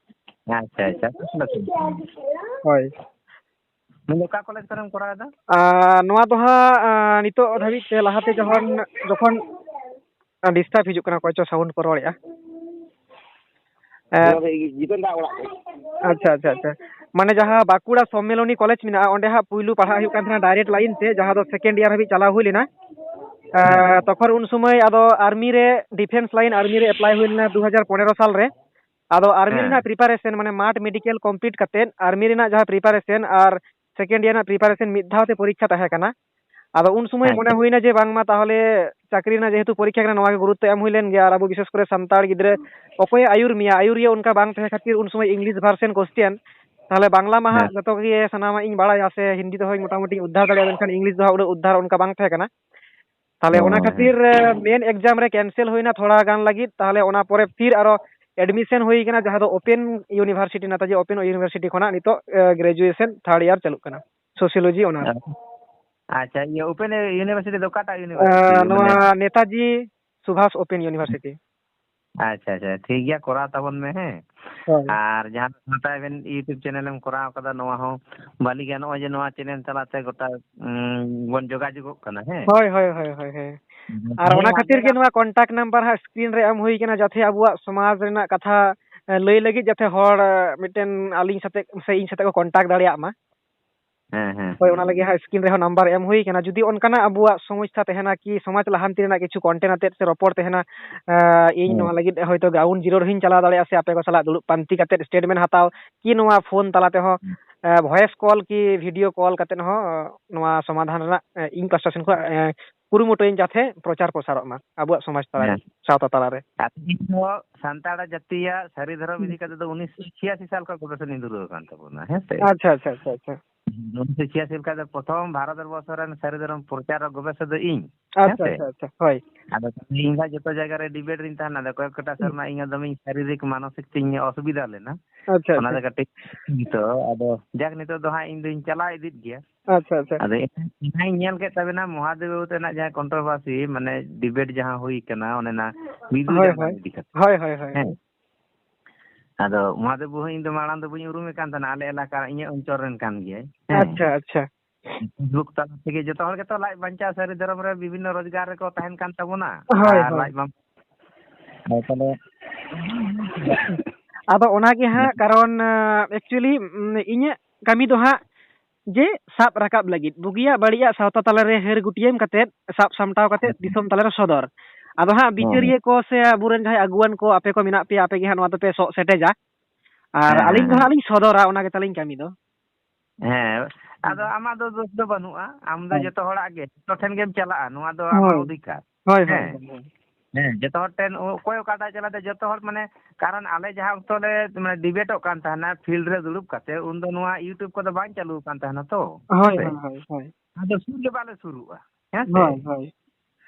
ᱟᱪᱪᱷᱟ, ᱟᱪᱪᱷᱟ᱾ ᱦᱳᱭ᱾ ᱢᱮᱱᱫᱚ ᱚᱠᱟ ᱠᱚᱞᱮᱡᱽ ᱠᱷᱚᱱᱮᱢ ᱠᱚᱨᱟᱣ ᱮᱫᱟ? ᱟᱸ, ᱱᱚᱣᱟ ᱫᱚ ᱦᱟᱸᱜ, ᱟᱸ, ᱱᱤᱛᱚᱜ ᱫᱷᱟᱹᱵᱤᱡ ᱛᱮ ᱞᱟᱦᱟᱛᱮ ᱡᱚᱠᱷᱚᱱ, ᱡᱚᱠᱷᱚᱱ, ᱟᱸ, disturb ᱦᱤᱡᱩᱜ ᱠᱟᱱᱟ, ᱚᱠᱚᱭ ᱪᱚ sound ᱠᱚ ᱨᱚᱲᱮᱫᱼᱟ᱾ ᱮᱸ, ᱱᱚᱣᱟ ᱫᱚ ᱡᱤᱛᱮᱱ ᱫᱟ ᱚᱲᱟᱜ ᱠᱚ᱾ ᱟᱪᱪᱷᱟ, ᱟᱪᱪᱷᱟ, ᱟᱪᱪᱷᱟ᱾ ᱢᱟᱱᱮ ᱡᱟᱦᱟᱸ ᱵᱟᱸᱠᱩᱲᱟ ᱥᱚᱢᱢᱮᱞᱚᱱᱤ ᱠᱚᱞᱮᱡᱽ ᱢᱮᱱᱟᱜᱼᱟ, ᱚᱸᱰᱮ ᱦᱟᱸᱜ ᱯᱩᱭᱞᱩ ᱯᱟᱲᱦᱟᱜ ᱦᱩᱭᱩᱜ ᱠᱟᱱ ᱛᱟᱦᱮᱱᱟ direct line ᱛᱮ, ᱡᱟᱦᱟᱸ ᱫᱚ second year ᱦᱟᱹᱵᱤᱡ ᱪᱟᱞᱟᱣ ᱦᱩᱭ ᱞᱮᱱᱟ᱾ ᱦᱮᱸ᱾ ᱮᱸ, ᱛᱚᱠᱷᱚᱱ ᱩᱱ ᱥᱚᱢᱚᱭ ᱟᱫᱚ army ᱨᱮ, defence line army ᱨᱮ apply ᱦᱩᱭ ᱞᱮᱱᱟ ᱫᱩ ᱦᱟᱡᱟᱨ ᱯᱚᱱᱮᱨᱚ ᱥᱟᱞ ᱨᱮ᱾ ᱟᱫᱚ army ᱦᱮᱸ᱾ ᱨᱮᱱᱟᱜ preparation, ᱢᱟᱱᱮ ᱢᱟᱴ medical complete ᱠᱟᱛᱮᱫ army ᱨᱮᱱᱟᱜ ᱡᱟᱦᱟᱸ preparation ᱟᱨ second year ᱨᱮᱱᱟᱜ preparation ᱢᱤᱫ ᱫᱷᱟᱣ ᱛᱮ ᱯᱚᱨᱤᱠᱠᱷᱟ ᱛᱟᱦᱮᱸ ᱠᱟᱱᱟ᱾ ᱟᱫᱚ ᱩᱱ ᱥᱚᱢᱚᱭ ᱦᱮᱸ᱾ ᱢᱚᱱᱮ ᱦᱩᱭᱱᱟ ᱡᱮ ᱵᱟᱝᱢᱟ ᱛᱟᱦᱚᱞᱮ ᱪᱟᱹᱠᱨᱤ ᱨᱮᱱᱟᱜ ᱡᱮᱦᱮᱛᱩ ᱯᱚᱨᱤᱠᱠᱷᱟ ᱠᱟᱱᱟ, ᱱᱚᱣᱟ ᱜᱮ ᱜᱩᱨᱩᱛᱛᱚ ᱮᱢ ᱦᱩᱭ ᱞᱮᱱ ᱜᱮᱭᱟ᱾ ᱟᱨ ᱟᱵᱚ ᱵᱤᱥᱮᱥ ᱠᱚᱨᱮ ᱥᱟᱱᱛᱟᱲ ᱜᱤᱫᱽᱨᱟᱹ ᱚᱠᱚᱭᱮ ᱟᱹᱭᱩᱨ ᱢᱮᱭᱟ, ᱟᱹᱭᱩᱨᱤᱭᱟᱹ ᱚᱱᱠᱟ ᱵᱟᱝ ᱛᱟᱦᱮᱸ ᱠᱷᱟᱹᱛᱤᱨ ᱩᱱ ᱥᱚᱢᱚᱭ English version question, ᱛᱟᱦᱚᱞᱮ ᱵᱟᱝᱞᱟ ᱢᱟ ᱦᱟᱸᱜ ᱦᱮᱸ᱾ ᱡᱚᱛᱚ ᱜᱮ ᱥᱟᱱᱟᱢᱟᱜ ᱤᱧ ᱵᱟᱲᱟᱭᱟ ᱥᱮ ᱦᱤᱱᱫᱤ ᱛᱮᱦᱚᱸᱧ ᱢᱚᱴᱟᱢᱩᱴᱤᱧ ᱩᱫᱽᱫᱷᱟᱨ ᱫᱟᱲᱮᱭᱟᱜᱼᱟ, ᱢᱮᱱᱠᱷᱟᱱ English ᱫᱚ ᱦᱟᱸᱜ ᱩᱱᱟᱹᱜ ᱩᱫᱽᱫᱷᱟᱨ ᱚᱱᱠᱟ ᱵᱟᱝ ᱛᱟᱦᱮᱸ ᱠᱟᱱᱟ᱾ ᱛᱟᱦᱞᱮ ᱚᱱᱟ ᱦᱳᱭ, ᱠᱷᱟᱹᱛᱤᱨ, ᱦᱳᱭ᱾ ᱮ, main exam ᱨᱮ cancel ᱦᱩᱭᱱᱟ ᱛᱷᱚᱲᱟ ᱜᱟᱱ ᱞᱟᱹᱜᱤᱫ᱾ ᱛᱟᱦᱞᱮ ᱚᱱᱟ ᱯᱚᱨᱮ ᱯᱷᱤᱨ ᱟᱨᱚ admission ᱦᱩᱭ ᱠᱟᱱᱟ, ᱡᱟᱦᱟᱸ ᱫᱚ Open University, Netaji Open University ᱠᱷᱚᱱᱟᱜ ᱱᱤᱛᱚᱜ, ᱮ, graduation third year ᱪᱟᱹᱞᱩᱜ ᱠᱟᱱᱟ, sociology honours᱾ ᱟᱪᱪᱷᱟ, ᱤᱭᱟᱹ Open University ᱫᱚ ᱚᱠᱟᱴᱟᱜ ᱮ, university? ᱱᱚᱣᱟ ᱢᱟᱱᱮ ᱱᱮᱛᱟᱡᱤ ᱥᱩᱵᱷᱟᱥ Open University᱾ ᱟᱪᱪᱷᱟ, ᱟᱪᱪᱷᱟ, ᱴᱷᱤᱠ ᱜᱮᱭᱟ, ᱠᱚᱨᱟᱣ ᱛᱟᱵᱚᱱ ᱢᱮ, ᱦᱮᱸ᱾ ᱦᱳᱭ᱾ ᱟᱨ ᱡᱟᱦᱟᱸ ᱥᱟᱶᱛᱟ ᱮᱵᱷᱮᱱ YouTube channel ᱮᱢ ᱠᱚᱨᱟᱣ ᱠᱟᱫᱟ, ᱱᱚᱣᱟ ᱦᱚᱸ ᱵᱷᱟᱞᱤ ᱜᱮᱭᱟ᱾ ᱱᱚᱜᱼᱚᱭ ᱡᱮ ᱱᱚᱣᱟ channel ᱛᱟᱞᱟᱛᱮ ᱜᱚᱴᱟ, ᱩᱸ, ᱵᱚᱱ ᱡᱳᱜᱟᱡᱳᱜᱚᱜ ᱠᱟᱱᱟ, ᱦᱮᱸ᱾ ᱦᱳᱭ, ᱦᱳᱭ, ᱦᱳᱭ, ᱦᱳᱭ, ᱦᱳᱭ᱾ ᱟᱨ ᱦᱮᱸ, ᱚᱱᱟ ᱦᱮᱸ, ᱠᱷᱟᱹᱛᱤᱨ ᱜᱮ ᱟᱫᱚ ᱱᱚᱣᱟ contact number ᱦᱟᱸᱜ screen ᱨᱮ ᱮᱢ ᱦᱩᱭ ᱠᱟᱱᱟ, ᱡᱟᱛᱮ ᱟᱵᱚᱣᱟᱜ ᱥᱚᱢᱟᱡᱽ ᱨᱮᱱᱟᱜ ᱠᱟᱛᱷᱟ, ᱮ, ᱞᱟᱹᱭ ᱞᱟᱹᱜᱤᱫ ᱡᱟᱛᱮ ᱦᱚᱲ, ᱮ, ᱢᱤᱫᱴᱮᱱ ᱟᱹᱞᱤᱧ ᱥᱟᱛᱮ ᱥᱮ ᱤᱧ ᱥᱟᱛᱮ ᱠᱚ contact ᱫᱟᱲᱮᱭᱟᱜ ᱢᱟ᱾ ᱦᱮᱸ, ᱦᱮᱸ, ᱦᱳᱭ, ᱦᱮᱸ᱾ ᱚᱱᱟ ᱞᱟᱹᱜᱤᱫ ᱦᱟᱸᱜ screen ᱨᱮᱦᱚᱸ number ᱮᱢ ᱦᱩᱭ ᱠᱟᱱᱟ᱾ ᱡᱩᱫᱤ ᱚᱱᱠᱟᱱᱟᱜ ᱟᱵᱚᱣᱟᱜ ᱥᱚᱢᱚᱥᱥᱟ ᱛᱟᱦᱮᱱᱟ ᱠᱤ ᱥᱚᱢᱟᱡᱽ ᱞᱟᱦᱟᱱᱛᱤ ᱨᱮᱱᱟᱜ ᱠᱤᱪᱷᱩ content ᱟᱛᱮᱫ ᱥᱮ ᱨᱚᱯᱚᱲ ᱛᱟᱦᱮᱱᱟ, ᱮ, ᱤᱧ ᱦᱮᱸ᱾ ᱱᱚᱣᱟ ᱞᱟᱹᱜᱤᱫ ᱦᱚᱭᱛᱳ ground zero ᱨᱮᱦᱚᱸᱧ ᱪᱟᱞᱟᱣ ᱫᱟᱲᱮᱭᱟᱜᱼᱟ ᱥᱮ ᱟᱯᱮ ᱠᱚ ᱥᱟᱞᱟᱜ ᱫᱩᱲᱩᱵ ᱯᱟᱱᱛᱮ ᱠᱟᱛᱮᱫ statement ᱦᱟᱛᱟᱣ ᱠᱤ ᱱᱚᱣᱟ phone ᱛᱟᱞᱟ ᱛᱮᱦᱚᱸ, ᱦᱮᱸ᱾ ᱮ, voice call ᱠᱤ video call ᱠᱟᱛᱮᱫ ᱦᱚᱸ ᱱᱚᱣᱟ ᱥᱚᱢᱟᱫᱷᱟᱱ ᱨᱮᱱᱟᱜ, ᱮ, ᱤᱧ ᱯᱟᱥᱴᱟ ᱥᱮᱱ ᱠᱷᱚᱱ, ᱮ, ᱠᱩᱨᱩᱢᱩᱴᱩᱭᱟᱹᱧ ᱡᱟᱛᱮ ᱯᱨᱚᱪᱟᱨ ᱯᱨᱚᱥᱟᱨᱚᱜ ᱢᱟ ᱟᱵᱚᱣᱟᱜ ᱥᱚᱢᱟᱡᱽ ᱛᱟᱞᱟᱨᱮ, ᱦᱮᱸ᱾ ᱥᱟᱶᱛᱟ ᱛᱟᱞᱟᱨᱮ᱾ ᱟᱨ ᱤᱧ ᱦᱚᱸ ᱥᱟᱱᱛᱟᱲ ᱡᱟᱹᱛᱤᱭᱟᱜ ᱥᱟᱹᱨᱤ ᱫᱷᱚᱨᱚᱢ ᱤᱫᱤ ᱠᱟᱛᱮ ᱫᱚ ᱩᱱᱤᱥᱥᱚ ᱪᱷᱤᱭᱟᱥᱤ ᱥᱟᱞ ᱠᱷᱚᱱ ᱜᱚᱵᱮᱥᱚᱱᱟᱧ ᱫᱷᱩᱨᱟᱹᱣ ᱟᱠᱟᱱ ᱛᱟᱵᱚᱱᱟ, ᱦᱮᱸ ᱥᱮ? ᱟᱪᱪᱷᱟ, ᱟᱪᱪᱷᱟ, ᱟᱪᱪᱷᱟ, ᱟᱪᱪᱷᱟ᱾ ᱩᱱᱤᱥᱥᱚ ᱪᱷᱤᱭᱟᱥᱤ ᱞᱮᱠᱟ ᱫᱚ ᱯᱨᱚᱛᱷᱚᱢ ᱵᱷᱟᱨᱚᱛ ᱵᱚᱨᱥᱚ ᱨᱮᱱ ᱥᱟᱹᱨᱤ ᱫᱷᱚᱨᱚᱢ ᱯᱨᱚᱪᱟᱨᱚᱠ ᱜᱚᱵᱮᱥᱚᱠ ᱫᱚ ᱤᱧ᱾ ᱟᱪᱪᱷᱟ, ᱦᱮᱸ ᱥᱮ? ᱟᱪᱪᱷᱟ, ᱟᱪᱪᱷᱟ, ᱦᱳᱭ᱾ ᱟᱫᱚ ᱤᱧ ᱫᱚ ᱡᱚᱛᱚ ᱡᱟᱭᱜᱟ ᱨᱮ ᱰᱤᱵᱮᱴ ᱨᱤᱧ ᱛᱟᱦᱮᱱᱟ, ᱟᱫᱚ ᱠᱚᱭᱮᱠ ᱠᱚᱴᱟ ᱥᱮᱨᱢᱟ ᱤᱧ ᱦᱚᱸ ᱫᱚᱢᱮᱧ ᱥᱟᱨᱤᱨᱤᱠ ᱢᱟᱱᱚᱥᱤᱠ ᱛᱤᱧ ᱚᱥᱩᱵᱤᱫᱷᱟ ᱞᱮᱱᱟ᱾ ᱟᱪᱪᱷᱟ, ᱚᱱᱟ ᱟᱪᱪᱷᱟ᱾ ᱫᱚ ᱠᱟᱹᱴᱤᱡ ᱱᱤᱛᱚᱜ, ᱟᱫᱚ ᱡᱟᱠ, ᱱᱤᱛᱚᱜ ᱫᱚ ᱦᱟᱸᱜ ᱤᱧ ᱫᱩᱧ ᱪᱟᱞᱟᱣ ᱤᱫᱤᱜ ᱜᱮᱭᱟ᱾ ᱟᱪᱪᱷᱟ, ᱟᱪᱪᱷᱟ᱾ ᱟᱫᱚ ᱮᱱᱟᱝ ᱧᱮᱞ ᱠᱮᱫ ᱛᱟᱵᱮᱱᱟ ᱢᱚᱦᱟᱫᱮᱵ ᱵᱟᱵᱩ ᱛᱟᱹᱠᱤᱱᱟᱜ ᱡᱟᱦᱟᱸ ᱠᱚᱱᱴᱨᱳᱵᱷᱟᱨᱥᱤ, ᱢᱟᱱᱮ ᱰᱤᱵᱮᱴ ᱡᱟᱦᱟᱸ ᱦᱩᱭ ᱠᱟᱱᱟ ᱚᱱᱮ ᱚᱱᱟ ᱵᱤᱫᱩ ᱦᱳᱭ, ᱪᱟᱸᱫᱟᱱ ᱦᱳᱭ᱾ ᱤᱫᱤ ᱠᱟᱛᱮ᱾ ᱦᱳᱭ, ᱦᱳᱭ, ᱦᱳᱭ᱾ ᱦᱮᱸ᱾ ᱟᱫᱚ ᱢᱚᱦᱟᱫᱮᱵ ᱵᱟᱵᱩ ᱦᱚᱸ ᱤᱧ ᱫᱚ ᱢᱟᱲᱟᱝ ᱫᱚ ᱵᱟᱹᱧ ᱩᱨᱩᱢᱮ ᱠᱟᱱ ᱛᱟᱦᱮᱱᱟ, ᱟᱞᱮ ᱮᱞᱟᱠᱟ ᱤᱧᱟᱹᱜ ᱚᱧᱪᱚᱞ ᱨᱮᱱ ᱠᱟᱱ ᱜᱮᱭᱟᱭ᱾ ᱦᱮᱸ᱾ ᱟᱪᱪᱷᱟ, ᱟᱪᱪᱷᱟ᱾ Facebook ᱛᱟᱞᱟ ᱛᱮᱜᱮ ᱡᱚᱛᱚ ᱦᱚᱲ ᱜᱮᱛᱚ ᱞᱟᱡ ᱵᱟᱧᱪᱟᱣ ᱥᱟᱹᱨᱤ ᱫᱷᱚᱨᱚᱢ ᱨᱮ ᱵᱤᱵᱷᱤᱱᱱᱚ ᱨᱳᱡᱽᱜᱟᱨ ᱨᱮᱠᱚ ᱛᱟᱦᱮᱱ ᱠᱟᱱ ᱛᱟᱵᱚᱱᱟ᱾ ᱦᱳᱭ, ᱟᱨ ᱦᱳᱭ᱾ ᱞᱟᱡ ᱵᱟᱝ, ᱦᱳᱭ, ᱛᱟᱦᱞᱮ ᱟᱫᱚ ᱚᱱᱟᱜᱮ ᱦᱟᱸᱜ, ᱠᱟᱨᱚᱱ, ᱮᱠᱪᱩᱭᱮᱞᱤ, ᱤᱧᱟᱹᱜ ᱠᱟᱹᱢᱤ ᱫᱚ ᱦᱟᱸᱜ ᱡᱮ ᱥᱟᱵ ᱨᱟᱠᱟᱵ ᱞᱟᱹᱜᱤᱫ, ᱵᱩᱜᱤᱭᱟᱜ ᱵᱟᱹᱲᱤᱡᱟᱜ ᱥᱟᱶᱛᱟ ᱛᱟᱞᱟᱨᱮ ᱦᱟᱹᱨ ᱜᱩᱴᱭᱟᱹᱢ ᱠᱟᱛᱮᱫ, ᱥᱟᱵ ᱥᱟᱢᱴᱟᱣ ᱠᱟᱛᱮᱫ ᱫᱤᱥᱚᱢ ᱛᱟᱞᱟᱨᱮ ᱥᱚᱫᱚᱨ᱾ ᱟᱫᱚ ᱦᱟᱸᱜ ᱦᱮᱸ, ᱦᱮᱸ᱾ ᱵᱤᱪᱟᱹᱨᱤᱭᱟᱹ ᱠᱚ ᱥᱮ ᱟᱵᱚᱨᱮᱱ ᱡᱟᱦᱟᱸᱭ ᱟᱹᱜᱩᱣᱟᱹᱱ ᱠᱚ, ᱟᱯᱮ ᱠᱚ ᱢᱮᱱᱟᱜ ᱯᱮᱭᱟ, ᱟᱯᱮ ᱜᱮ ᱦᱟᱸᱜ ᱱᱚᱣᱟ ᱫᱚᱯᱮ ᱥᱚᱜ ᱥᱮᱴᱮᱡᱟ᱾ ᱟᱨ ᱦᱮᱸ, ᱟᱹᱞᱤᱧ ᱦᱮᱸ, ᱫᱚ ᱦᱟᱸᱜ ᱦᱮᱸ᱾ ᱞᱤᱧ ᱥᱚᱫᱚᱨᱟ, ᱚᱱᱟ ᱜᱮ ᱛᱟᱞᱤᱧ ᱠᱟᱹᱢᱤ ᱫᱚ᱾ ᱦᱮᱸ, ᱟᱫᱚ ᱦᱩᱸ᱾ ᱟᱢᱟᱜ ᱫᱚ ᱫᱳᱥ ᱫᱚ ᱵᱟᱹᱱᱩᱜᱼᱟ, ᱟᱢ ᱫᱚ ᱦᱮᱸ᱾ ᱡᱚᱛᱚ ᱦᱚᱲᱟᱜ ᱜᱮ, ᱡᱚᱛᱚ ᱴᱷᱮᱱ ᱜᱮᱢ ᱪᱟᱞᱟᱜᱼᱟ, ᱱᱚᱣᱟ ᱫᱚ ᱟᱢᱟᱜ ᱦᱳᱭ᱾ ᱚᱫᱷᱤᱠᱟᱨ᱾ ᱦᱳᱭ, ᱦᱳᱭ, ᱦᱮᱸ᱾ ᱦᱳᱭ, ᱦᱳᱭ᱾ ᱦᱮᱸ, ᱡᱚᱛᱚ ᱦᱚᱲ ᱴᱷᱮᱱ, ᱚᱠᱚᱭ ᱚᱠᱟᱴᱟᱜ ᱪᱟᱞᱟᱜ ᱛᱮ ᱡᱚᱛᱚ ᱦᱚᱲ, ᱢᱟᱱᱮ, ᱠᱟᱨᱚᱱ ᱟᱞᱮ ᱡᱟᱦᱟᱸ ᱚᱠᱛᱚ ᱞᱮ, ᱢᱟᱱᱮ, ᱰᱤᱵᱮᱴᱚᱜ ᱠᱟᱱ ᱛᱟᱦᱮᱱᱟ ᱯᱷᱤᱞᱰ ᱨᱮ ᱫᱩᱲᱩᱵ ᱠᱟᱛᱮ, ᱩᱱᱫᱚ ᱱᱚᱣᱟ YouTube ᱠᱚᱫᱚ ᱵᱟᱝ ᱪᱟᱹᱞᱩ ᱟᱠᱟᱱ ᱛᱟᱦᱮᱱᱟ ᱛᱚ, ᱦᱳᱭ, ᱦᱮᱸ ᱥᱮ? ᱦᱳᱭ, ᱦᱳᱭ, ᱦᱳᱭ᱾ ᱟᱫᱚ ᱥᱩᱨ ᱜᱮ ᱵᱟᱞᱮ ᱥᱩᱨᱩᱜᱼᱟ, ᱦᱮᱸ ᱥᱮ? ᱦᱳᱭ, ᱦᱳᱭ᱾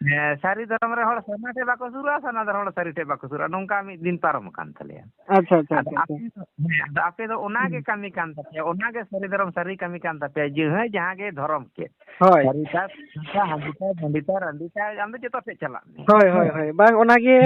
ᱦᱮᱸ, ᱥᱟᱹᱨᱤ ᱫᱷᱚᱨᱚᱢ ᱨᱮ ᱦᱚᱲ ᱥᱟᱨᱱᱟ ᱴᱷᱮᱡ ᱵᱟᱠᱚ ᱥᱩᱨᱩᱜᱼᱟ, ᱥᱟᱨᱱᱟ ᱫᱷᱚᱨᱚᱢ ᱦᱚᱲ ᱥᱟᱹᱨᱤ ᱴᱷᱮᱡ ᱵᱟᱠᱚ ᱥᱩᱨᱩᱜᱼᱟ, ᱱᱚᱝᱠᱟ ᱢᱤᱫ ᱫᱤᱱ ᱯᱟᱨᱚᱢ ᱟᱠᱟᱱ ᱛᱟᱞᱮᱭᱟ᱾ ᱟᱪᱪᱷᱟ, ᱟᱪᱪᱷᱟ, ᱟᱫᱚ ᱟᱪᱪᱷᱟ, ᱟᱪᱪᱷᱟ᱾ ᱟᱯᱮ ᱫᱚ, ᱦᱮᱸ, ᱟᱫᱚ ᱟᱯᱮ ᱫᱚ ᱚᱱᱟ ᱜᱮ ᱦᱩᱸ᱾ ᱠᱟᱹᱢᱤ ᱠᱟᱱ ᱛᱟᱯᱮᱭᱟ, ᱚᱱᱟ ᱜᱮ ᱥᱟᱹᱨᱤ ᱫᱷᱚᱨᱚᱢ ᱥᱟᱹᱨᱤ ᱠᱟᱹᱢᱤ ᱠᱟᱱ ᱛᱟᱯᱮᱭᱟ, ᱡᱮ, ᱦᱮᱸ, ᱡᱟᱦᱟᱸ ᱜᱮ ᱫᱷᱚᱨᱚᱢ ᱪᱮᱫ᱾ ᱦᱳᱭ᱾ ᱥᱟᱹᱨᱤ ᱛᱟᱭ, ᱦᱟᱺᱰᱤ ᱛᱟᱭ, ᱵᱷᱟᱺᱰᱤ ᱛᱟᱭ, ᱨᱟᱺᱰᱤ ᱛᱟᱭ, ᱟᱢ ᱫᱚ ᱡᱚᱛᱚ ᱥᱮᱫ ᱪᱟᱞᱟᱜ ᱢᱮ᱾ ᱦᱳᱭ, ᱦᱳᱭ, ᱦᱮᱸ᱾ ᱦᱳᱭ᱾ ᱵᱟᱝ, ᱚᱱᱟ ᱜᱮ,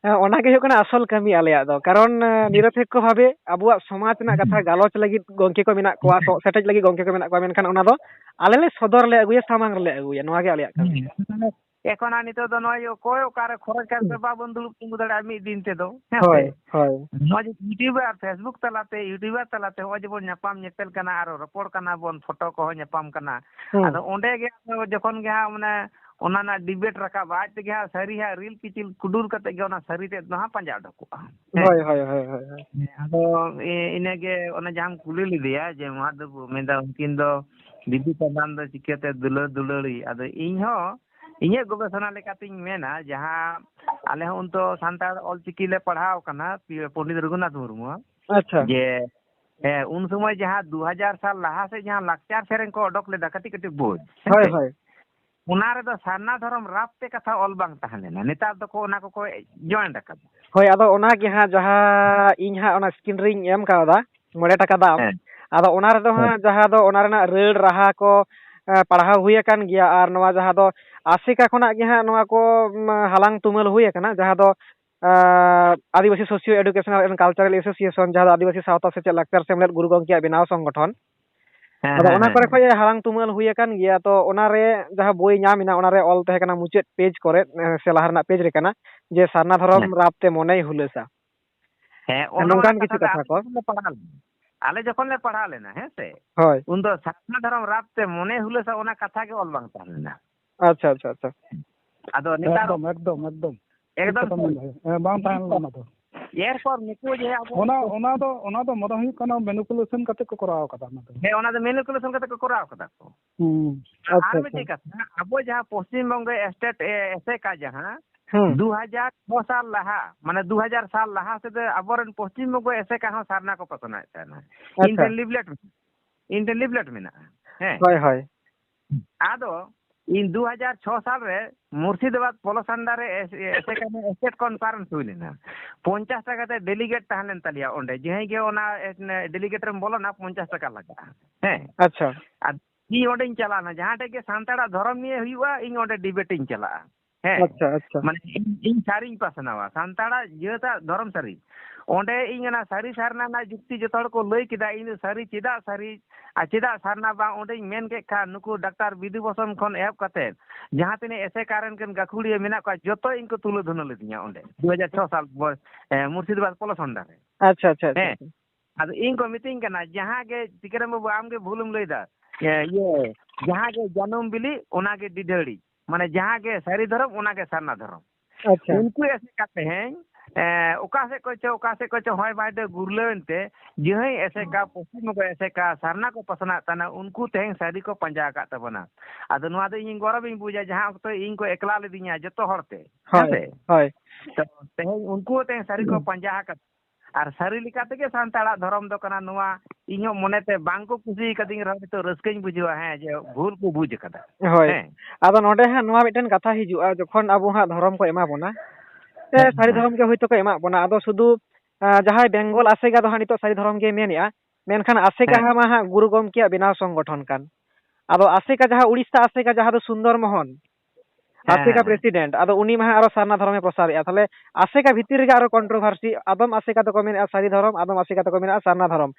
ᱦᱮᱸ᱾ ᱚᱱᱟ ᱜᱮ ᱦᱩᱭᱩᱜ ᱠᱟᱱᱟ ᱟᱥᱚᱞ ᱠᱟᱹᱢᱤ ᱟᱞᱮᱭᱟᱜ ᱫᱚ᱾ ᱠᱟᱨᱚᱱ, ᱮ, ᱦᱮᱸ᱾ ᱱᱤᱨᱚᱯᱮᱠᱠᱷᱚ ᱵᱷᱟᱵᱮ ᱟᱵᱚᱣᱟᱜ ᱥᱚᱢᱟᱡᱽ ᱨᱮᱱᱟᱜ ᱠᱟᱛᱷᱟ ᱦᱮᱸ᱾ ᱜᱟᱞᱚᱪ ᱞᱟᱹᱜᱤᱫ ᱜᱚᱝᱠᱮ ᱠᱚ ᱢᱮᱱᱟᱜ ᱠᱚᱣᱟ, ᱦᱮᱸ᱾ ᱥᱚᱜ ᱥᱮᱴᱮᱡ ᱞᱟᱹᱜᱤᱫ ᱜᱚᱝᱠᱮ ᱠᱚ ᱢᱮᱱᱟᱜ ᱠᱚᱣᱟ, ᱢᱮᱱᱠᱷᱟᱱ ᱚᱱᱟ ᱫᱚ ᱟᱞᱮ ᱞᱮ ᱥᱚᱫᱚᱨ ᱞᱮ ᱟᱹᱜᱩᱭᱟ, ᱥᱟᱢᱟᱝ ᱨᱮᱞᱮ ᱟᱹᱜᱩᱭᱟ, ᱱᱚᱣᱟ ᱜᱮ ᱟᱞᱮᱭᱟᱜ ᱠᱟᱹᱢᱤ᱾ ᱦᱮᱸ᱾ ᱮᱠᱷᱚᱱ ᱟᱨ ᱱᱤᱛᱚᱜ ᱫᱚ ᱱᱚᱜᱼᱚᱭ ᱚᱠᱚᱭ ᱚᱠᱟᱨᱮ ᱠᱷᱚᱨᱚᱪ ᱠᱟᱨ ᱛᱮ ᱦᱩᱸ᱾ ᱵᱟᱵᱚᱱ ᱫᱩᱲᱩᱵ ᱛᱤᱸᱜᱩ ᱫᱟᱲᱮᱭᱟᱜᱼᱟ ᱢᱤᱫ ᱫᱤᱱ ᱛᱮᱫᱚ, ᱦᱮᱸ ᱦᱳᱭ, ᱥᱮ? ᱦᱳᱭ᱾ ᱱᱚᱜᱼᱚᱭ ᱡᱮ YouTuber, Facebook ᱛᱟᱞᱟᱛᱮ, YouTuber ᱛᱟᱞᱟᱛᱮ ᱱᱚᱜᱼᱚᱭ ᱡᱮᱵᱚᱱ ᱧᱟᱯᱟᱢ ᱧᱮᱯᱮᱞ ᱠᱟᱱᱟ ᱟᱨ ᱨᱚᱯᱚᱲ ᱠᱟᱱᱟ ᱵᱚᱱ, ᱯᱷᱳᱴᱳ ᱠᱚᱦᱚᱸ ᱧᱟᱯᱟᱢ ᱠᱟᱱᱟ᱾ ᱦᱩᱸ᱾ ᱟᱫᱚ ᱚᱸᱰᱮ ᱜᱮ ᱟᱫᱚ ᱡᱚᱠᱷᱚᱱ ᱜᱮ ᱦᱟᱸᱜ ᱢᱟᱱᱮ ᱚᱱᱟ ᱨᱮᱱᱟᱜ ᱰᱤᱵᱮᱴ ᱨᱟᱠᱟᱵᱼᱟ, ᱟᱡ ᱛᱮᱜᱮ ᱦᱟᱸᱜ ᱥᱟᱹᱨᱤ ᱦᱟᱸᱜ ᱨᱤᱞ ᱠᱤᱪᱤᱞ ᱠᱩᱰᱩᱨ ᱠᱟᱛᱮ ᱜᱮ ᱚᱱᱟ ᱥᱟᱹᱨᱤ ᱛᱮᱫ ᱫᱚ ᱦᱟᱸᱜ ᱯᱟᱸᱡᱟ ᱩᱰᱩᱠᱚᱜᱼᱟ᱾ ᱦᱮᱸ᱾ ᱦᱳᱭ, ᱦᱳᱭ, ᱦᱳᱭ, ᱦᱳᱭ, ᱦᱳᱭ᱾ ᱦᱮᱸ, ᱟᱫᱚ ᱤ-, ᱤᱱᱟᱹᱜᱮ ᱚᱱᱮ ᱡᱟᱦᱟᱸᱢ ᱠᱩᱞᱤ ᱞᱮᱫᱮᱭᱟ ᱡᱮ ᱢᱚᱦᱟᱫᱮᱵ ᱢᱮᱱᱫᱟ ᱩᱱᱠᱤᱱ ᱫᱚ ᱵᱤᱫᱩ ᱪᱟᱸᱫᱟᱱ ᱫᱚ ᱪᱤᱠᱟᱹᱛᱮ ᱫᱩᱞᱟᱹᱲ ᱫᱩᱞᱟᱹᱲᱤ? ᱟᱫᱚ ᱤᱧ ᱦᱚᱸ ᱤᱧᱟᱹᱜ ᱜᱚᱵᱮᱥᱚᱱᱟ ᱞᱮᱠᱟᱛᱤᱧ ᱢᱮᱱᱟ, ᱡᱟᱦᱟᱸ ᱟᱞᱮ ᱦᱚᱸ ᱩᱱᱛᱚ ᱥᱟᱱᱛᱟᱲ ᱚᱞᱪᱤᱠᱤ ᱞᱮ ᱯᱟᱲᱦᱟᱣ ᱠᱟᱱᱟ, ᱯᱤ-, ᱯᱚᱱᱰᱤᱛ ᱨᱚᱜᱷᱩᱱᱟᱛᱷ ᱢᱩᱨᱢᱩᱣᱟᱜ, ᱟᱪᱪᱷᱟ᱾ ᱡᱮ ᱦᱮᱸ, ᱩᱱ ᱥᱚᱢᱚᱭ ᱡᱟᱦᱟᱸ ᱫᱩ ᱦᱟᱡᱟᱨ ᱥᱟᱞ ᱞᱟᱦᱟ ᱥᱮᱫ ᱡᱟᱦᱟᱸ ᱞᱟᱠᱪᱟᱨ ᱥᱮᱨᱮᱧ ᱠᱚ ᱚᱰᱚᱠ ᱞᱮᱫᱟ, ᱠᱟᱹᱴᱤᱡ ᱠᱟᱹᱴᱤᱡ ᱵᱳᱭ, ᱦᱳᱭ, ᱦᱮᱸᱥᱮ? ᱦᱳᱭ᱾ ᱚᱱᱟ ᱨᱮᱫᱚ ᱥᱟᱨᱱᱟ ᱫᱷᱚᱨᱚᱢ ᱨᱟᱯ ᱛᱮ ᱠᱟᱛᱷᱟ ᱚᱞ ᱵᱟᱝ ᱛᱟᱦᱮᱸ ᱞᱮᱱᱟ᱾ ᱱᱮᱛᱟᱨ ᱫᱚᱠᱚ ᱚᱱᱟ ᱠᱚᱠᱚ ᱡᱚᱭᱮᱱᱴ ᱟᱠᱟᱫᱟ᱾ ᱦᱳᱭ, ᱟᱫᱚ ᱚᱱᱟ ᱜᱮ ᱦᱟᱸᱜ ᱡᱟᱦᱟᱸ ᱤᱧ ᱦᱟᱸᱜ ᱚᱱᱟ ᱥᱠᱨᱤᱱ ᱨᱤᱧ ᱮᱢ ᱠᱟᱣᱫᱟ, ᱢᱚᱬᱮ ᱴᱟᱠᱟ ᱫᱟᱢ᱾ ᱦᱮᱸ᱾ ᱟᱫᱚ ᱚᱱᱟ ᱨᱮᱫᱚ ᱦᱮᱸ᱾ ᱦᱟᱸᱜ ᱡᱟᱦᱟᱸ ᱫᱚ ᱚᱱᱟ ᱨᱮᱱᱟᱜ ᱨᱟᱹᱲ ᱨᱟᱦᱟ ᱠᱚ, ᱮ, ᱯᱟᱲᱦᱟᱣ ᱦᱩᱭ ᱟᱠᱟᱱ ᱜᱮᱭᱟ, ᱟᱨ ᱱᱚᱣᱟ ᱡᱟᱦᱟᱸ ᱫᱚ ᱟᱥᱮᱠᱟ ᱠᱷᱚᱱᱟᱜ ᱜᱮ ᱦᱟᱸᱜ ᱱᱚᱣᱟ ᱠᱚ, ᱩᱢ, ᱦᱟᱞᱟᱝ ᱛᱩᱢᱟᱹᱞ ᱦᱩᱭ ᱟᱠᱟᱱᱟ, ᱡᱟᱦᱟᱸ ᱫᱚ ᱟᱸ, Adivasi Socio Educational and Cultural Association, ᱡᱟᱦᱟᱸ ᱫᱚ ᱟᱹᱫᱤᱵᱟᱹᱥᱤ ᱥᱟᱶᱛᱟ ᱥᱮᱪᱮᱫ ᱞᱟᱠᱪᱟᱨ ᱥᱮᱢᱞᱮᱫ ᱜᱩᱨᱩ ᱜᱚᱢᱠᱮᱭᱟᱜ ᱵᱮᱱᱟᱣ ᱥᱚᱝᱜᱚᱴᱷᱚᱱ᱾ ᱦᱮᱸ, ᱟᱫᱚ ᱦᱮᱸ, ᱚᱱᱟ ᱦᱮᱸ, ᱠᱚᱨᱮ ᱦᱮᱸ᱾ ᱠᱷᱚᱱ ᱦᱟᱞᱟᱝ ᱛᱩᱢᱟᱹᱞ ᱦᱩᱭ ᱟᱠᱟᱱ ᱜᱮᱭᱟ᱾ ᱛᱚ ᱚᱱᱟᱨᱮ ᱡᱟᱦᱟᱸ ᱵᱳᱭ ᱧᱟᱢ ᱮᱱᱟ, ᱚᱱᱟᱨᱮ ᱚᱞ ᱛᱟᱦᱮᱸ ᱠᱟᱱᱟ, ᱢᱩᱪᱟᱹᱫ ᱯᱮᱡᱽ ᱠᱚᱨᱮ, ᱮᱸ, ᱥᱮ ᱞᱟᱦᱟ ᱨᱮᱱᱟᱜ ᱯᱮᱡᱽ ᱨᱮ ᱠᱟᱱᱟ, ᱡᱮ ᱥᱟᱨᱱᱟ ᱫᱷᱚᱨᱚᱢ ᱦᱮᱸ᱾ ᱨᱟᱯ ᱛᱮ ᱢᱚᱱᱮᱭ ᱦᱩᱞᱟᱹᱥᱟ᱾ ᱦᱮᱸ, ᱚᱱᱟ ᱱᱚᱝᱠᱟᱱ ᱢᱟ ᱠᱤᱪᱷᱩ ᱠᱟᱛᱷᱟ ᱠᱟᱛᱷᱟ ᱠᱚ᱾ ᱟᱞᱮ ᱡᱚᱠᱷᱚᱱ ᱞᱮ ᱯᱟᱲᱦᱟᱣ ᱞᱮᱱᱟ, ᱟᱞᱮ ᱡᱚᱠᱷᱚᱱ ᱞᱮ ᱯᱟᱲᱦᱟᱣ ᱞᱮᱱᱟ, ᱦᱮᱸ ᱥᱮ? ᱦᱳᱭ᱾ ᱩᱱᱫᱚ ᱥᱟᱨᱱᱟ ᱫᱷᱚᱨᱚᱢ ᱨᱟᱯ ᱛᱮ ᱢᱚᱱᱮ ᱦᱩᱞᱟᱹᱥᱟ, ᱚᱱᱟ ᱠᱟᱛᱷᱟ ᱜᱮ ᱚᱞ ᱵᱟᱝ ᱛᱟᱦᱮᱸ ᱞᱮᱱᱟ᱾ ᱟᱪᱪᱷᱟ, ᱟᱪᱪᱷᱟ, ᱟᱪᱪᱷᱟ᱾ ᱟᱫᱚ ᱱᱮᱛᱟᱨ ᱮᱠᱫᱚᱢ, ᱮᱠᱫᱚᱢ, ᱮᱠᱫᱚᱢ᱾ ᱮᱠᱫᱚᱢ ᱴᱷᱤᱠ ᱠᱟᱛᱷᱟ ᱥᱟᱹᱨᱤ᱾ ᱢᱮᱱ ᱫᱟ᱾ ᱦᱮᱸ, ᱵᱟᱝ ᱛᱟᱦᱮᱸ ᱞᱮᱱᱟ ᱚᱱᱟ ᱫᱚ᱾ ᱮᱨᱯᱚᱨ ᱱᱩᱠᱩ ᱡᱮ ᱟᱵᱚ ᱚᱱᱟ, ᱚᱱᱟ ᱫᱚ, ᱚᱱᱟ ᱫᱚ ᱢᱚᱱᱮ ᱦᱩᱭᱩᱜ ᱠᱟᱱᱟ ᱢᱮᱱᱤᱯᱩᱞᱮᱥᱚᱱ ᱠᱟᱛᱮ ᱠᱚ ᱠᱚᱨᱟᱣ ᱠᱟᱫᱟ ᱚᱱᱟ ᱫᱚ᱾ ᱦᱮᱸ, ᱚᱱᱟ ᱫᱚ ᱢᱮᱱᱤᱯᱩᱞᱮᱥᱚᱱ ᱠᱟᱛᱮ ᱠᱚ ᱠᱚᱨᱟᱣ ᱠᱟᱫᱟ ᱠᱚ᱾ ᱦᱩᱸ᱾ ᱟᱪᱪᱷᱟ, ᱟᱨ ᱟᱪᱪᱷᱟ᱾ ᱢᱤᱫᱴᱮᱡ ᱠᱟᱛᱷᱟ, ᱟᱵᱚ ᱡᱟᱦᱟᱸ ᱯᱚᱥᱪᱤᱢ ᱵᱚᱝᱜᱚ ᱥᱴᱮᱴ ᱮ-, ᱮᱥᱮᱠᱟ ᱡᱟᱦᱟᱸ, ᱦᱩᱸ᱾ ᱫᱩ ᱦᱟᱡᱟᱨ ᱪᱷᱚ ᱥᱟᱞ ᱞᱟᱦᱟ, ᱢᱟᱱᱮ ᱫᱩ ᱦᱟᱡᱟᱨ ᱥᱟᱞ ᱞᱟᱦᱟ ᱥᱮᱫ ᱟᱵᱚᱨᱮᱱ ᱯᱚᱥᱪᱤᱢ ᱵᱚᱝᱜᱚ ᱮᱥᱮᱠᱟ ᱦᱚᱸ ᱥᱟᱨᱱᱟ ᱠᱚ ᱯᱟᱥᱱᱟᱣᱮᱫ ᱛᱟᱦᱮᱱᱟ᱾ ᱤᱧ ᱟᱪᱪᱷᱟ᱾ ᱴᱷᱮᱱ ᱞᱤᱯᱞᱮᱴ, ᱤᱧ ᱴᱷᱮᱱ ᱞᱤᱯᱞᱮᱴ ᱢᱮᱱᱟᱜᱼᱟ᱾ ᱦᱮᱸ᱾ ᱦᱳᱭ, ᱦᱳᱭ᱾ ᱟᱫᱚ ᱤᱧ ᱫᱩ ᱦᱟᱡᱟᱨ ᱪᱷᱚ ᱥᱟᱞ ᱨᱮ ᱢᱩᱨᱥᱤᱫᱟᱵᱟᱫᱽ ᱯᱚᱞᱚᱥᱟᱱᱰᱟ ᱨᱮ ᱮᱥ-, ᱮᱥᱮᱠᱟ ᱨᱮᱱᱟᱜ ᱥᱴᱮᱴ ᱠᱚᱱᱯᱷᱟᱨᱮᱱᱥ ᱦᱩᱭ ᱞᱮᱱᱟ᱾ ᱯᱚᱧᱪᱟᱥ ᱴᱟᱠᱟ ᱛᱮ ᱰᱮᱞᱤᱜᱮᱴ ᱛᱟᱦᱮᱸ ᱞᱮᱱ ᱛᱟᱞᱮᱭᱟ ᱚᱸᱰᱮ᱾ ᱡᱟᱦᱟᱸᱭ ᱜᱮ ᱚᱱᱟ ᱰᱮᱞᱤᱜᱮᱴ ᱨᱮᱢ ᱵᱚᱞᱚᱱᱟ, ᱯᱚᱧᱪᱟᱥ ᱴᱟᱠᱟ ᱞᱟᱜᱟᱜᱼᱟ᱾ ᱦᱮᱸ᱾ ᱟᱪᱪᱷᱟ᱾ ᱟᱨ ᱤᱧ ᱚᱸᱰᱮᱧ ᱪᱟᱞᱟᱣᱱᱟ, ᱡᱟᱦᱟᱸ ᱴᱷᱮᱡ ᱜᱮ ᱥᱟᱱᱛᱟᱲᱟᱜ ᱫᱷᱚᱨᱚᱢ ᱱᱤᱭᱮ ᱦᱩᱭᱩᱜᱼᱟ, ᱤᱧ ᱚᱸᱰᱮ ᱰᱤᱵᱮᱴ ᱤᱧ ᱪᱟᱞᱟᱜᱼᱟ᱾ ᱦᱮᱸ᱾ ᱟᱪᱪᱷᱟ, ᱟᱪᱪᱷᱟ᱾ ᱢᱟᱱᱮ ᱤᱧ, ᱤᱧ ᱥᱟᱹᱨᱤᱧ ᱯᱟᱥᱱᱟᱣᱟ, ᱥᱟᱱᱛᱟᱲᱟᱜ ᱡᱟᱹᱛᱟᱜ ᱫᱷᱚᱨᱚᱢ ᱥᱟᱹᱨᱤ᱾ ᱚᱸᱰᱮ ᱤᱧ ᱚᱱᱟ ᱥᱟᱹᱨᱤ ᱥᱟᱨᱱᱟ ᱨᱮᱱᱟᱜ ᱡᱩᱠᱛᱤ ᱡᱚᱛᱚ ᱦᱚᱲ ᱠᱚ ᱞᱟᱹᱭ ᱠᱮᱫᱟ, ᱤᱧ ᱫᱚ ᱥᱟᱹᱨᱤ ᱪᱮᱫᱟᱜ ᱥᱟᱹᱨᱤ ᱟᱨ ᱪᱮᱫᱟᱜ ᱥᱟᱨᱱᱟ ᱵᱟᱝ, ᱚᱸᱰᱮᱧ ᱢᱮᱱ ᱠᱮᱫ ᱠᱷᱟᱱ ᱱᱩᱠᱩ ᱰᱟᱠᱛᱟᱨ ᱵᱤᱫᱩ ᱵᱷᱩᱥᱚᱱ ᱠᱷᱚᱱ ᱮᱦᱚᱵ ᱠᱟᱛᱮ ᱡᱟᱦᱟᱸ ᱛᱤᱱᱟᱹᱜ ᱮᱥᱮᱠᱟ ᱨᱮᱱ ᱜᱟᱹᱠᱷᱩᱲᱤᱭᱟᱹ ᱢᱮᱱᱟᱜ ᱠᱚᱣᱟ, ᱡᱚᱛᱚ ᱤᱧ ᱠᱚ ᱛᱩᱞᱟᱹ ᱫᱷᱩᱱᱟᱹ ᱞᱤᱫᱤᱧᱟ ᱚᱸᱰᱮ ᱫᱩ ᱦᱟᱡᱟᱨ ᱪᱷᱚ ᱥᱟᱞ ᱵᱚᱭ-, ᱮ, ᱢᱩᱨᱥᱤᱫᱟᱵᱟᱫᱽ ᱯᱚᱞᱚᱥᱚᱱᱰᱟ ᱨᱮ᱾ ᱟᱪᱪᱷᱟ, ᱟᱪᱪᱷᱟ, ᱟᱪᱪᱷᱟ, ᱦᱮᱸ᱾ ᱟᱪᱪᱷᱟ᱾ ᱟᱫᱚ ᱤᱧ ᱠᱚ ᱢᱤᱛᱟᱹᱧ ᱠᱟᱱᱟ, ᱡᱟᱦᱟᱸ ᱜᱮ ᱛᱤᱠᱤᱨᱟᱢ ᱵᱟᱹᱵᱩ, ᱟᱢ ᱜᱮ ᱵᱷᱩᱞᱮᱢ ᱞᱟᱹᱭᱫᱟ᱾ ᱮ, ᱤᱭᱟᱹ, ᱡᱟᱦᱟᱸ ᱜᱮ ᱡᱟᱹᱱᱩᱢ ᱵᱤᱞᱤ, ᱚᱱᱟ ᱜᱮ ᱰᱤᱰᱷᱟᱹᱲᱤ᱾ ᱢᱟᱱᱮ ᱡᱟᱦᱟᱸ ᱜᱮ ᱥᱟᱹᱨᱤ ᱫᱷᱚᱨᱚᱢ, ᱚᱱᱟ ᱜᱮ ᱥᱟᱨᱱᱟ ᱫᱷᱚᱨᱚᱢ᱾ ᱟᱪᱪᱷᱟ᱾ ᱩᱱᱠᱩ ᱮᱥᱮᱠᱟ ᱛᱮᱦᱮᱧ, ᱮ, ᱚᱠᱟ ᱥᱮᱫ ᱠᱚ ᱪᱚ, ᱚᱠᱟ ᱥᱮᱫ ᱠᱚ ᱪᱚ ᱦᱚᱭ ᱵᱟᱭᱰᱮ ᱜᱩᱨᱞᱟᱹᱣ ᱮᱱᱛᱮ, ᱡᱟᱦᱟᱸᱭ ᱮᱥᱮᱠᱟ, ᱯᱚᱥᱪᱤᱢ ᱵᱚᱝᱜᱚ ᱮᱥᱮᱠᱟ, ᱥᱟᱨᱱᱟ ᱠᱚ ᱯᱟᱥᱱᱟᱜ ᱠᱟᱱᱟ, ᱩᱱᱠᱩ ᱛᱮᱦᱮᱧ ᱥᱟᱹᱨᱤ ᱠᱚ ᱯᱟᱸᱡᱟ ᱟᱠᱟᱫ ᱛᱟᱵᱚᱱᱟ᱾ ᱟᱫᱚ ᱱᱚᱣᱟ ᱫᱚ ᱤᱧ ᱜᱚᱨᱚᱵᱤᱧ ᱵᱩᱡᱟ, ᱡᱟᱦᱟᱸ ᱚᱠᱛᱚ ᱤᱧ ᱠᱚ ᱮᱠᱞᱟ ᱞᱤᱫᱤᱧᱟ ᱡᱚᱛᱚ ᱦᱚᱲ ᱛᱮ, ᱦᱳᱭ, ᱦᱮᱸ ᱥᱮ? ᱦᱳᱭ᱾ ᱛᱚ ᱛᱮᱦᱮᱧ ᱩᱱᱠᱩ ᱦᱚᱸ ᱛᱮᱦᱮᱧ ᱥᱟᱹᱨᱤ ᱠᱚ ᱦᱩᱸ᱾ ᱯᱟᱸᱡᱟ ᱟᱠᱟᱫᱟ᱾ ᱟᱨ ᱥᱟᱹᱨᱤ ᱞᱮᱠᱟ ᱛᱮᱜᱮ ᱥᱟᱱᱛᱟᱲᱟᱜ ᱫᱷᱚᱨᱚᱢ ᱫᱚ ᱠᱟᱱᱟ ᱱᱚᱣᱟ᱾ ᱤᱧ ᱦᱚᱸ ᱢᱚᱱᱮᱛᱮ ᱵᱟᱝ ᱠᱚ ᱠᱩᱥᱤ ᱠᱟᱫᱤᱧ ᱨᱮᱦᱚᱸ ᱱᱤᱛᱚᱜ ᱨᱟᱹᱥᱠᱟᱹᱧ ᱵᱩᱡᱷᱟᱹᱣᱟ, ᱦᱮᱸ, ᱡᱮ ᱵᱷᱩᱞ ᱠᱚ ᱵᱩᱡᱽ ᱟᱠᱟᱫᱟ᱾ ᱦᱳᱭ᱾ ᱦᱮᱸ᱾ ᱟᱫᱚ ᱱᱚᱰᱮ ᱦᱟᱸᱜ ᱱᱚᱣᱟ ᱢᱤᱫᱴᱮᱱ ᱠᱟᱛᱷᱟ ᱦᱤᱡᱩᱜᱼᱟ, ᱡᱚᱠᱷᱚᱱ ᱟᱵᱚ ᱦᱟᱸᱜ ᱫᱷᱚᱨᱚᱢ ᱠᱚ ᱮᱢᱟ ᱵᱚᱱᱟ, ᱥᱮ ᱦᱮᱸ, ᱥᱟᱹᱨᱤ ᱦᱮᱸ᱾ ᱫᱷᱚᱨᱚᱢ ᱜᱮ ᱦᱳᱭᱛᱳ ᱠᱚ ᱮᱢᱟᱜ ᱵᱚᱱᱟ, ᱟᱫᱚ ᱥᱩᱫᱷᱩ, ᱟᱸ, ᱡᱟᱦᱟᱸᱭ ᱵᱮᱝᱜᱚᱞ ᱟᱥᱮᱠᱟ ᱫᱚ ᱦᱟᱸᱜ ᱱᱤᱛᱚᱜ ᱥᱟᱹᱨᱤ ᱫᱷᱚᱨᱚᱢ ᱜᱮ ᱢᱮᱱᱮᱜᱼᱟ, ᱢᱮᱱᱠᱷᱟᱱ ᱟᱥᱮᱠᱟ ᱦᱮᱸ᱾ ᱦᱟᱸᱜ ᱢᱟ ᱦᱟᱸᱜ ᱜᱩᱨᱩ ᱜᱚᱢᱠᱮᱭᱟᱜ ᱵᱮᱱᱟᱣ ᱥᱚᱝᱜᱚᱴᱷᱚᱱ ᱠᱟᱱ᱾ ᱟᱫᱚ ᱟᱥᱮᱠᱟ ᱡᱟᱦᱟᱸ ᱩᱲᱤᱥᱥᱟ ᱟᱥᱮᱠᱟ ᱡᱟᱦᱟᱸ ᱫᱚ ᱥᱩᱱᱫᱚᱨ ᱢᱳᱦᱚᱱ, ᱦᱮᱸ, ᱟᱥᱮᱠᱟ ᱦᱮᱸ᱾ president, ᱟᱫᱚ ᱩᱱᱤ ᱢᱟ ᱦᱟᱸᱜ ᱟᱨᱚ ᱥᱟᱨᱱᱟ ᱫᱷᱚᱨᱚᱢᱮ ᱯᱨᱚᱥᱟᱨᱮᱜᱼᱟ᱾ ᱛᱟᱦᱞᱮ ᱟᱥᱮᱠᱟ ᱵᱷᱤᱛᱤᱨ ᱨᱮᱜᱮ ᱟᱨᱚ controversy, ᱟᱫᱚᱢ ᱟᱥᱮᱠᱟ ᱫᱚᱠᱚ ᱢᱮᱱᱮᱜᱼᱟ ᱥᱟᱹᱨᱤ ᱫᱷᱚᱨᱚᱢ, ᱟᱫᱚᱢ ᱟᱥᱮᱠᱟ ᱫᱚᱠᱚ ᱢᱮᱱᱮᱜᱼᱟ ᱥᱟᱨᱱᱟ ᱫᱷᱚᱨᱚᱢ᱾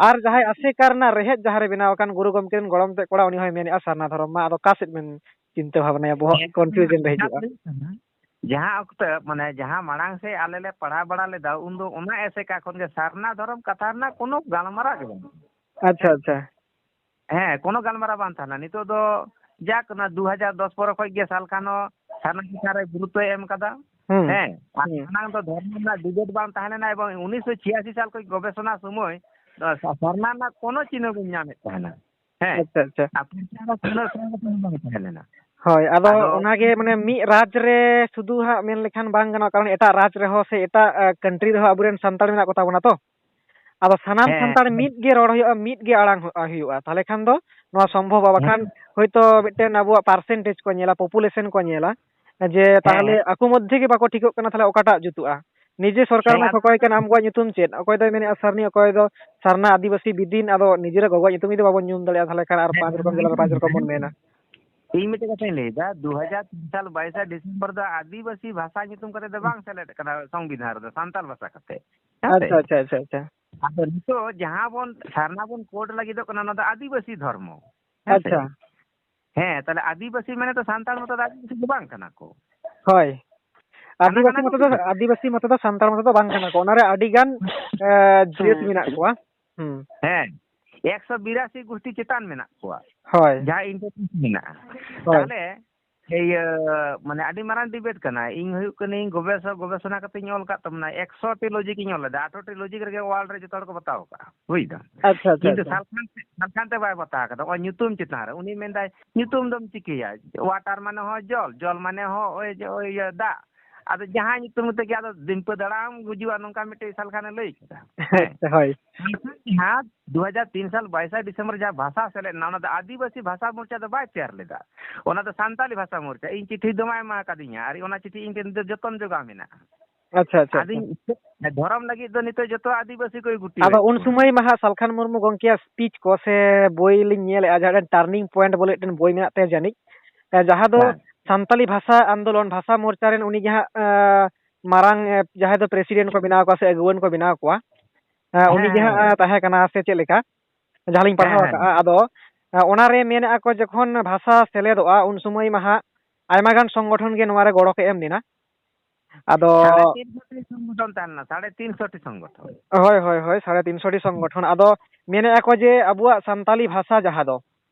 ᱟᱨ ᱡᱟᱦᱟᱸᱭ ᱟᱥᱮᱠᱟ ᱨᱮᱱᱟᱜ ᱨᱮᱦᱮᱫ ᱡᱟᱦᱟᱸ ᱨᱮ ᱵᱮᱱᱟᱣ ᱟᱠᱟᱱ ᱜᱩᱨᱩ ᱜᱚᱢᱠᱮ ᱨᱮᱱ ᱜᱚᱲᱚᱢ ᱛᱮᱫ ᱠᱚᱲᱟ, ᱩᱱᱤ ᱦᱚᱸᱭ ᱢᱮᱱᱮᱜᱼᱟ ᱥᱟᱨᱱᱟ ᱫᱷᱚᱨᱚᱢ ᱢᱟ᱾ ᱟᱫᱚ ᱚᱠᱟ ᱥᱮᱫ ᱵᱮᱱ ᱪᱤᱱᱛᱟᱹ ᱵᱷᱟᱵᱽᱱᱟᱭᱟ, ᱵᱚᱦᱚᱜ ᱦᱮᱸ, confusion ᱨᱮ ᱦᱤᱡᱩᱜᱼᱟ᱾ ᱡᱟᱦᱟᱸ ᱚᱠᱛᱚ, ᱢᱟᱱᱮ, ᱡᱟᱦᱟᱸ ᱢᱟᱲᱟᱝ ᱥᱮᱫ ᱟᱞᱮ ᱞᱮ ᱯᱟᱲᱦᱟᱣ ᱵᱟᱲᱟ ᱞᱮᱫᱟ, ᱩᱱᱫᱚ ᱚᱱᱟ ᱟᱥᱮᱠᱟ ᱠᱷᱚᱱ ᱜᱮ ᱥᱟᱨᱱᱟ ᱫᱷᱚᱨᱚᱢ ᱠᱟᱛᱷᱟ ᱨᱮᱱᱟᱜ ᱠᱳᱱᱳ ᱜᱟᱞᱢᱟᱨᱟᱣ ᱜᱮ ᱵᱟᱹᱱᱩᱜᱼᱟ᱾ ᱟᱪᱪᱷᱟ, ᱟᱪᱪᱷᱟ᱾ ᱦᱮᱸ, ᱠᱳᱱᱳ ᱜᱟᱞᱢᱟᱨᱟᱣ ᱵᱟᱝ ᱛᱟᱦᱮᱱᱟ᱾ ᱱᱤᱛᱚᱜ ᱫᱚ ᱡᱟᱠ, ᱚᱱᱟ ᱫᱩ ᱦᱟᱡᱟᱨ ᱫᱚᱥ ᱯᱚᱨᱮ ᱠᱷᱚᱡ ᱜᱮ ᱥᱟᱞ ᱠᱷᱟᱱ ᱦᱚᱸ ᱥᱟᱨᱱᱟ ᱪᱮᱛᱟᱱ ᱨᱮ ᱜᱩᱨᱩᱛᱛᱚᱭ ᱮᱢ ᱠᱟᱫᱟ᱾ ᱦᱩᱸ᱾ ᱦᱮᱸ, ᱟᱨ ᱦᱩᱸ᱾ ᱢᱟᱲᱟᱝ ᱫᱚ ᱫᱷᱚᱨᱢᱚ ᱨᱮᱱᱟᱜ debate ᱵᱟᱝ ᱛᱟᱦᱮᱸ ᱞᱮᱱᱟ, ᱮᱵᱚᱝ ᱩᱱᱤᱥᱥᱚ ᱪᱷᱤᱭᱟᱥᱤ ᱥᱟᱞ ᱠᱷᱚᱡ ᱜᱚᱵᱮᱥᱚᱱᱟ ᱥᱚᱢᱚᱭ, ᱟ, ᱥᱟ-, ᱥᱟᱨᱱᱟ ᱨᱮᱱᱟᱜ ᱠᱳᱱᱳ ᱪᱤᱱᱦᱟᱹ ᱵᱟᱹᱧ ᱧᱟᱢᱮᱫ ᱛᱟᱦᱮᱱᱟ᱾ ᱦᱮᱸ, ᱟᱪᱪᱷᱟ, ᱟᱪᱪᱷᱟ᱾ ᱟᱨ ᱯᱨᱚᱪᱟᱨ ᱦᱚᱸ ᱥᱩᱱᱟᱹ ᱥᱩᱱᱟᱹ ᱫᱚ ᱵᱟᱝ ᱛᱟᱦᱮᱸ ᱞᱮᱱᱟ᱾ ᱦᱳᱭ, ᱟᱫᱚ ᱟᱫᱚ ᱚᱱᱟᱜᱮ, ᱢᱟᱱᱮ, ᱢᱤᱫ ᱨᱟᱡᱽ ᱨᱮ ᱥᱩᱫᱷᱩ ᱦᱟᱸᱜ ᱢᱮᱱ ᱞᱮᱠᱷᱟᱱ ᱵᱟᱝ ᱜᱟᱱᱚᱜᱼᱟ, ᱠᱟᱨᱚᱱ ᱮᱴᱟᱜ ᱨᱟᱡᱽ ᱨᱮᱦᱚᱸ ᱥᱮ ᱮᱴᱟᱜ, ᱟ, country ᱨᱮᱦᱚᱸ ᱟᱵᱚᱨᱮᱱ ᱥᱟᱱᱛᱟᱲ ᱢᱮᱱᱟᱜ ᱠᱚᱛᱟ ᱵᱚᱱᱟ ᱛᱚ᱾ ᱟᱫᱚ ᱥᱟᱱᱟᱢ ᱦᱮᱸ, ᱥᱟᱱᱛᱟᱲ ᱦᱮᱸ᱾ ᱢᱤᱫ ᱜᱮ ᱨᱚᱲ ᱦᱩᱭᱩᱜᱼᱟ, ᱢᱤᱫ ᱜᱮ ᱟᱲᱟᱝ ᱦᱩ-, ᱦᱩᱭᱩᱜᱼᱟ, ᱛᱟᱦᱞᱮ ᱠᱷᱟᱱ ᱫᱚ ᱱᱚᱣᱟ ᱥᱚᱢᱵᱷᱚᱵᱟ᱾ ᱦᱮᱸ᱾ ᱵᱟᱠᱷᱟᱱ ᱦᱳᱭᱛᱳ ᱢᱤᱫᱴᱮᱱ ᱟᱵᱚᱣᱟᱜ percentage ᱠᱚ ᱧᱮᱞᱟ, population ᱠᱚ ᱧᱮᱞᱟ, ᱡᱮ ᱦᱮᱸ, ᱛᱟᱦᱞᱮ ᱦᱮᱸ᱾ ᱟᱠᱚ ᱢᱚᱫᱽᱫᱷᱮ ᱜᱮ ᱵᱟᱠᱚ ᱴᱷᱤᱠᱚᱜ ᱠᱟᱱᱟ, ᱛᱟᱦᱞᱮ ᱚᱠᱟᱴᱟᱜ ᱡᱩᱛᱩᱜᱼᱟ? ᱱᱤᱡᱮ ᱥᱚᱨᱠᱟᱨ ᱦᱮᱸ, ᱢᱟᱭ ᱟᱫᱚ ᱠᱷᱚᱠᱚᱭ ᱠᱟᱱᱟ, ᱟᱢ ᱠᱚᱣᱟᱜ ᱧᱩᱛᱩᱢ ᱪᱮᱫ? ᱚᱠᱚᱭ ᱫᱚᱭ ᱢᱮᱱᱮᱫᱼᱟ ᱥᱟᱨᱱᱤ, ᱚᱠᱚᱭ ᱫᱚ ᱥᱟᱨᱱᱟ ᱟᱹᱫᱤᱵᱟᱹᱥᱤ ᱵᱤᱫᱤᱱ, ᱟᱫᱚ ᱱᱤᱡᱮᱨᱟᱜ ᱜᱚᱜᱚᱣᱟᱜ ᱧᱩᱛᱩᱢ ᱡᱩᱫᱤ ᱵᱟᱵᱚᱱ ᱧᱩᱢ ᱫᱟᱲᱮᱭᱟᱜᱼᱟ, ᱛᱟᱦᱞᱮ ᱠᱷᱟᱱ ᱟᱨ ᱦᱮᱸ, ᱯᱟᱸᱪ ᱨᱚᱠᱚᱢ ᱡᱮᱞᱟ ᱨᱮ ᱯᱟᱸᱪ ᱨᱚᱠᱚᱢ ᱵᱚᱱ ᱢᱮᱱᱟ᱾ ᱤᱧ ᱢᱤᱫᱴᱮᱡ ᱠᱟᱛᱷᱟᱧ ᱞᱟᱹᱭᱫᱟ, ᱫᱩ ᱦᱟᱡᱟᱨ ᱛᱤᱱ ᱥᱟᱞ ᱵᱟᱭᱤᱥᱟ ᱰᱤᱥᱮᱢᱵᱚᱨ ᱫᱚ ᱟᱹᱫᱤᱵᱟᱹᱥᱤ ᱵᱷᱟᱥᱟ ᱧᱩᱛᱩᱢ ᱠᱟᱛᱮ ᱫᱚ ᱵᱟᱝ ᱥᱮᱞᱮᱫ ᱠᱟᱱᱟ ᱥᱚᱝᱵᱤᱫᱷᱟᱱ ᱨᱮᱫᱚ, ᱥᱟᱱᱛᱟᱲ ᱵᱷᱟᱥᱟ ᱠᱟᱛᱮ᱾ ᱦᱮᱸ ᱥᱮ? ᱟᱪᱪᱷᱟ, ᱟᱪᱪᱷᱟ, ᱟᱪᱪᱷᱟ, ᱟᱪᱪᱷᱟ᱾ ᱟᱫᱚ ᱱᱤᱛᱚᱜ ᱡᱟᱦᱟᱸ ᱵᱚᱱ ᱥᱟᱨᱱᱟ ᱵᱚᱱ code ᱞᱟᱹᱜᱤᱫᱚᱜ ᱠᱟᱱᱟ, ᱚᱱᱟ ᱫᱚ ᱟᱹᱫᱤᱵᱟᱹᱥᱤ ᱫᱷᱚᱨᱢᱚ᱾ ᱦᱮᱸ ᱥᱮ? ᱟᱪᱪᱷᱟ᱾ ᱦᱮᱸ, ᱛᱟᱦᱞᱮ ᱟᱹᱫᱤᱵᱟᱹᱥᱤ ᱢᱟᱱᱮ ᱫᱚ ᱥᱟᱱᱛᱟᱲ ᱢᱚᱛᱚ ᱫᱚ ᱟᱹᱫᱤᱵᱟᱹᱥᱤ ᱫᱚ ᱵᱟᱝ ᱠᱟᱱᱟ ᱠᱚ᱾ ᱦᱳᱭ᱾ ᱠᱟᱱᱟ, ᱟᱹᱫᱤᱵᱟᱹᱥᱤ ᱠᱟᱱᱟ ᱠᱚ ᱢᱚᱛᱚ ᱫᱚ, ᱪᱤᱠᱟᱹ? ᱟᱹᱫᱤᱵᱟᱹᱥᱤ ᱢᱚᱛᱚ ᱫᱚ ᱥᱟᱱᱛᱟᱲ ᱢᱚᱛᱚ ᱫᱚ ᱵᱟᱝ ᱠᱟᱱᱟ ᱠᱚ᱾ ᱚᱱᱟᱨᱮ ᱟᱹᱰᱤ ᱜᱟᱱ, ᱮ, ᱡᱟᱹᱛ ᱦᱮᱸ᱾ ᱢᱮᱱᱟᱜ ᱠᱚᱣᱟ᱾ ᱦᱩᱸ᱾ ᱦᱮᱸ, ᱮᱠᱥᱚ ᱵᱤᱨᱟᱥᱤ ᱜᱩᱥᱴᱤ ᱪᱮᱛᱟᱱ ᱢᱮᱱᱟᱜ ᱠᱚᱣᱟ᱾ ᱦᱳᱭ᱾ ᱡᱟᱦᱟᱸ ᱤᱱᱴᱟᱨᱱᱮᱴ ᱢᱮᱱᱟᱜᱼᱟ᱾ ᱦᱳᱭ᱾ ᱛᱟᱦᱞᱮ ᱤᱭᱟᱹ, ᱢᱟᱱᱮ, ᱟᱹᱰᱤ ᱢᱟᱨᱟᱝ debate ᱠᱟᱱᱟ᱾ ᱤᱧ ᱦᱩᱭᱩᱜ ᱠᱟᱹᱱᱟᱹᱧ ᱜᱚᱵᱮᱥᱚᱠ, ᱜᱚᱵᱮᱥᱚᱱᱟ ᱠᱟᱛᱮᱧ ᱚᱞ ᱠᱟᱫ ᱛᱟᱵᱚᱱᱟ, ᱮᱠᱥᱚ ᱴᱤ logic ᱤᱧ ᱚᱞ ᱞᱮᱫᱟ, ᱟᱴᱷᱨᱚ ᱴᱤ logic ᱨᱮᱜᱮ world ᱨᱮ ᱡᱚᱛᱚ ᱦᱚᱲ ᱠᱚ ᱵᱟᱛᱟᱣ ᱠᱟᱜᱼᱟ, ᱵᱩᱡ ᱫᱟᱢ᱾ ᱟᱪᱪᱷᱟ, ᱟᱪᱪᱷᱟ, ᱠᱤᱱᱛᱩ ᱟᱪᱪᱷᱟ᱾ ᱥᱟᱞᱠᱷᱟᱱ, ᱥᱟᱞᱠᱷᱟᱱ ᱛᱮ ᱵᱟᱭ ᱵᱟᱛᱟᱣ ᱠᱟᱫᱟ, ᱱᱚᱜᱼᱚᱭ ᱧᱩᱛᱩᱢ ᱪᱮᱛᱟᱱ ᱨᱮ᱾ ᱩᱱᱤ ᱢᱮᱱᱫᱟᱭ, "ᱧᱩᱛᱩᱢ ᱫᱚᱢ ᱪᱤᱠᱟᱹᱭᱟ? Water ᱢᱟᱱᱮ ᱦᱚᱸ ᱡᱚᱞ, ᱡᱚᱞ ᱢᱟᱱᱮ ᱦᱚᱸ ᱳᱭ ᱡᱮ, ᱳᱭ ᱤᱭᱟᱹ ᱫᱟᱜ, ᱟᱫᱚ ᱡᱟᱦᱟᱸ ᱧᱩᱛᱩᱢ ᱛᱮᱜᱮ ᱟᱫᱚ ᱫᱤᱢᱯᱟᱹ ᱫᱟᱲᱟᱢ ᱜᱩᱡᱩᱜᱼᱟ, ᱱᱚᱝᱠᱟ ᱢᱤᱫᱴᱮᱡ ᱥᱟᱞᱠᱷᱟᱱᱮ ᱞᱟᱹᱭ ᱠᱮᱫᱟ᱾ ᱦᱮᱸ᱾ ᱦᱳᱭ᱾ ᱡᱟᱦᱟᱸ ᱫᱩ ᱦᱟᱡᱟᱨ ᱛᱤᱱ ᱥᱟᱞ ᱵᱟᱭᱤᱥᱟ ᱰᱤᱥᱮᱢᱵᱚᱨ ᱡᱟᱦᱟᱸ ᱵᱷᱟᱥᱟ ᱥᱮᱞᱮᱫ ᱮᱱᱟ, ᱚᱱᱟ ᱫᱚ ᱟᱹᱫᱤᱵᱟᱹᱥᱤ ᱵᱷᱟᱥᱟ ᱢᱳᱨᱪᱟ ᱫᱚ ᱵᱟᱭ ᱛᱮᱭᱟᱨ ᱞᱮᱫᱟ, ᱚᱱᱟ ᱫᱚ ᱥᱟᱱᱛᱟᱞᱤ ᱵᱷᱟᱥᱟ ᱢᱳᱨᱪᱟ᱾ ᱤᱧ ᱪᱤᱴᱷᱤ ᱡᱚᱢᱟ ᱮᱢᱟ ᱠᱟᱫᱤᱧᱟ, ᱟᱨ ᱚᱱᱟ ᱪᱤᱴᱷᱤ ᱤᱧ ᱴᱷᱮᱱ ᱫᱚ ᱡᱚᱛᱚᱱ ᱡᱚᱜᱟᱣ ᱢᱮᱱᱟᱜᱼᱟ᱾ ᱟᱪᱪᱷᱟ, ᱟᱪᱪᱷᱟ, ᱟᱪᱪᱷᱟ᱾ ᱟᱫᱚᱧ, ᱫᱷᱚᱨᱚᱢ ᱞᱟᱹᱜᱤᱫ ᱫᱚ ᱱᱤᱛᱚᱜ ᱡᱚᱛᱚ ᱟᱹᱫᱤᱵᱟᱹᱥᱤ ᱠᱚ ᱜᱩᱴᱤ ᱟᱫᱚ ᱩᱱ ᱥᱚᱢᱚᱭ ᱢᱟ ᱦᱟᱸᱜ ᱥᱟᱞᱠᱷᱟᱱ ᱢᱩᱨᱢᱩ ᱜᱚᱢᱠᱮᱭᱟᱜ speech ᱠᱚ ᱥᱮ ᱵᱳᱭ ᱞᱤᱧ ᱧᱮᱞᱮᱫᱼᱟ, ᱡᱟᱦᱟᱸ ᱴᱟᱨᱱᱤᱝ ᱯᱚᱭᱮᱱᱴ ᱵᱚᱞᱮ ᱢᱤᱫᱴᱮᱱ ᱵᱳᱭ ᱢᱮᱱᱟᱜ ᱛᱟᱭᱟ ᱡᱟᱹᱱᱤᱡ, ᱮ, ᱡᱟᱦᱟᱸ ᱫᱚ ᱦᱮᱸ᱾ ᱥᱟᱱᱛᱟᱞᱤ ᱵᱷᱟᱥᱟ ᱟᱱᱫᱳᱞᱚᱱ, ᱵᱷᱟᱥᱟ ᱢᱳᱨᱪᱟ ᱨᱮᱱ ᱩᱱᱤ ᱜᱮ ᱦᱟᱸᱜ, ᱮ, ᱢᱟᱨᱟᱝ, ᱮ, ᱡᱟᱦᱟᱸᱭ ᱫᱚ president ᱠᱚ ᱵᱮᱱᱟᱣ ᱠᱚᱣᱟ ᱥᱮ ᱟᱹᱜᱩᱣᱟᱹᱱ ᱠᱚ ᱵᱮᱱᱟᱣ ᱠᱚᱣᱟ, ᱮ, ᱩᱱᱤ ᱦᱮᱸ, ᱜᱮ ᱦᱮᱸ, ᱦᱟᱸᱜ, ᱦᱮᱸ᱾ ᱮ, ᱛᱟᱦᱮᱸ ᱠᱟᱱᱟ ᱥᱮ ᱪᱮᱫ ᱞᱮᱠᱟ, ᱡᱟᱦᱟᱸ ᱞᱤᱧ ᱦᱮᱸ, ᱯᱟᱲᱦᱟᱣ ᱦᱮᱸ᱾ ᱟᱠᱟᱫᱼᱟ᱾ ᱟᱫᱚ, ᱮ, ᱚᱱᱟᱨᱮ ᱢᱮᱱᱮᱫᱼᱟ ᱠᱚ ᱡᱚᱠᱷᱚᱱ ᱵᱷᱟᱥᱟ ᱥᱮᱞᱮᱫᱚᱜᱼᱟ ᱩᱱ ᱥᱚᱢᱚᱭ ᱢᱟ ᱦᱟᱸᱜ ᱟᱭᱢᱟ ᱜᱟᱱ ᱥᱚᱝᱜᱚᱴᱷᱚᱱ ᱜᱮ ᱱᱚᱣᱟ ᱨᱮ ᱜᱚᱲᱚ ᱠᱚ ᱮᱢ ᱞᱮᱱᱟ᱾ ᱟᱫᱚ ᱥᱟᱲᱮ ᱛᱤᱱᱥᱚ ᱴᱤ ᱥᱚᱝᱜᱚᱴᱷᱚᱱ ᱛᱟᱦᱮᱸ ᱞᱮᱱᱟ, ᱥᱟᱲᱮ ᱛᱤᱱᱥᱚ ᱴᱤ ᱥᱚᱝᱜᱚᱴᱷᱚᱱ᱾ ᱦᱳᱭ, ᱦᱳᱭ, ᱦᱳᱭ, ᱥᱟᱲᱮ ᱛᱤᱱᱥᱚ ᱴᱤ ᱥᱚᱝᱜᱚᱴᱷᱚᱱ᱾ ᱟᱫᱚ ᱢᱮᱱᱮᱫᱼᱟ ᱠᱚ ᱡᱮ ᱟᱵᱚᱣᱟᱜ ᱥᱟᱱᱛᱟᱞᱤ ᱵᱷᱟᱥᱟ ᱡᱟᱦᱟᱸ ᱫᱚ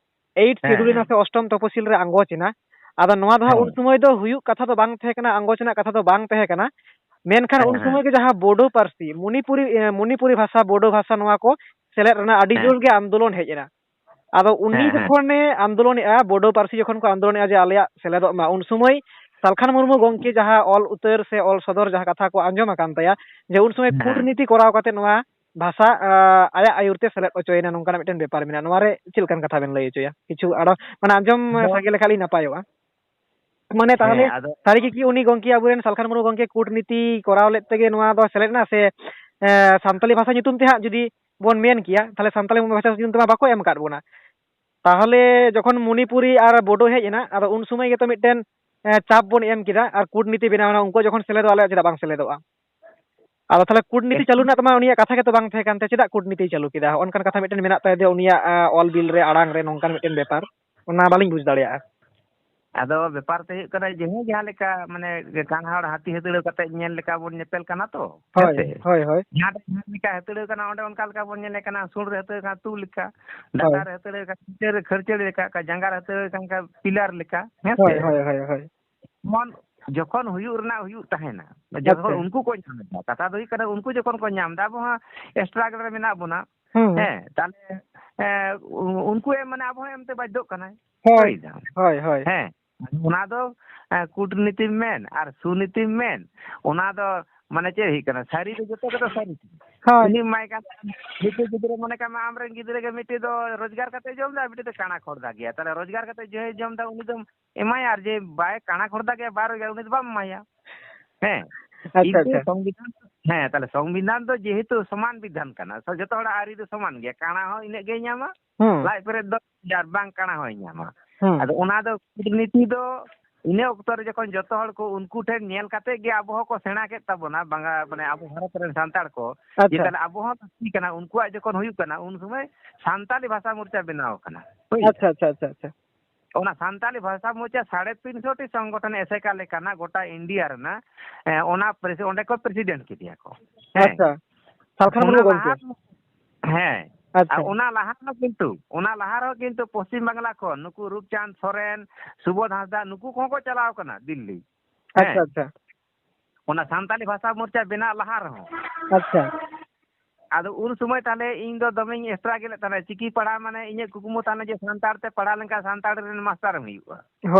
eighth ᱦᱮᱸ, schedule ᱮᱱᱟ ᱦᱮᱸ᱾ ᱥᱮ ᱚᱥᱴᱚᱢ ᱛᱚᱯᱚᱥᱤᱞ ᱨᱮ ᱟᱸᱜᱚᱪ ᱮᱱᱟ, ᱟᱫᱚ ᱱᱚᱣᱟ ᱫᱚ ᱦᱟᱸᱜ ᱩᱱ ᱦᱮᱸ᱾ ᱥᱚᱢᱚᱭ ᱫᱚ ᱦᱩᱭᱩᱜ ᱠᱟᱛᱷᱟ ᱫᱚ ᱵᱟᱝ ᱛᱟᱦᱮᱸ ᱠᱟᱱᱟ, ᱟᱸᱜᱚᱪ ᱨᱮᱱᱟᱜ ᱠᱟᱛᱷᱟ ᱫᱚ ᱵᱟᱝ ᱛᱟᱦᱮᱸ ᱠᱟᱱᱟ᱾ ᱢᱮᱱᱠᱷᱟᱱ ᱦᱮᱸ, ᱩᱱ ᱦᱮᱸ᱾ ᱥᱚᱢᱚᱭ ᱜᱮ ᱡᱟᱦᱟᱸ ᱵᱳᱰᱳ ᱯᱟᱹᱨᱥᱤ, ᱢᱚᱱᱤᱯᱩᱨᱤ, ᱮ, ᱢᱚᱱᱤᱯᱩᱨᱤ ᱵᱷᱟᱥᱟ, ᱵᱳᱰᱳ ᱵᱷᱟᱥᱟ, ᱱᱚᱣᱟ ᱠᱚ ᱥᱮᱞᱮᱫ ᱨᱮᱱᱟᱜ ᱟᱹᱰᱤ ᱦᱮᱸ᱾ ᱡᱳᱨ ᱜᱮ ᱟᱱᱫᱳᱞᱚᱱ ᱦᱮᱡ ᱮᱱᱟ᱾ ᱟᱫᱚ ᱩᱱᱤ ᱦᱮᱸ, ᱦᱮᱸ᱾ ᱡᱚᱠᱷᱚᱱᱮ ᱟᱱᱫᱳᱞᱚᱱᱮᱜᱼᱟ, ᱵᱳᱰᱳ ᱯᱟᱹᱨᱥᱤ ᱡᱚᱠᱷᱚᱱ ᱠᱚ ᱟᱱᱫᱳᱞᱚᱱᱮᱜᱼᱟ ᱡᱮ ᱟᱞᱮᱭᱟᱜ ᱥᱮᱞᱮᱫᱚᱜ ᱢᱟ, ᱩᱱ ᱥᱚᱢᱚᱭ ᱥᱟᱞᱠᱷᱟᱱ ᱢᱩᱨᱢᱩ ᱜᱚᱢᱠᱮ ᱡᱟᱦᱟᱸ ᱚᱞ ᱩᱛᱟᱹᱨ ᱥᱮ ᱚᱞ ᱥᱚᱫᱚᱨ ᱡᱟᱦᱟᱸ ᱠᱟᱛᱷᱟ ᱠᱚ ᱟᱸᱡᱚᱢ ᱟᱠᱟᱱ ᱛᱟᱭᱟ, ᱡᱮ ᱩᱱ ᱥᱚᱢᱚᱭ ᱦᱮᱸ᱾ ᱠᱩᱴᱱᱤᱛᱤ ᱠᱚᱨᱟᱣ ᱠᱟᱛᱮ ᱱᱚᱣᱟ ᱵᱷᱟᱥᱟ, ᱟ, ᱟᱭᱟᱜ ᱟᱹᱭᱩᱨ ᱛᱮ ᱥᱮᱞᱮᱫ ᱦᱚᱪᱚᱭᱮᱱᱟ, ᱱᱚᱝᱠᱟᱱᱟᱜ ᱢᱤᱫᱴᱮᱱ ᱵᱮᱯᱟᱨ ᱢᱮᱱᱟᱜᱼᱟ᱾ ᱱᱚᱣᱟ ᱨᱮ ᱪᱮᱫ ᱞᱮᱠᱟᱱ ᱠᱟᱛᱷᱟ ᱵᱮᱱ ᱞᱟᱹᱭ ᱦᱚᱪᱚᱭᱟ? ᱠᱤᱪᱷᱩ ᱟᱨᱚ, ᱢᱟᱱᱮ, ᱟᱸᱡᱚᱢ ᱟᱫᱚ ᱥᱟᱸᱜᱮ ᱞᱮᱠᱷᱟᱱ ᱞᱤᱧ ᱱᱟᱯᱟᱭᱚᱜᱼᱟ᱾ ᱢᱟᱱᱮ, ᱦᱮᱸ, ᱛᱟᱦᱚᱞᱮ ᱟᱫᱚ ᱥᱟᱹᱨᱤ ᱜᱮ ᱠᱤ ᱩᱱᱤ ᱜᱚᱢᱠᱮ ᱟᱵᱚᱨᱮᱱ ᱥᱟᱞᱠᱷᱟᱱ ᱢᱩᱨᱢᱩ ᱜᱚᱢᱠᱮ ᱠᱩᱴᱱᱤᱛᱤ ᱠᱚᱨᱟᱣ ᱞᱮᱫ ᱛᱮᱜᱮ ᱱᱚᱣᱟ ᱫᱚ ᱥᱮᱞᱮᱫ ᱮᱱᱟ ᱥᱮ, ᱮ, ᱥᱟᱱᱛᱟᱞᱤ ᱵᱷᱟᱥᱟ ᱧᱩᱛᱩᱢ ᱛᱮ ᱦᱟᱸᱜ ᱡᱩᱫᱤ ᱵᱚᱱ ᱢᱮᱱ ᱠᱮᱭᱟ, ᱛᱟᱦᱚᱞᱮ ᱥᱟᱱᱛᱟᱞᱤ ᱵᱷᱟᱥᱟ ᱧᱩᱛᱩᱢ ᱛᱮᱢᱟ ᱵᱟᱠᱚ ᱮᱢ ᱟᱠᱟᱫ ᱵᱚᱱᱟ᱾ ᱛᱟᱦᱚᱞᱮ ᱡᱚᱠᱷᱚᱱ ᱢᱚᱱᱤᱯᱩᱨᱤ ᱟᱨ ᱵᱳᱰᱳ ᱦᱮᱡ ᱮᱱᱟ, ᱟᱫᱚ ᱩᱱ ᱥᱚᱢᱚᱭ ᱜᱮᱛᱚ ᱢᱤᱫᱴᱮᱱ, ᱮ, ᱪᱟᱯ ᱵᱚᱱ ᱮᱢ ᱠᱮᱫᱟ ᱟᱨ ᱠᱩᱴᱱᱤᱛᱤ ᱵᱮᱱᱟᱣ ᱮᱱᱟ, ᱩᱱᱠᱩ ᱡᱚᱠᱷᱚᱱ ᱥᱮᱞᱮᱫᱚᱜ, ᱟᱞᱮᱭᱟᱜ ᱪᱮᱫᱟᱜ ᱵᱟᱝ ᱥᱮᱞᱮᱫᱚᱜᱼᱟ? ᱟᱫᱚ ᱛᱟᱦᱚᱞᱮ ᱠᱩᱴᱱᱤᱛᱤ ᱮᱠ- ᱪᱟᱹᱞᱩ ᱨᱮᱱᱟᱜ ᱛᱮᱢᱟ ᱩᱱᱤᱭᱟᱜ ᱠᱟᱛᱷᱟ ᱜᱮᱛᱚ ᱵᱟᱝ ᱛᱟᱦᱮᱸ ᱠᱟᱱ ᱛᱮ, ᱪᱮᱫᱟᱜ ᱠᱩᱴᱱᱤᱛᱤᱭ ᱪᱟᱹᱞᱩ ᱠᱮᱫᱟ? ᱦᱚᱸᱜᱼᱚ ᱱᱚᱝᱠᱟᱱ ᱠᱟᱛᱷᱟ ᱢᱤᱫᱴᱮᱱ ᱢᱮᱱᱟᱜ ᱛᱟᱭ ᱡᱮ ᱩᱱᱤᱭᱟᱜ, ᱟ, ᱚᱞ ᱵᱤᱞ ᱨᱮ, ᱟᱲᱟᱝ ᱨᱮ ᱱᱚᱝᱠᱟᱱ ᱢᱤᱫᱴᱮᱱ ᱵᱮᱯᱟᱨ, ᱚᱱᱟ ᱵᱟᱹᱞᱤᱧ ᱵᱩᱡᱽ ᱫᱟᱲᱮᱭᱟᱜᱼᱟ᱾ ᱟᱫᱚ ᱵᱮᱯᱟᱨ ᱛᱮ ᱦᱩᱭᱩᱜ ᱠᱟᱱᱟ ᱡᱮ, ᱦᱮᱸ, ᱡᱟᱦᱟᱸ ᱞᱮᱠᱟ ᱢᱟᱱᱮ ᱠᱟᱱᱦᱟᱲ ᱦᱟᱹᱛᱤ ᱦᱟᱹᱛᱲᱟᱹᱣ ᱠᱟᱛᱮ ᱧᱮᱞ ᱞᱮᱠᱟ ᱵᱚᱱ ᱧᱮᱯᱮᱞ ᱠᱟᱱᱟ ᱛᱚ, ᱦᱮᱸ ᱦᱳᱭ, ᱥᱮ? ᱦᱳᱭ, ᱦᱳᱭ᱾ ᱡᱟᱦᱟᱸ ᱨᱮ ᱡᱟᱦᱟᱸ ᱞᱮᱠᱟ ᱦᱟᱹᱛᱲᱟᱹᱣ ᱠᱟᱱᱟ, ᱚᱸᱰᱮ ᱚᱱᱠᱟ ᱞᱮᱠᱟ ᱵᱚᱱ ᱧᱮᱞᱮ ᱠᱟᱱᱟ, ᱥᱩᱨ ᱨᱮ ᱦᱟᱹᱛᱲᱟᱹᱣ ᱠᱟᱱᱟ ᱛᱩ ᱞᱮᱠᱟ, ᱦᱳᱭ᱾ ᱰᱟᱴᱟ ᱨᱮ ᱦᱟᱹᱛᱲᱟᱹᱣ ᱠᱟᱱᱟ ᱪᱤᱛᱟᱹᱨ ᱨᱮ ᱠᱷᱟᱹᱲᱪᱟᱹᱲ ᱞᱮᱠᱟ, ᱚᱠᱟ ᱡᱟᱸᱜᱟ ᱨᱮ ᱦᱟᱹᱛᱲᱟᱹᱣ ᱠᱟᱱ ᱠᱷᱟᱱ ᱯᱤᱞᱟᱨ ᱞᱮᱠᱟ, ᱦᱮᱸ ᱦᱳᱭ, ᱥᱮ? ᱦᱳᱭ, ᱦᱳᱭ, ᱦᱳᱭ᱾ ᱡᱮᱢᱚᱱ ᱡᱚᱠᱷᱚᱱ ᱦᱩᱭᱩᱜ ᱨᱮᱱᱟᱜ ᱦᱩᱭᱩᱜ ᱛᱟᱦᱮᱱᱟ, ᱡᱚᱠᱷᱚᱱ ᱟᱪᱪᱷᱟ᱾ ᱩᱱᱠᱩ ᱠᱚ ᱧᱟᱢ ᱮᱫᱟ, ᱠᱟᱛᱷᱟ ᱫᱚ ᱦᱩᱭᱩᱜ ᱠᱟᱱᱟ, ᱩᱱᱠᱩ ᱡᱚᱠᱷᱚᱱ ᱠᱚ ᱧᱟᱢ ᱮᱫᱟ, ᱟᱵᱚ ᱦᱚᱸ struggle ᱨᱮ ᱢᱮᱱᱟᱜ ᱵᱚᱱᱟ, ᱦᱩᱸ᱾ ᱦᱮᱸ, ᱛᱟᱦᱞᱮ, ᱮ, ᱩ-, ᱩᱱᱠᱩ ᱮᱢ ᱢᱟᱱᱮ ᱟᱵᱚ ᱦᱚᱸ ᱮᱢᱛᱮ ᱵᱟᱫᱽᱫᱷᱚᱜ ᱠᱟᱱᱟᱭ᱾ ᱦᱳᱭ, ᱵᱩᱡᱽ ᱫᱟᱢ? ᱦᱳᱭ, ᱦᱳᱭ᱾ ᱦᱮᱸ, ᱚᱱᱟ ᱫᱚ, ᱮ, ᱠᱩᱴᱱᱤᱛᱤᱢ ᱢᱮᱱ ᱟᱨ ᱥᱩᱱᱤᱛᱤᱢ ᱢᱮᱱ, ᱚᱱᱟ ᱫᱚ ᱢᱟᱱᱮ ᱪᱮᱫ ᱦᱩᱭᱩᱜ ᱠᱟᱱᱟ, ᱥᱟᱹᱨᱤ ᱫᱚ ᱡᱚᱛᱚ ᱜᱮᱛᱚ ᱥᱟᱹᱨᱤ᱾ ᱦᱳᱭ᱾ ᱩᱱᱤ ᱮᱢᱟᱭ ᱠᱟᱱ, ᱱᱤᱛᱚᱜ ᱜᱤᱫᱽᱨᱟᱹ ᱢᱚᱱᱮ ᱠᱟᱜ ᱢᱮ, ᱟᱢᱨᱮᱱ ᱜᱤᱫᱽᱨᱟᱹ ᱜᱮ ᱢᱤᱫᱴᱮᱡ ᱫᱚ ᱨᱳᱡᱽᱜᱟᱨ ᱠᱟᱛᱮ ᱡᱚᱢ ᱮᱫᱟ, ᱢᱤᱫᱴᱮᱡ ᱫᱚ ᱠᱟᱬᱟ ᱠᱷᱚᱨᱫᱟ ᱜᱮᱭᱟ, ᱛᱟᱦᱚᱞᱮ ᱨᱳᱡᱽᱜᱟᱨ ᱠᱟᱛᱮ ᱡᱮ ᱡᱚᱢ ᱮᱫᱟ, ᱩᱱᱤ ᱫᱚᱢ ᱮᱢᱟᱭᱟ, ᱟᱨ ᱡᱮ ᱵᱟᱭ ᱠᱟᱬᱟ ᱠᱷᱚᱨᱫᱟ ᱜᱮᱭᱟ, ᱵᱟᱭ ᱨᱳᱡᱽᱜᱟᱨ, ᱩᱱᱤ ᱫᱚ ᱵᱟᱢ ᱮᱢᱟᱭᱟ᱾ ᱦᱮᱸ᱾ ᱟᱪᱪᱷᱟ, ᱤᱱᱠᱟᱹ ᱟᱪᱪᱷᱟ᱾ ᱥᱚᱝᱵᱤᱫᱷᱟᱱ, ᱦᱮᱸ, ᱛᱟᱦᱚᱞᱮ ᱥᱚᱝᱵᱤᱫᱷᱟᱱ ᱫᱚ ᱡᱮᱦᱮᱛᱩ ᱥᱚᱢᱟᱱ ᱵᱤᱫᱷᱟᱱ ᱠᱟᱱᱟ, ᱥᱚ-, ᱡᱚᱛᱚ ᱦᱚᱲᱟᱜ ᱟᱹᱨᱤ ᱫᱚ ᱥᱚᱢᱟᱱ ᱜᱮᱭᱟ, ᱠᱟᱬᱟ ᱦᱚᱸ ᱤᱱᱟᱹᱜ ᱜᱮᱭ ᱧᱟᱢᱟ, ᱦᱩᱸ᱾ ᱞᱟᱡ ᱯᱮᱨᱮᱡ ᱫᱚ ᱟᱨ ᱵᱟᱝ ᱠᱟᱬᱟ ᱦᱚᱸᱭ ᱧᱟᱢᱟ᱾ ᱦᱩᱸ᱾ ᱟᱫᱚ ᱚᱱᱟ ᱫᱚ ᱠᱩᱴᱱᱤᱛᱤ ᱫᱚ ᱤᱱᱟᱹ ᱚᱠᱛᱚ ᱨᱮ ᱡᱚᱠᱷᱚᱱ ᱡᱚᱛᱚ ᱦᱚᱲ ᱠᱚ ᱩᱱᱠᱩ ᱴᱷᱮᱱ ᱧᱮᱞ ᱠᱟᱛᱮ ᱜᱮ ᱟᱵᱚ ᱦᱚᱸᱠᱚ ᱥᱮᱬᱟ ᱠᱮᱫ ᱛᱟᱵᱚᱱᱟ, ᱵᱟᱝᱟ, ᱢᱟᱱᱮ ᱟᱵᱚ ᱵᱷᱟᱨᱚᱛ ᱨᱮᱱ ᱥᱟᱱᱛᱟᱲ ᱠᱚ, ᱡᱮ ᱟᱪᱪᱷᱟ᱾ ᱛᱟᱦᱞᱮ ᱟᱵᱚ ᱦᱚᱸ ᱞᱟᱹᱠᱛᱤ ᱠᱟᱱᱟ, ᱩᱱᱠᱩᱣᱟᱜ ᱡᱚᱠᱷᱚᱱ ᱦᱩᱭᱩᱜ ᱠᱟᱱᱟ, ᱩᱱ ᱥᱚᱢᱚᱭ ᱥᱟᱱᱛᱟᱞᱤ ᱵᱷᱟᱥᱟ ᱢᱳᱨᱪᱟ ᱵᱮᱱᱟᱣ ᱟᱠᱟᱱᱟ᱾ ᱦᱳᱭ᱾ ᱟᱪᱪᱷᱟ, ᱟᱪᱪᱷᱟ, ᱟᱪᱪᱷᱟ, ᱟᱪᱪᱷᱟ᱾ ᱚᱱᱟ ᱥᱟᱱᱛᱟᱞᱤ ᱵᱷᱟᱥᱟ ᱢᱳᱨᱪᱟ ᱥᱟᱲᱮ ᱛᱤᱱᱥᱚ ᱴᱤ ᱥᱚᱝᱜᱚᱴᱷᱚᱱ ᱮᱥᱮᱠᱟ ᱞᱮᱠᱟᱱᱟᱜ ᱜᱚᱴᱟ ᱤᱱᱰᱤᱭᱟ ᱨᱮᱱᱟᱜ, ᱮ, ᱚᱱᱟ ᱯᱨᱮᱥᱤ-, ᱚᱸᱰᱮ ᱠᱚ ᱯᱨᱮᱥᱤᱰᱮᱱᱴ ᱠᱮᱫᱮᱭᱟ ᱠᱚ᱾ ᱦᱮᱸ᱾ ᱟᱪᱪᱷᱟ᱾ ᱥᱟᱞᱠᱷᱟᱱ ᱚᱱᱟ ᱢᱩᱨᱢᱩ ᱞᱟᱦᱟ, ᱜᱚᱢᱠᱮ᱾ ᱦᱮᱸ᱾ ᱟᱪᱪᱷᱟ᱾ ᱟᱨ ᱚᱱᱟ ᱞᱟᱦᱟ ᱨᱮᱦᱚᱸ ᱠᱤᱱᱛᱩ, ᱚᱱᱟ ᱞᱟᱦᱟ ᱨᱮᱦᱚᱸ ᱠᱤᱱᱛᱩ ᱯᱚᱥᱪᱤᱢ ᱵᱟᱝᱞᱟ ᱠᱷᱚᱱ ᱱᱩᱠᱩ ᱨᱩᱯᱪᱟᱸᱫᱽ ᱥᱚᱨᱮᱱ, ᱥᱩᱵᱳᱫᱷ ᱦᱟᱸᱥᱫᱟ, ᱱᱩᱠᱩ ᱠᱚᱦᱚᱸ ᱠᱚ ᱪᱟᱞᱟᱣ ᱠᱟᱱᱟ ᱫᱤᱞᱞᱤ᱾ ᱦᱮᱸ᱾ ᱟᱪᱪᱷᱟ, ᱟᱪᱪᱷᱟ᱾ ᱚᱱᱟ ᱥᱟᱱᱛᱟᱞᱤ ᱵᱷᱟᱥᱟ ᱢᱳᱨᱪᱟ ᱵᱮᱱᱟᱜ ᱞᱟᱦᱟ ᱨᱮᱦᱚᱸ᱾ ᱟᱪᱪᱷᱟ᱾ ᱟᱫᱚ ᱩᱱ ᱥᱚᱢᱚᱭ ᱛᱟᱦᱞᱮ ᱤᱧ ᱫᱚ ᱫᱚᱢᱮᱧ struggle ᱮᱫ ᱛᱟᱦᱮᱱᱟ, ᱪᱤᱠᱤ ᱯᱟᱲᱦᱟᱣ ᱢᱟᱱᱮ ᱤᱧᱟᱹᱜ ᱠᱩᱠᱢᱩ ᱛᱟᱦᱮᱱᱟ ᱡᱮ ᱥᱟᱱᱛᱟᱲ ᱛᱮ ᱯᱟᱲᱦᱟᱣ ᱞᱮᱱᱠᱷᱟᱱ ᱥᱟᱱᱛᱟᱲ ᱨᱮᱱ ᱢᱟᱥᱴᱟᱨ ᱮᱢ ᱦᱩᱭᱩᱜᱼᱟ᱾ ᱦᱳᱭ,